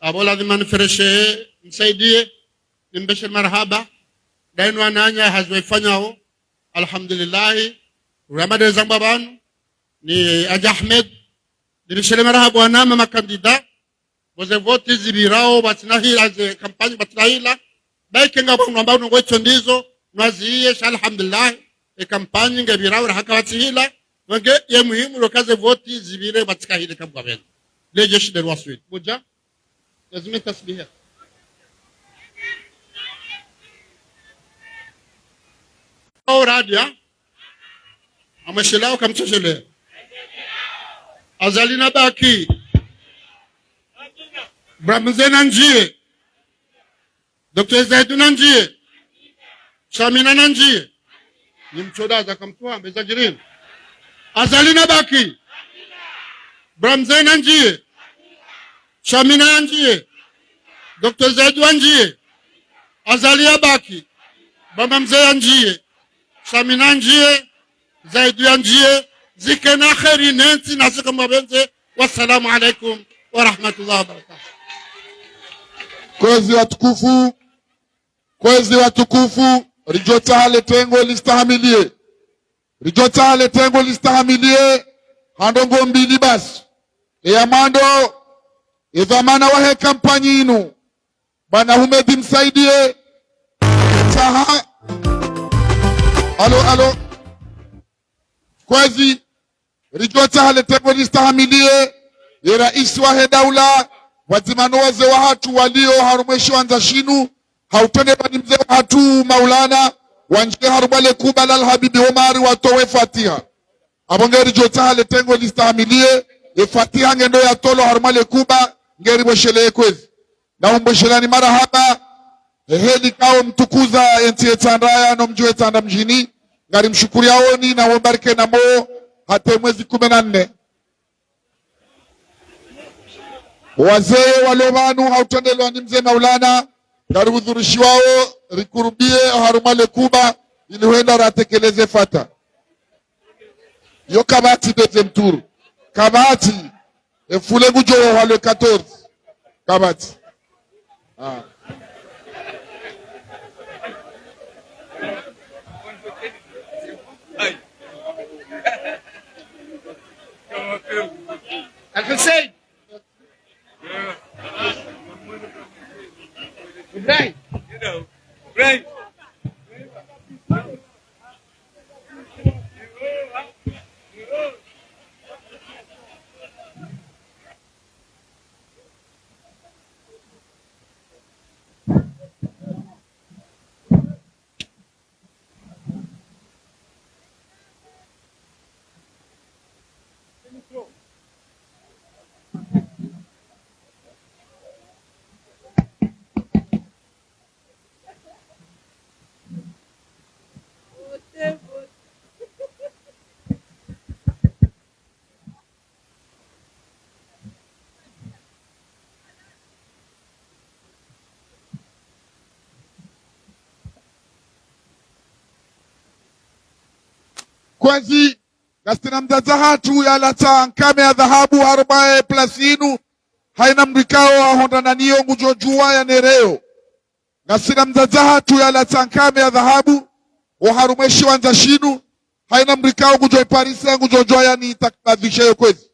Apvo lazima nifereshe, msaidie, nimbeshe marahaba. Dayinu wananya hazi waifanyao. Alhamdulillahi. Uramadeza ngwa pvanu. Ni Hadji Ahmed. Nibishele marahaba wanama makandida. Pvo ze voti zipvirao, pvatsina hila, ze kampanyi pvatsina hila. Bayi kenga pvanu amba unongo itso ndizo, nwaziye, sha alhamdulillah, e kampanyi ngepvirao, rahaka pvatsi hila. Wenge ye muhimu loka ze voti zipvire, pvatsika hile kamgwa pvene. Le jeshi de roi suite. Buja? Yazime tasbiha. Au radia? Amweshelao kamtsoshele. Azali nabaki. Bramze nandziye. Docteur Zaidou nandziye. Shamina nandziye. Ni mtsoda za kamtuwa, mbeza djirini. Azali nabaki. Bramze nandziye. Shamina yandziye. Docteur Zaidou yandziye. Azali yabaki. Bramze yandziye. Shamina yandziye. Zaidou yandziye. Zikena kheri nentsi nasi kamwapvendze. Wassalamu alaikum wa rahmatullahi wa barakatuh. Kwezi watukufu, kwezi watukufu, ridjotsaha le tengo listahamiliye. Ridjotsaha le tengo listahamiliye, ha ndrongoo mbili basi. Eya mwando, e dhwamana wahe kampanyi inu, Bwana Humedi Msaidie, tsaha. Alo, alo. Kwezi, ridjotsaha le tengo listahamiliye, ye raisi wahe daula, pvwadzima no wazee wahatru walio harumwa e shiwandza shinu, ha utrendelwa ni mze wahatru Maulana, wandjiye harumwa le kuba la Alhabibi Omari watowe fatiha. Apvo nge ridjotsaha le tengo listahamiliye, ye fatiha ngendo yatolwa harumwa le kuba, nge ripvosheleye kwezi. Na umpvoshelani marahaba, heli kao mtukuza entsi ye Tsandraya no mdji we Tsandra mdjini, ngari mshukuriyaoni na wombarike na mo hata mwezi kume na nne. Wazee walo pvanu ha utrendelwa ni mze Maulana, ngari hudhurishiwao, rikurubiye harumwa le kuba, ili hwenda ratekeleze fata. Yo kapvatsi deuxième tour. Kapvatsi. E fule ngudjo wa le quatorze. Kapvatsi. Ah. Al-Hussein. Ibrahim. Ibrahim. Kwezi, ngasina mdzadze hatru yalatsa nkame ya dhahabu harumwa ye plasi inu, haina mdru ikao ahondana nayo ngudjo djuwa ya nereyo. Ngasina mdzadze hatru yalatsa nkame ya dhahabu, oharumwa e shiwandza shinu, haina mdru ikao ngudjo iparisa ngudjo djuwa ya nitakabadhisha yo kwezi.